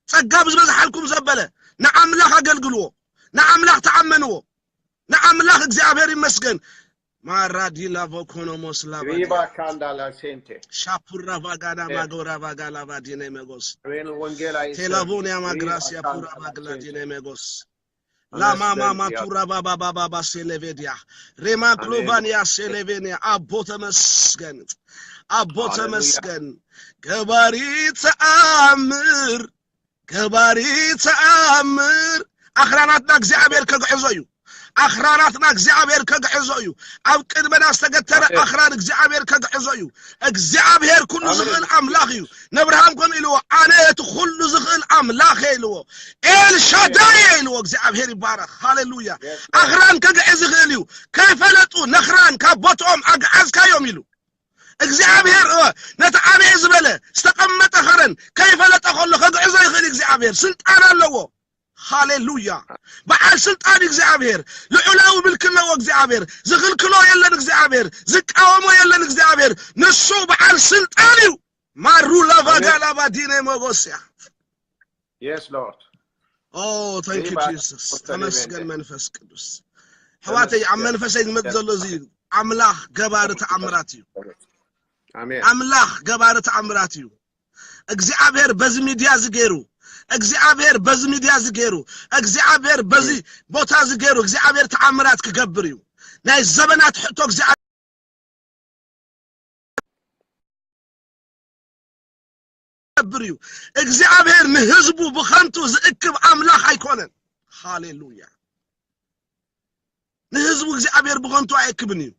ጸጋ ብዝበዝሓልኩም ዘበለ ንኣምላኽ ኣገልግልዎ፣ ንኣምላኽ ተኣመንዎ። ንኣምላኽ እግዚኣብሔር ይመስገን። ማራዲላ ቮኮኖሞስ ላባዲያ ሪባ ካንዳላ ሴንቴ ሻፑራ ቫጋዳ ማጎራ ቫጋላ ቫዲነ መጎስ ቴላቦንያ ማግራስያ ፑራ ቫግላዲነ መጎስ ላማማ ማቱራ ባባባባባ ሴሌቬዲያ ሬማ ክሎቫንያ ሴሌቬንያ። ኣቦ ተመስገን፣ ኣቦ ተመስገን። ገባሪ ተኣምር፣ ገባሪ ተኣምር። ኣኽራናትና እግዚኣብሔር ከግዕዞ እዩ። ኣኽራናትና እግዚኣብሔር ከግዕዞ እዩ። ኣብ ቅድመና ዝተገተረ ኣኽራን እግዚኣብሔር ከግዕዞ እዩ። እግዚኣብሔር ኩሉ ዝኽእል ኣምላኽ እዩ። ነብርሃም ከም ኢልዎ፣ ኣነ እቲ ኩሉ ዝኽእል ኣምላኽ እየ ኢልዎ። ኤልሻዳይ እየ ኢልዎ። እግዚኣብሔር ይባረኽ። ሃሌሉያ። ኣኽራን ከግዕዝ ይኽእል እዩ። ከይፈለጡ ነኽራን ካብ ቦትኦም ኣግዓዝካዮም ኢሉ። እግዚኣብሔር፣ እ፣ ነቲ ዓበየ ዝበለ ዝተቐመጠ ኸረን ከይፈለጠ ከሎ ከግዕዞ ይኽእል። እግዚኣብሔር ስልጣን ኣለዎ። ሃሌሉያ። በዓል ስልጣን እግዚኣብሔር፣ ልዑላዊ ምልኪ ኣለዎ እግዚኣብሔር። ዝኽልክሎ የለን እግዚኣብሔር፣ ዝቃወሞ የለን እግዚኣብሔር። ንሱ በዓል ስልጣን እዩ። ማሩ ላቫጋ ላቫ ዲነ ሞጎስያ። Yes, Lord. Oh, thank you, Jesus. ተመስገን መንፈስ ቅዱስ። ኣሕዋተይ፣ ኣብ መንፈሰይ ዝመጽእ ዘሎ እዚ እዩ። ኣምላኽ ገባሪ ተኣምራት እዩ። ኣሜን። ኣምላኽ ገባሪ ተኣምራት እዩ። እግዚኣብሔር በዚ ሚድያ እዚ ገይሩ፣ እግዚኣብሔር በዚ ሚድያ እዚ ገይሩ፣ እግዚኣብሔር በዚ ቦታ እዚ ገይሩ፣ እግዚኣብሔር ተኣምራት ክገብር እዩ። ናይ ዘበናት ሕቶ እግዚኣብሔር ክገብር እዩ። እግዚኣብሔር ንህዝቡ ብኸንቱ ዝእክብ ኣምላኽ ኣይኮነን። ሃሌሉያ። ንህዝቡ እግዚኣብሔር ብኸንቱ ኣየክብን እዩ።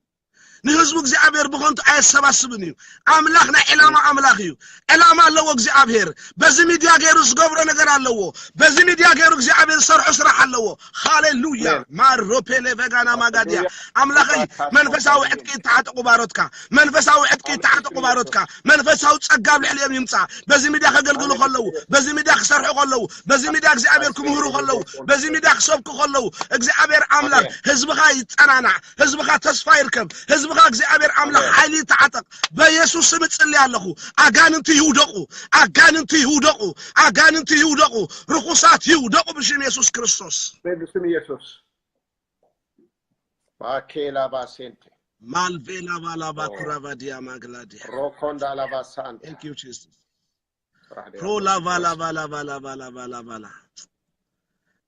ንህዝቡ እግዚኣብሔር ብኸንቱ ኣየሰባስብን እዩ። ኣምላኽ ናይ ዕላማ ኣምላኽ እዩ። ዕላማ ኣለዎ እግዚኣብሔር። በዚ ሚድያ ገይሩ ዝገብሮ ነገር ኣለዎ። በዚ ሚድያ ገይሩ እግዚኣብሔር ዝሰርሖ ስራሕ ኣለዎ። ሃሌሉያ። ማሮ ፔሌ ቬጋና ማጋድያ። ኣምላኸይ፣ መንፈሳዊ ዕጥቂ ይተዓጠቁ ባሮትካ። መንፈሳዊ ዕጥቂ ይተዓጠቁ ባሮትካ። መንፈሳዊ ጸጋ ኣብ ልዕሊኦም ይምጻእ። በዚ ሚድያ ከገልግሉ ከለዉ፣ በዚ ሚድያ ክሰርሑ ከለዉ፣ በዚ ሚድያ እግዚኣብሔር ክምህሩ ከለዉ፣ በዚ ሚድያ ክሰብኩ ከለዉ፣ እግዚኣብሔር ኣምላኽ፣ ህዝብኻ ይጸናናዕ፣ ህዝብኻ ተስፋ ይርከብ፣ ህዝብኻ እግዚኣብሔር ኣምላኽ ሓይሊ ይተዓጠቕ። በኢየሱስ ስም እጽሊ ኣለኹ። ኣጋንንቲ ይውደቑ፣ ኣጋንንቲ ይውደቑ፣ ኣጋንንቲ ይውደቑ፣ ርኹሳት ይውደቑ ብሽም የሱስ ክርስቶስ። በስም ኢየሱስ። ባኬላ ባሴንቴ። ማልቬላ ባላባ ኩራቫዲያ ማግላዲያ። ሮኮንዳ ላባሳንቴ። Thank you, Jesus. ሮላ ቫላ ቫላ ቫላ ቫላ ቫላ ቫላ።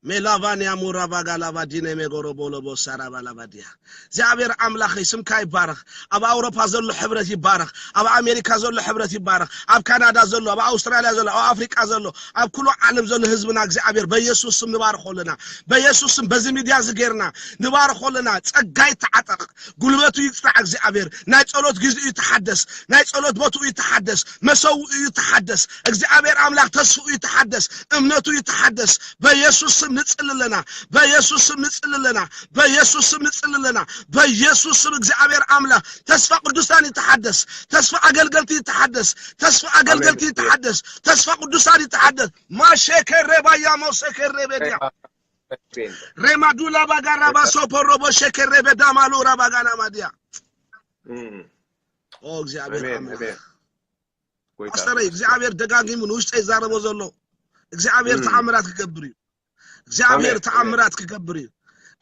ሜላቫንያ ሙራ ቫጋ ላቫ ዲነ ሜጎሮ ቦሎ ቦሳራ ቫላ ቫዲያ። እግዚኣብሔር ኣምላኸይ፣ ስምካ ይባረኽ። ኣብ ኣውሮፓ ዘሎ ሕብረት ይባረኽ። ኣብ ኣሜሪካ ዘሎ ሕብረት ይባረኽ። ኣብ ካናዳ ዘሎ፣ ኣብ ኣውስትራልያ ዘሎ፣ ኣብ ኣፍሪቃ ዘሎ፣ ኣብ ኩሉ ዓለም ዘሎ ህዝብና እግዚኣብሔር በኢየሱስ ስም ንባርኾ ኣለና። በኢየሱስ ስም በዚ ሚድያ እዚ ጌርና ንባርኾ ኣለና። ጸጋ ይተዓጠቕ፣ ጉልበቱ ይጽናዕ እግዚኣብሔር። ናይ ጸሎት ግዜኡ ይተሓደስ፣ ናይ ጸሎት ቦትኡ ይተሓደስ፣ መሰውኡ ይተሓደስ። እግዚኣብሔር ኣምላኽ ተስፍኡ ይተሓደስ፣ እምነቱ ይተሓደስ። በኢየሱስ ስም ንጽሊ ኣለና፣ በኢየሱስ ስም ንጽሊ ኣለና፣ በኢየሱስ ስም ንጽሊ ኣለና። በኢየሱስ ስም እግዚኣብሔር ኣምላኽ ተስፋ ቅዱሳን ይተሓደስ፣ ተስፋ ኣገልገልቲ ይተሓደስ፣ ተስፋ ኣገልገልቲ ይተሓደስ፣ ተስፋ ቅዱሳን ይተሓደስ። ማሸከረ ባያሞ ሰከረ በዲያ ሬማዱላ ባጋራ ባሶፖ ሮቦ ሸከረ በዳማሉ ራባጋና ማዲያ። ኦ እግዚኣብሔር ኣምላኽ፣ ፓስተረይ፣ እግዚኣብሔር ደጋጊሙ ንውሽጠይ ይዛረቦ ዘሎ። እግዚኣብሔር ተኣምራት ክገብር እዩ። እግዚኣብሔር ተኣምራት ክገብር እዩ።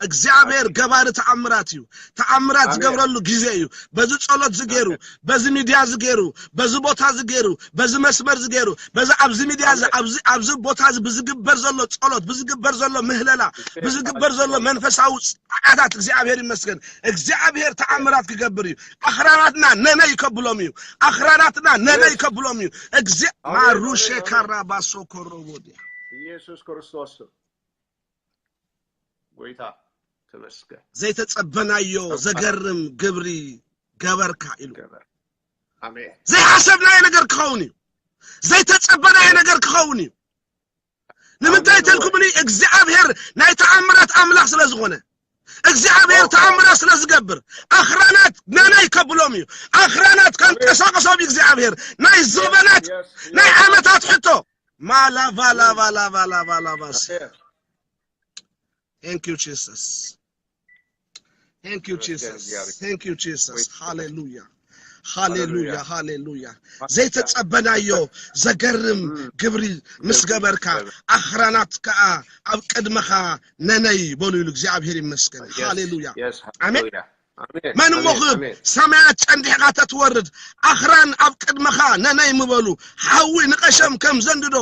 እግዚኣብሔር ገባሪ ተኣምራት እዩ። ተኣምራት ዝገብረሉ ግዜ እዩ። በዚ ጸሎት ዝገይሩ፣ በዚ ሚድያ ዝገይሩ፣ በዚ ቦታ ዝገይሩ፣ በዚ መስመር ዝገይሩ፣ በዚ ኣብዚ ሚድያ ኣብዚ ኣብዚ ቦታ እዚ ብዝግበር ዘሎ ጸሎት፣ ብዝግበር ዘሎ ምህለላ፣ ብዝግበር ዘሎ መንፈሳዊ ጸዓታት እግዚኣብሔር ይመስገን። እግዚኣብሔር ተኣምራት ክገብር እዩ። ኣኽራናትና ነነይ ከብሎም እዩ። ኣኽራናትና ነነይ ከብሎም እዩ። እግዚ ማሩሼ ካራባሶ ኮሮቦዲያ ኢየሱስ ክርስቶስ ስም። ጎይታ ተመስገን። ዘይተጸበናዮ ዘገርም ግብሪ ገበርካ ኢሉ። ኣሜን። ዘይሓሰብናዮ ነገር ክኸውን እዩ። ዘይተጸበናዮ ነገር ክኸውን እዩ። ንምንታይ ተልኩምኒ? እግዚኣብሔር ናይ ተኣምራት ኣምላኽ ስለ ዝኾነ፣ እግዚኣብሔር ተኣምራት ስለ ዝገብር ኣኽራናት ነነይ ከብሎም እዩ። ኣኽራናት ከንቀሳቀሶም እዩ እግዚኣብሔር። ናይ ዘበናት ናይ ዓመታት ሕቶ ማላቫላቫላቫላቫላቫስ Thank you, Jesus. Thank you, Jesus. Thank you, Jesus. ሃሌሉያ፣ ሃሌሉያ፣ ሃሌሉያ። ዘይተጸበናዮ ዘገርም ግብሪ ምስ ገበርካ፣ ኣኽራናት ከኣ ኣብ ቅድመኻ ነነይ በሉ ኢሉ። እግዚኣብሔር ይመስገን። ሃሌሉያ፣ ኣሜን። መን እሞ ሰማያት ጨንዲሕኻ ተትወርድ፣ ኣኽራን ኣብ ቅድመኻ ነነይ ምበሉ፣ ሓዊ ንቐሸም ከም ዘንድዶ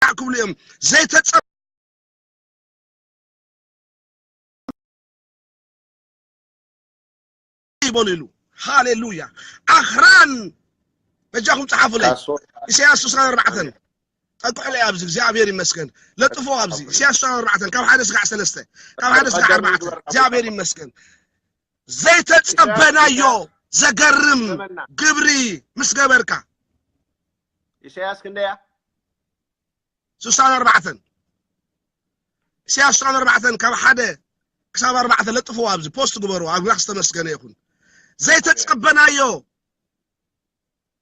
ክብሉ እዮም። ዘይተጸ ይበሉ ኢሉ። ሃሌሉያ። ኣኽራን በጃኹም ጸሓፉለይ። ኢሳያስ ሱሳን ኣርባዕተን ጠቅዕለይ ኣብዚ እግዚኣብሔር ይመስገን። ለጥፎ ኣብዚ ኢሳያስ ኣርባዕተ ካብ ሓደ ስጋዕ ሰለስተ ካብ ሓደ ስጋዕ ኣርባዕተ እግዚኣብሔር ይመስገን። ዘይተጸበናዮ ዘገርም ግብሪ ምስ ገበርካ። ኢሳያስ ክንደያ ስሳን ኣርባዕተን ኢሳያስ ስሳን ኣርባዕተን ካብ ሓደ ክሳብ ኣርባዕተ ለጥፍዎ ኣብዚ ፖስት ግበሩ። ኣምላኽ ዝተመስገነ ይኹን። ዘይተጸበናዮ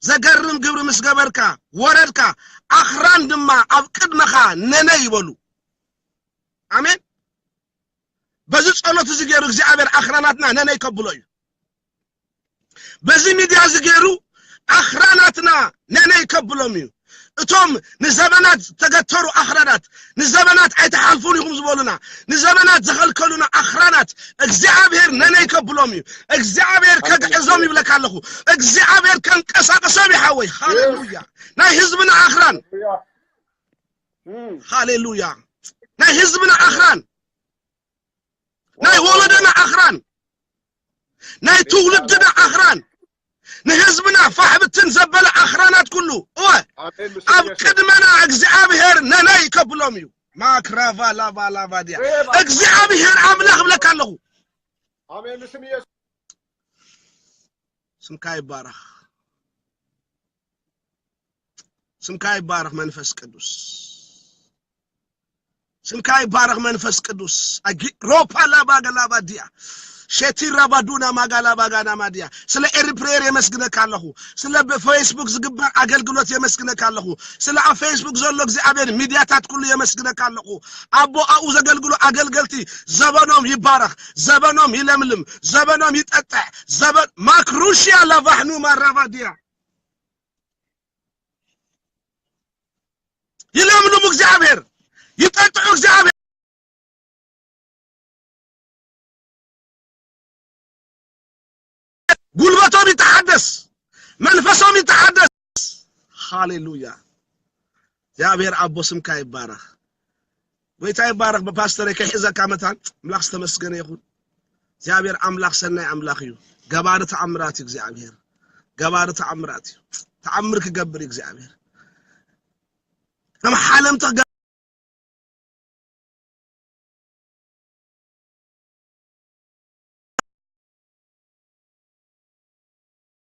ዘገርም ግብሪ ምስ ገበርካ ወረድካ፣ ኣኽራን ድማ ኣብ ቅድመኻ ነነ ይበሉ። ኣሜን። በዚ ጸሎት እዚ ገይሩ እግዚኣብሔር ኣኽራናትና ነነ ይከብሎ እዩ። በዚ ሚድያ እዚ ገይሩ ኣኽራናትና ነነ ይከብሎም እዩ። እቶም ንዘመናት ዝተገተሩ ኣኽራናት፣ ንዘመናት ኣይተሓልፉን ኢኹም ዝበሉና፣ ንዘመናት ዘኸልከሉና ኣኽራናት እግዚኣብሔር ነነ ይከብሎም እዩ። እግዚኣብሔር ከግዕዞም ይብለካ ኣለኹ። እግዚኣብሔር ከንቀሳቅሶም ይሓወይ። ሃሌሉያ። ናይ ህዝብና ኣኽራን ሃሌሉያ። ናይ ህዝብና ኣኽራን ናይ ወለደና ኣኽራን ናይ ትውልድና ኣኽራን ንህዝብና ፋሕ ብትን ዘበለ ኣኽራናት ኩሉ እወ ኣብ ቅድመና እግዚኣብሔር ነነይ ከብሎም እዩ። ማክራቫ ላቫ ላቫ ድያ እግዚኣብሔር ኣምላኽ እብለካ ኣለኹ። ኣሜን። ስም ኢየሱስ ስምካ ይባረኽ። ስምካ ይባረኽ መንፈስ ቅዱስ። ስምካ ይባረኽ መንፈስ ቅዱስ። ሮፓ ላባጋ ላባዲያ ሸቲ ራባዱና ማጋ ላባጋና ማዲያ። ስለ ኤሪፕሬየር የመስግነካ ኣለኹ። ስለ ብፌስቡክ ዝግበር ኣገልግሎት የመስግነካ ኣለኹ። ስለ ኣብ ፌስቡክ ዘሎ እግዚኣብሔር ሚድያታት ኩሉ የመስግነካ ኣለኹ። ኣቦ ኣብኡ ዘገልግሉ ኣገልገልቲ ዘበኖም ይባረኽ፣ ዘበኖም ይለምልም፣ ዘበኖም ይጠጥዕ። ዘበን ማክሩሽያ ላቫሕኑ ማራባዲያ ይለምልሙ እግዚኣብሔር፣ ይጠጥዑ እግዚኣብሔር። ጉልበቶም ይተሓደስ፣ መንፈሶም ይተሓደስ። ሃሌሉያ። እግዚኣብሔር ኣቦ ስምካ ይባረኽ። ጎይታ ይባረኽ። ብፓስተር ከይሕዘካ መታን ኣምላኽ ዝተመስገነ ይኹን። እግዚኣብሔር ኣምላኽ ሰናይ ኣምላኽ እዩ። ገባሪ ተኣምራት እዩ እግዚኣብሔር። ገባሪ ተኣምራት እዩ። ተኣምር ክገብር እዩ እግዚኣብሔር። ከም ሓለምቲ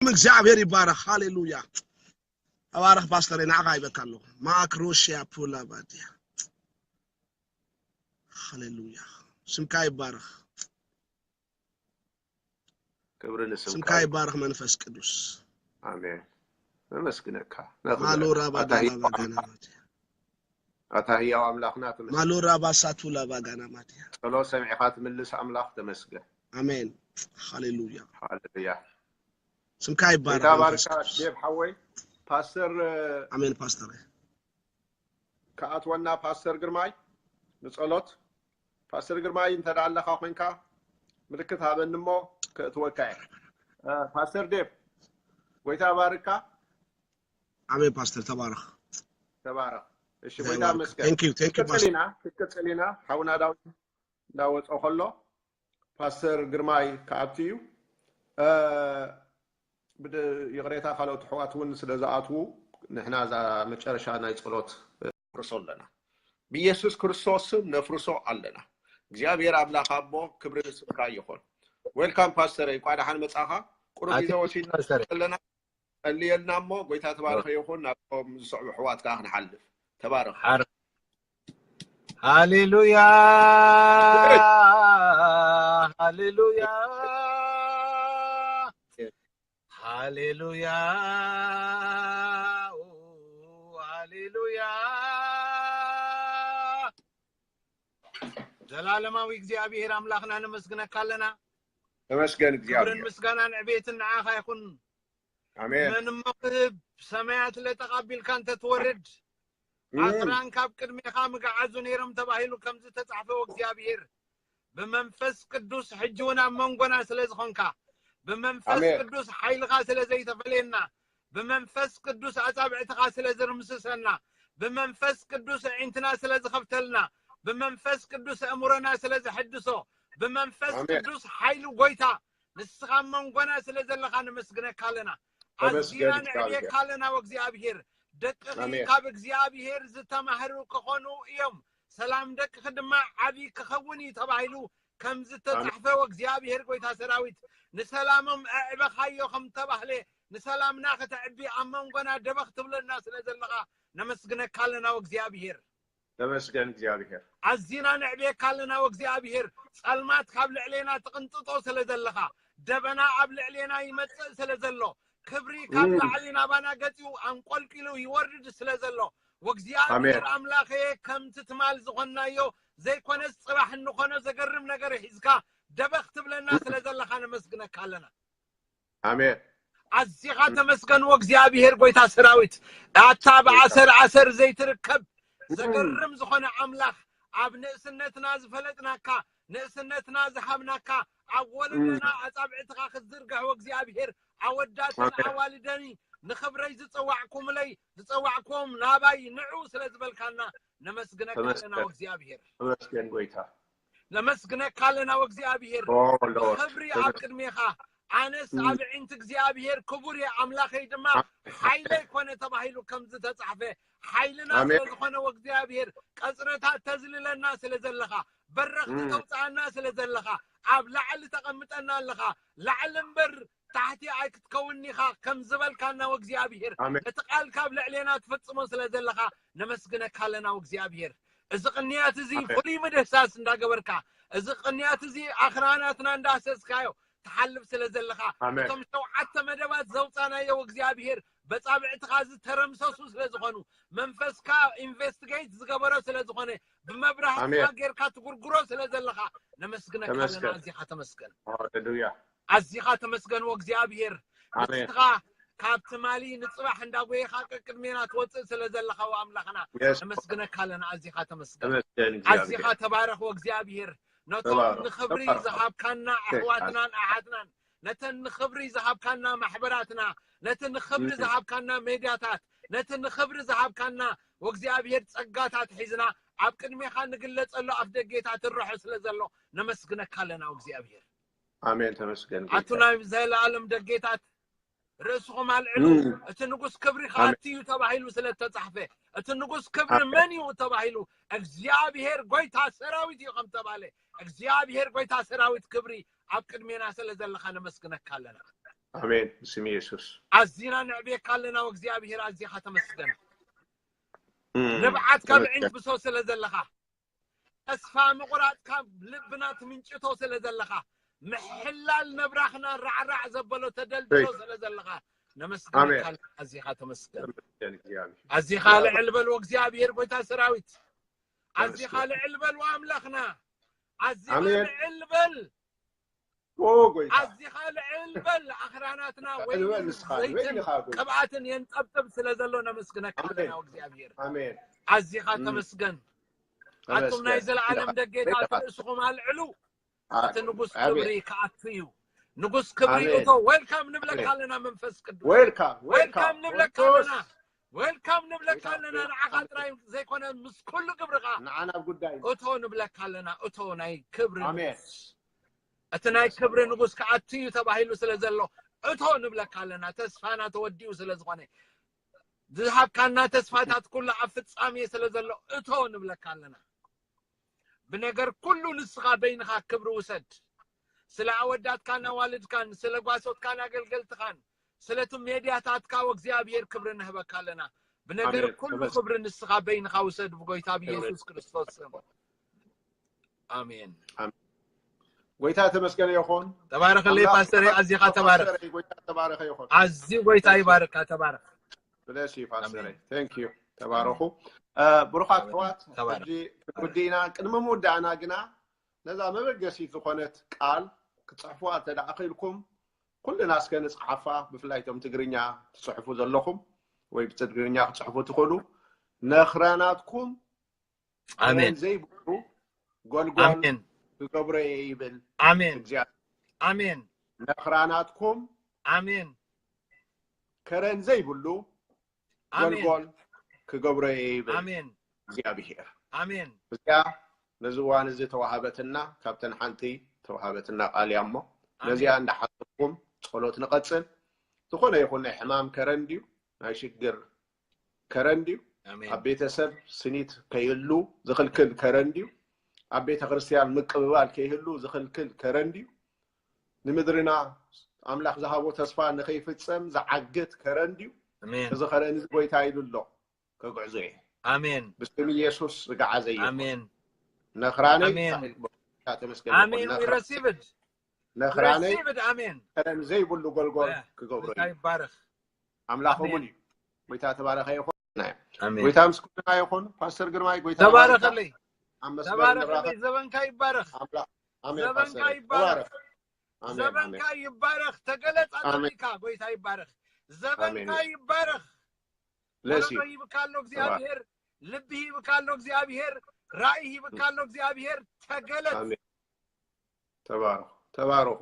እግዚኣብሔር ይባረኽ። ሃሌሉያ። ተባረኽ ፓስተር፣ ንዓኻ ይበካ ኣለኹ። ማክሮሽያ ፑላ ባዲያ። ሃሌሉያ። ስምካ ይባረኽ። ክብሪ ንስምካ ስምካ ይባረኽ መንፈስ ቅዱስ። ኣሜን። ነመስግነካ። ማሎራ ባዳና ባጋና ማዲያ። ኣታ ህያው ኣምላኽና ተመስገን። ማሎራ ባሳቱላ ባጋና ማዲያ። ጸሎት ሰሚዕካ ትምልስ ኣምላኽ ተመስገን። ኣሜን። ሃሌሉያ። ሃሌሉያ። ስምካ ይባረኽ ጌታ መንፈስ ባርካ ቅዱስ። ዴብ ሓወይ። ፓስተር ኣሜን ፓስተር። ከኣትወና ፓስተር ግርማይ ንጸሎት። ፓስተር ግርማይ እንተ ደኣ ኣለኻ ኮይንካ ምልክት ሃበኒ እሞ ከእትወካ እየ። እ፣ ፓስተር ዴቭ፣ ጎይታ ባርካ። ኣሜን ፓስተር ተባረኽ። ተባረኽ። እሺ ጎይታ ጎይታ ይባርክ። መስገን። Thank you, thank you, ክትቅጽል ኢና ክትቅጽል ኢና። ሓውና ዳዊት እንዳወጾ ከሎ ፓስተር ግርማይ ክኣቱ እዩ። እ፣ ብድ- ይቕሬታ ካልኦት ኣሕዋት እውን ስለ ዝኣትዉ ንሕና እዛ መጨረሻ ናይ ጸሎት ነፍርሶ ኣለና። ብኢየሱስ ክርስቶስ ስም ነፍርሶ ኣለና። እግዚኣብሔር ኣምላኽ ኣቦ ክብሪ ንስምካ ይኹን። ዌልካም ፓስተር፣ እንኳዕ ደሓን መጻኻ። ቁሩብ ግዜ ኣቲ- ወሲድና ፓስተር። ዘለና ጸልየልና እሞ ጎይታ ተባረኸ ይኹን። ናብቶም ዝስዕቡ ኣሕዋት ከዓ ክንሓልፍ ተባረኽ። ሓር- ሃሌሉያ ሃሌሉያ ሃሌሉያ ኦ፣ ሃሌሉያ። ዘላለማዊ እግዚኣብሔር ኣምላኽና ነመስግነካ ኣለና። ተመስገን ክብርን እግዚኣብሔር። ምስጋናን ዕቤትን ንዓኻ ይኹን። ኣሜን። መን እሞ ክህብ ሰማያት ለጠቓቢልካ እንተትወርድ እም፣ ኣኽራን ካብ ቅድሜኻ ምግዓዙ ነይሮም ተባሂሉ ከም ዝተጻሕፈ እግዚኣብሔር ብመንፈስ ቅዱስ ሕጂ እውን ኣብ መንጎና ስለ ዝኾንካ ብመንፈስ ኣሜን። ቅዱስ ሓይልኻ ስለ ዘይተፈለየና ብመንፈስ ቅዱስ ኣጻብዕትኻ ስለ ዝርምስሰና ብመንፈስ ቅዱስ ኣዒንትና ስለ ዝኸፍተልና ብመንፈስ ቅዱስ ኣእምሮና ስለ ዝሕድሶ ብመንፈስ ኣሜን። ቅዱስ ሓይሊ ጎይታ ንስኻ ኣብ መንጎና ስለ ዘለኻ ነመስግነካ ኣለና። ተመስገን ኣዚና እግዚኣብሔር። ነዕብየካ ኣለና ወእግዚኣብሔር። ደቅኺ ካብ እግዚኣብሔር ዝተማህሩ ክኾኑ እዮም፣ ሰላም ደቅኺ ድማ ዓቢ ክኸውን እዩ ተባሂሉ ከም ዝተጻሕፈ፣ ወእግዚኣብሔር ጎይታ ሰራዊት፣ ንሰላሞም ኣዕበኻዮ ከም ተባህለ፣ ንሰላምና ከተዕቢ ኣብ መንጎና ደበኽ ትብለና ስለ ዘለኻ ነመስግነካ ኣለና። ወእግዚኣብሔር ተመስገን እግዚኣብሔር። ኣዚና ነዕብየካ ኣለና። ወእግዚኣብሔር ጸልማት ካብ ልዕሌና ትቕንጥጦ ስለ ዘለኻ፣ ደበና ኣብ ልዕሌና ይመጽእ ስለ ዘሎ፣ ክብሪ ካብ ላዕሊ ናባና ገጺኡ ኣንቆልቂሉ ይወርድ ስለ ዘሎ፣ ወእግዚኣብሔር ኣምላኸየ፣ ከምቲ ትማል ዝኾንናዮ ዘይኮነስ ጽባሕ እንኾኖ ዘገርም ነገር ሒዝካ ደበኽ ትብለና ስለ ዘለኻ ነመስግነካ ኣለና። ኣሜን። ኣዚኻ ተመስገን ወእግዚኣብሔር ጎይታ ሰራዊት፣ ኣታ ብኣሰር ኣሰር ዘይትርከብ ዘገርም ዝኾነ ኣምላኽ፣ ኣብ ንእስነትና ዝፈለጥናካ፣ ንእስነትና ዝሃብናካ፣ ኣብ ወለዶና ኣጻብዕትኻ ክትዝርግሕ ወእግዚኣብሔር፣ ኣወዳትን ኣዋልደኒ ንኽብረይ ዝጸዋዕኩምለይ ዝጸዋዕኩም ናባይ ንዑ ስለ ዝበልካና ነመስግነካ ኣለና ወእግዚኣብሔር። ተመስገን ጎይታ። ነመስግነካ ኣለና ወእግዚኣብሔር። ክብሪ ኣብ ቅድሜኻ። ኣነስ ኣብ ዕንቲ እግዚኣብሔር ክቡር እየ፣ ኣምላኸይ ድማ ሓይለይ ኮነ ተባሂሉ ከም ዝተጻሕፈ፣ ሓይልና ስለ ዝኾነ ወእግዚኣብሔር፣ ቀጽርታት ተዝልለና ስለ ዘለኻ፣ በረኽቲ ተውፅኣና ስለ ዘለኻ፣ ኣብ ላዕሊ ተቐምጠና ኣለኻ። ላዕሊ እምበር ታሕቲ ኣይክትከውን ኢኻ ከም ዝበልካና ወእግዚኣብሔር፣ ነቲ ቃልካ ኣብ ልዕሌና ትፍጽሞ ስለ ዘለኻ ነመስግነካ ኣለና ወእግዚኣብሔር። እዚ ቅንያት እዚ ፍሉይ ምድህሳስ እንዳገበርካ፣ እዚ ቅንያት እዚ ኣኽራናትና እንዳሰስካዮ ትሓልፍ ስለ ዘለኻ፣ እቶም ሸውዓተ መደባት ዘውፃናዮ ወእግዚኣብሔር በጻብዕትኻ ዝተረምሰሱ ስለ ዝኾኑ፣ መንፈስካ ኢንቨስቲጌት ዝገበሮ ስለ ዝኾነ፣ ብመብራህትኻ ጌርካ ትጉርጉሮ ስለ ዘለኻ ነመስግነካ ኣለና። ኣዚኻ ተመስገን። ሃሌሉያ። ኣዚኻ ተመስገን ወእግዚኣብሔር። ንስኻ ካብ ትማሊ ንጽባሕ እንዳጎየኻ ቅድሜና ትወፅእ ስለ ዘለኻ ወኣምላኽና ነመስግነካ ኣለና። ኣዚኻ ተመስገን። ኣዚኻ ተባረኽ ወእግዚኣብሔር። ነቶም ንኽብሪ ዝሃብካና ኣሕዋትናን ኣሓትናን፣ ነተን ንኽብሪ ዝሃብካና ማሕበራትና፣ ነቲ ንኽብሪ ዝሃብካና ሜድያታት፣ ነቲ ንኽብሪ ዝሃብካና ወእግዚኣብሔር ጸጋታት ሒዝና ኣብ ቅድሜኻ ንግለጸሉ ኣፍ ደጌታት ትረሖ ስለ ዘሎ ነመስግነካ ኣለና ወእግዚኣብሔር። ኣሜን። ተመስገን ኣቱ ናይ ዘለኣለም ደጌታት ርእስኹም ኣልዕሉ፣ እቲ ንጉስ ክብሪ ከኣቲ እዩ ተባሂሉ ስለ እተጻሕፈ፣ እቲ ንጉስ ክብሪ መን እዩ ተባሂሉ እግዚኣብሔር ጎይታ ሰራዊት እዩ ከም ተባለ፣ እግዚኣብሔር ጎይታ ሰራዊት ክብሪ ኣብ ቅድሜና ስለ ዘለኻ ነመስግነካ ኣለና። ኣሜን። ብስም ኢየሱስ ኣዚና ነዕብየካ ኣለና። ወእግዚኣብሔር ኣዚኻ ተመስገን። ንብዓት ካብ ዕንት ብሶ ስለ ዘለኻ፣ ተስፋ ምቑራጽ ካብ ልብና ትምንጭቶ ስለ ዘለኻ፣ ምሕላል ነብራኽና ራዕራዕ ዘበሎ ተደልድሎ ስለ ዘለኻ ነመስግነካ ኣለና። ኣዚኻ ተመስገን። ኣዚኻ ልዕል በል ወእግዚኣብሔር ጎይታ ሰራዊት። ኣዚኻ ልዕል በል ወኣምላኽና። ኣዚኻ ልዕል በል። ኣዚኻ ልዕል በል። ኣኽራናትና ወይንን ዘይትን ቅብኣትን የንጠብጥብ ስለ ዘሎ ነመስግነካ ኣለና እግዚኣብሔር። ኣዚኻ ተመስገን። ኣቱም ናይ ዘለኣለም ደጌታት ርእስኹም ኣልዕሉ። እቲ ንጉስ ክብሪ ክኣቱ እዩ። ንጉስ ክብሪ እቶ ዌልካም ንብለካ ኣለና። መንፈስ ቅዱስ ዌልካም ንብለካ ኣለና። ዌልካም ንብለካ ኣለና። ንዓኻ ጥራይ ዘይኮነ ምስ ኩሉ ግብርኻ ንዓና ጉዳይ እቶ ንብለካ ኣለና። እቶ ናይ ክብሪ ንጉስ እቲ ናይ ክብሪ ንጉስ ክኣቱ እዩ ተባሂሉ ስለ ዘሎ እቶ ንብለካ ኣለና። ተስፋና ተወዲኡ ስለ ዝኾነ ዝሃብካና ተስፋታት ኩሉ ኣብ ፍጻሜ ስለ ዘሎ እቶ ንብለካ ኣለና። ብነገር ኩሉ ንስኻ በይንኻ ክብሪ ውሰድ። ስለ ኣወዳትካን ኣዋልድካን፣ ስለ ጓሶትካን ኣገልገልትኻን፣ ስለቲ ሜድያታትካ ወእግዚኣብሔር ክብሪ ንህበካ ኣለና። ብነገር ኩሉ ክብሪ ንስኻ በይንኻ ውሰድ ብጎይታ ብኢየሱስ ክርስቶስ ስም። ኣሜን። ጎይታ ተመስገነ ይኹን። ተባረኸለይ ፓስተር፣ ኣዚኻ ተባረኽ። ጎይታ ተባረኸ ይኹን። ኣዝዩ ጎይታ ይባርካ። ተባረኽ። ብለስ እዩ ፓስተረይ። Thank you። ተባረኹ። ብሩኻት ኣሕዋት፣ ሕጂ ክንውድእ ኢና። ቅድሚ ምውዳእና ግና ነዛ መበገሲት ዝኾነት ቃል ክትጽሕፉዋ እንተ ደኣ ክኢልኩም ኩልና እስከ ንጽሓፋ። ብፍላይ እቶም ትግርኛ ትጽሕፉ ዘለኹም ወይ ብትግርኛ ክትጽሕፉ ትኽእሉ፣ ነኽራናትኩም ኣሜን ዘይብሉ ጎልጎል ክገብሮ እየ ይብል ኣሜን። ኣሜን። ነኽራናትኩም ኣሜን። ከረን ዘይብሉ ጎልጎል ክገብሮ እየ ይብል እግዚኣብሔር። ኣሜን። እዚኣ ነዚ እዋን እዚ ተዋሃበትና፣ ካብተን ሓንቲ ተዋሃበትና ቃል እያ እሞ ነዚኣ እንዳሓሰብኩም ጸሎት ንቐጽል። ዝኾነ ይኹን ናይ ሕማም ከረን ድዩ ናይ ሽግር ከረን ድዩ? ኣብ ቤተሰብ ስኒት ከይህሉ ዝኽልክል ከረን ድዩ? ኣብ ቤተ ክርስቲያን ምቅብባል ከይህሉ ዝኽልክል ከረን ድዩ? ንምድርና ኣምላኽ ዝሃቦ ተስፋ ንኸይፍጸም ዝዓግት ከረን ድዩ? እዚ ከረን እዚ ጎይታ ኢሉ ኣሎ፣ ከግዕዞ እየ። ኣሜን። ብስም ኢየሱስ ዝገዓዘ እዩ። ኣሜን። ነኽራነይ ኣሜን። ተመስገን ኣሜን። ይኹን። We receive it. ነኽራነይ Receive it. ኣሜን። ከረን ዘይብሉ ጎልጎል እ፣ ክገብሮ ጌታ እዩ። ይባረክ። ኣምላኽ ኣሜን። እሙን እዩ። ጎይታ ተባረኸ ይኹን። ኣሜን። ጎይታ ምስ ኩልና ይኹን። ፓስተር ግርማይ ጎይታ ተባረኸለይ። ኣብ መስመር ተባረኸለይ። ንራኸብ። ዘበንካ ይባረኽ። ኣምላኽ ኣሜን። ዘበንካ ፓስተር ይባረኽ። ተባረኽ። ኣሜን ኣሜን። ዘበንካ ይባረኽ። ተገለጽ ኣሜን። ኣጥሪካ ጎይታ ይባረኽ። ዘበንካ ኣሜን። ይባረኽ። ለሲ ወለዶ ይብካ ኣሎ እግዚኣብሔር። ልቢ ይብካ ኣሎ እግዚኣብሔር። ራእይ ይብካ ኣሎ እግዚኣብሔር። ተገለጽ። ኣሜን። ተባረኹ ተባረኹ።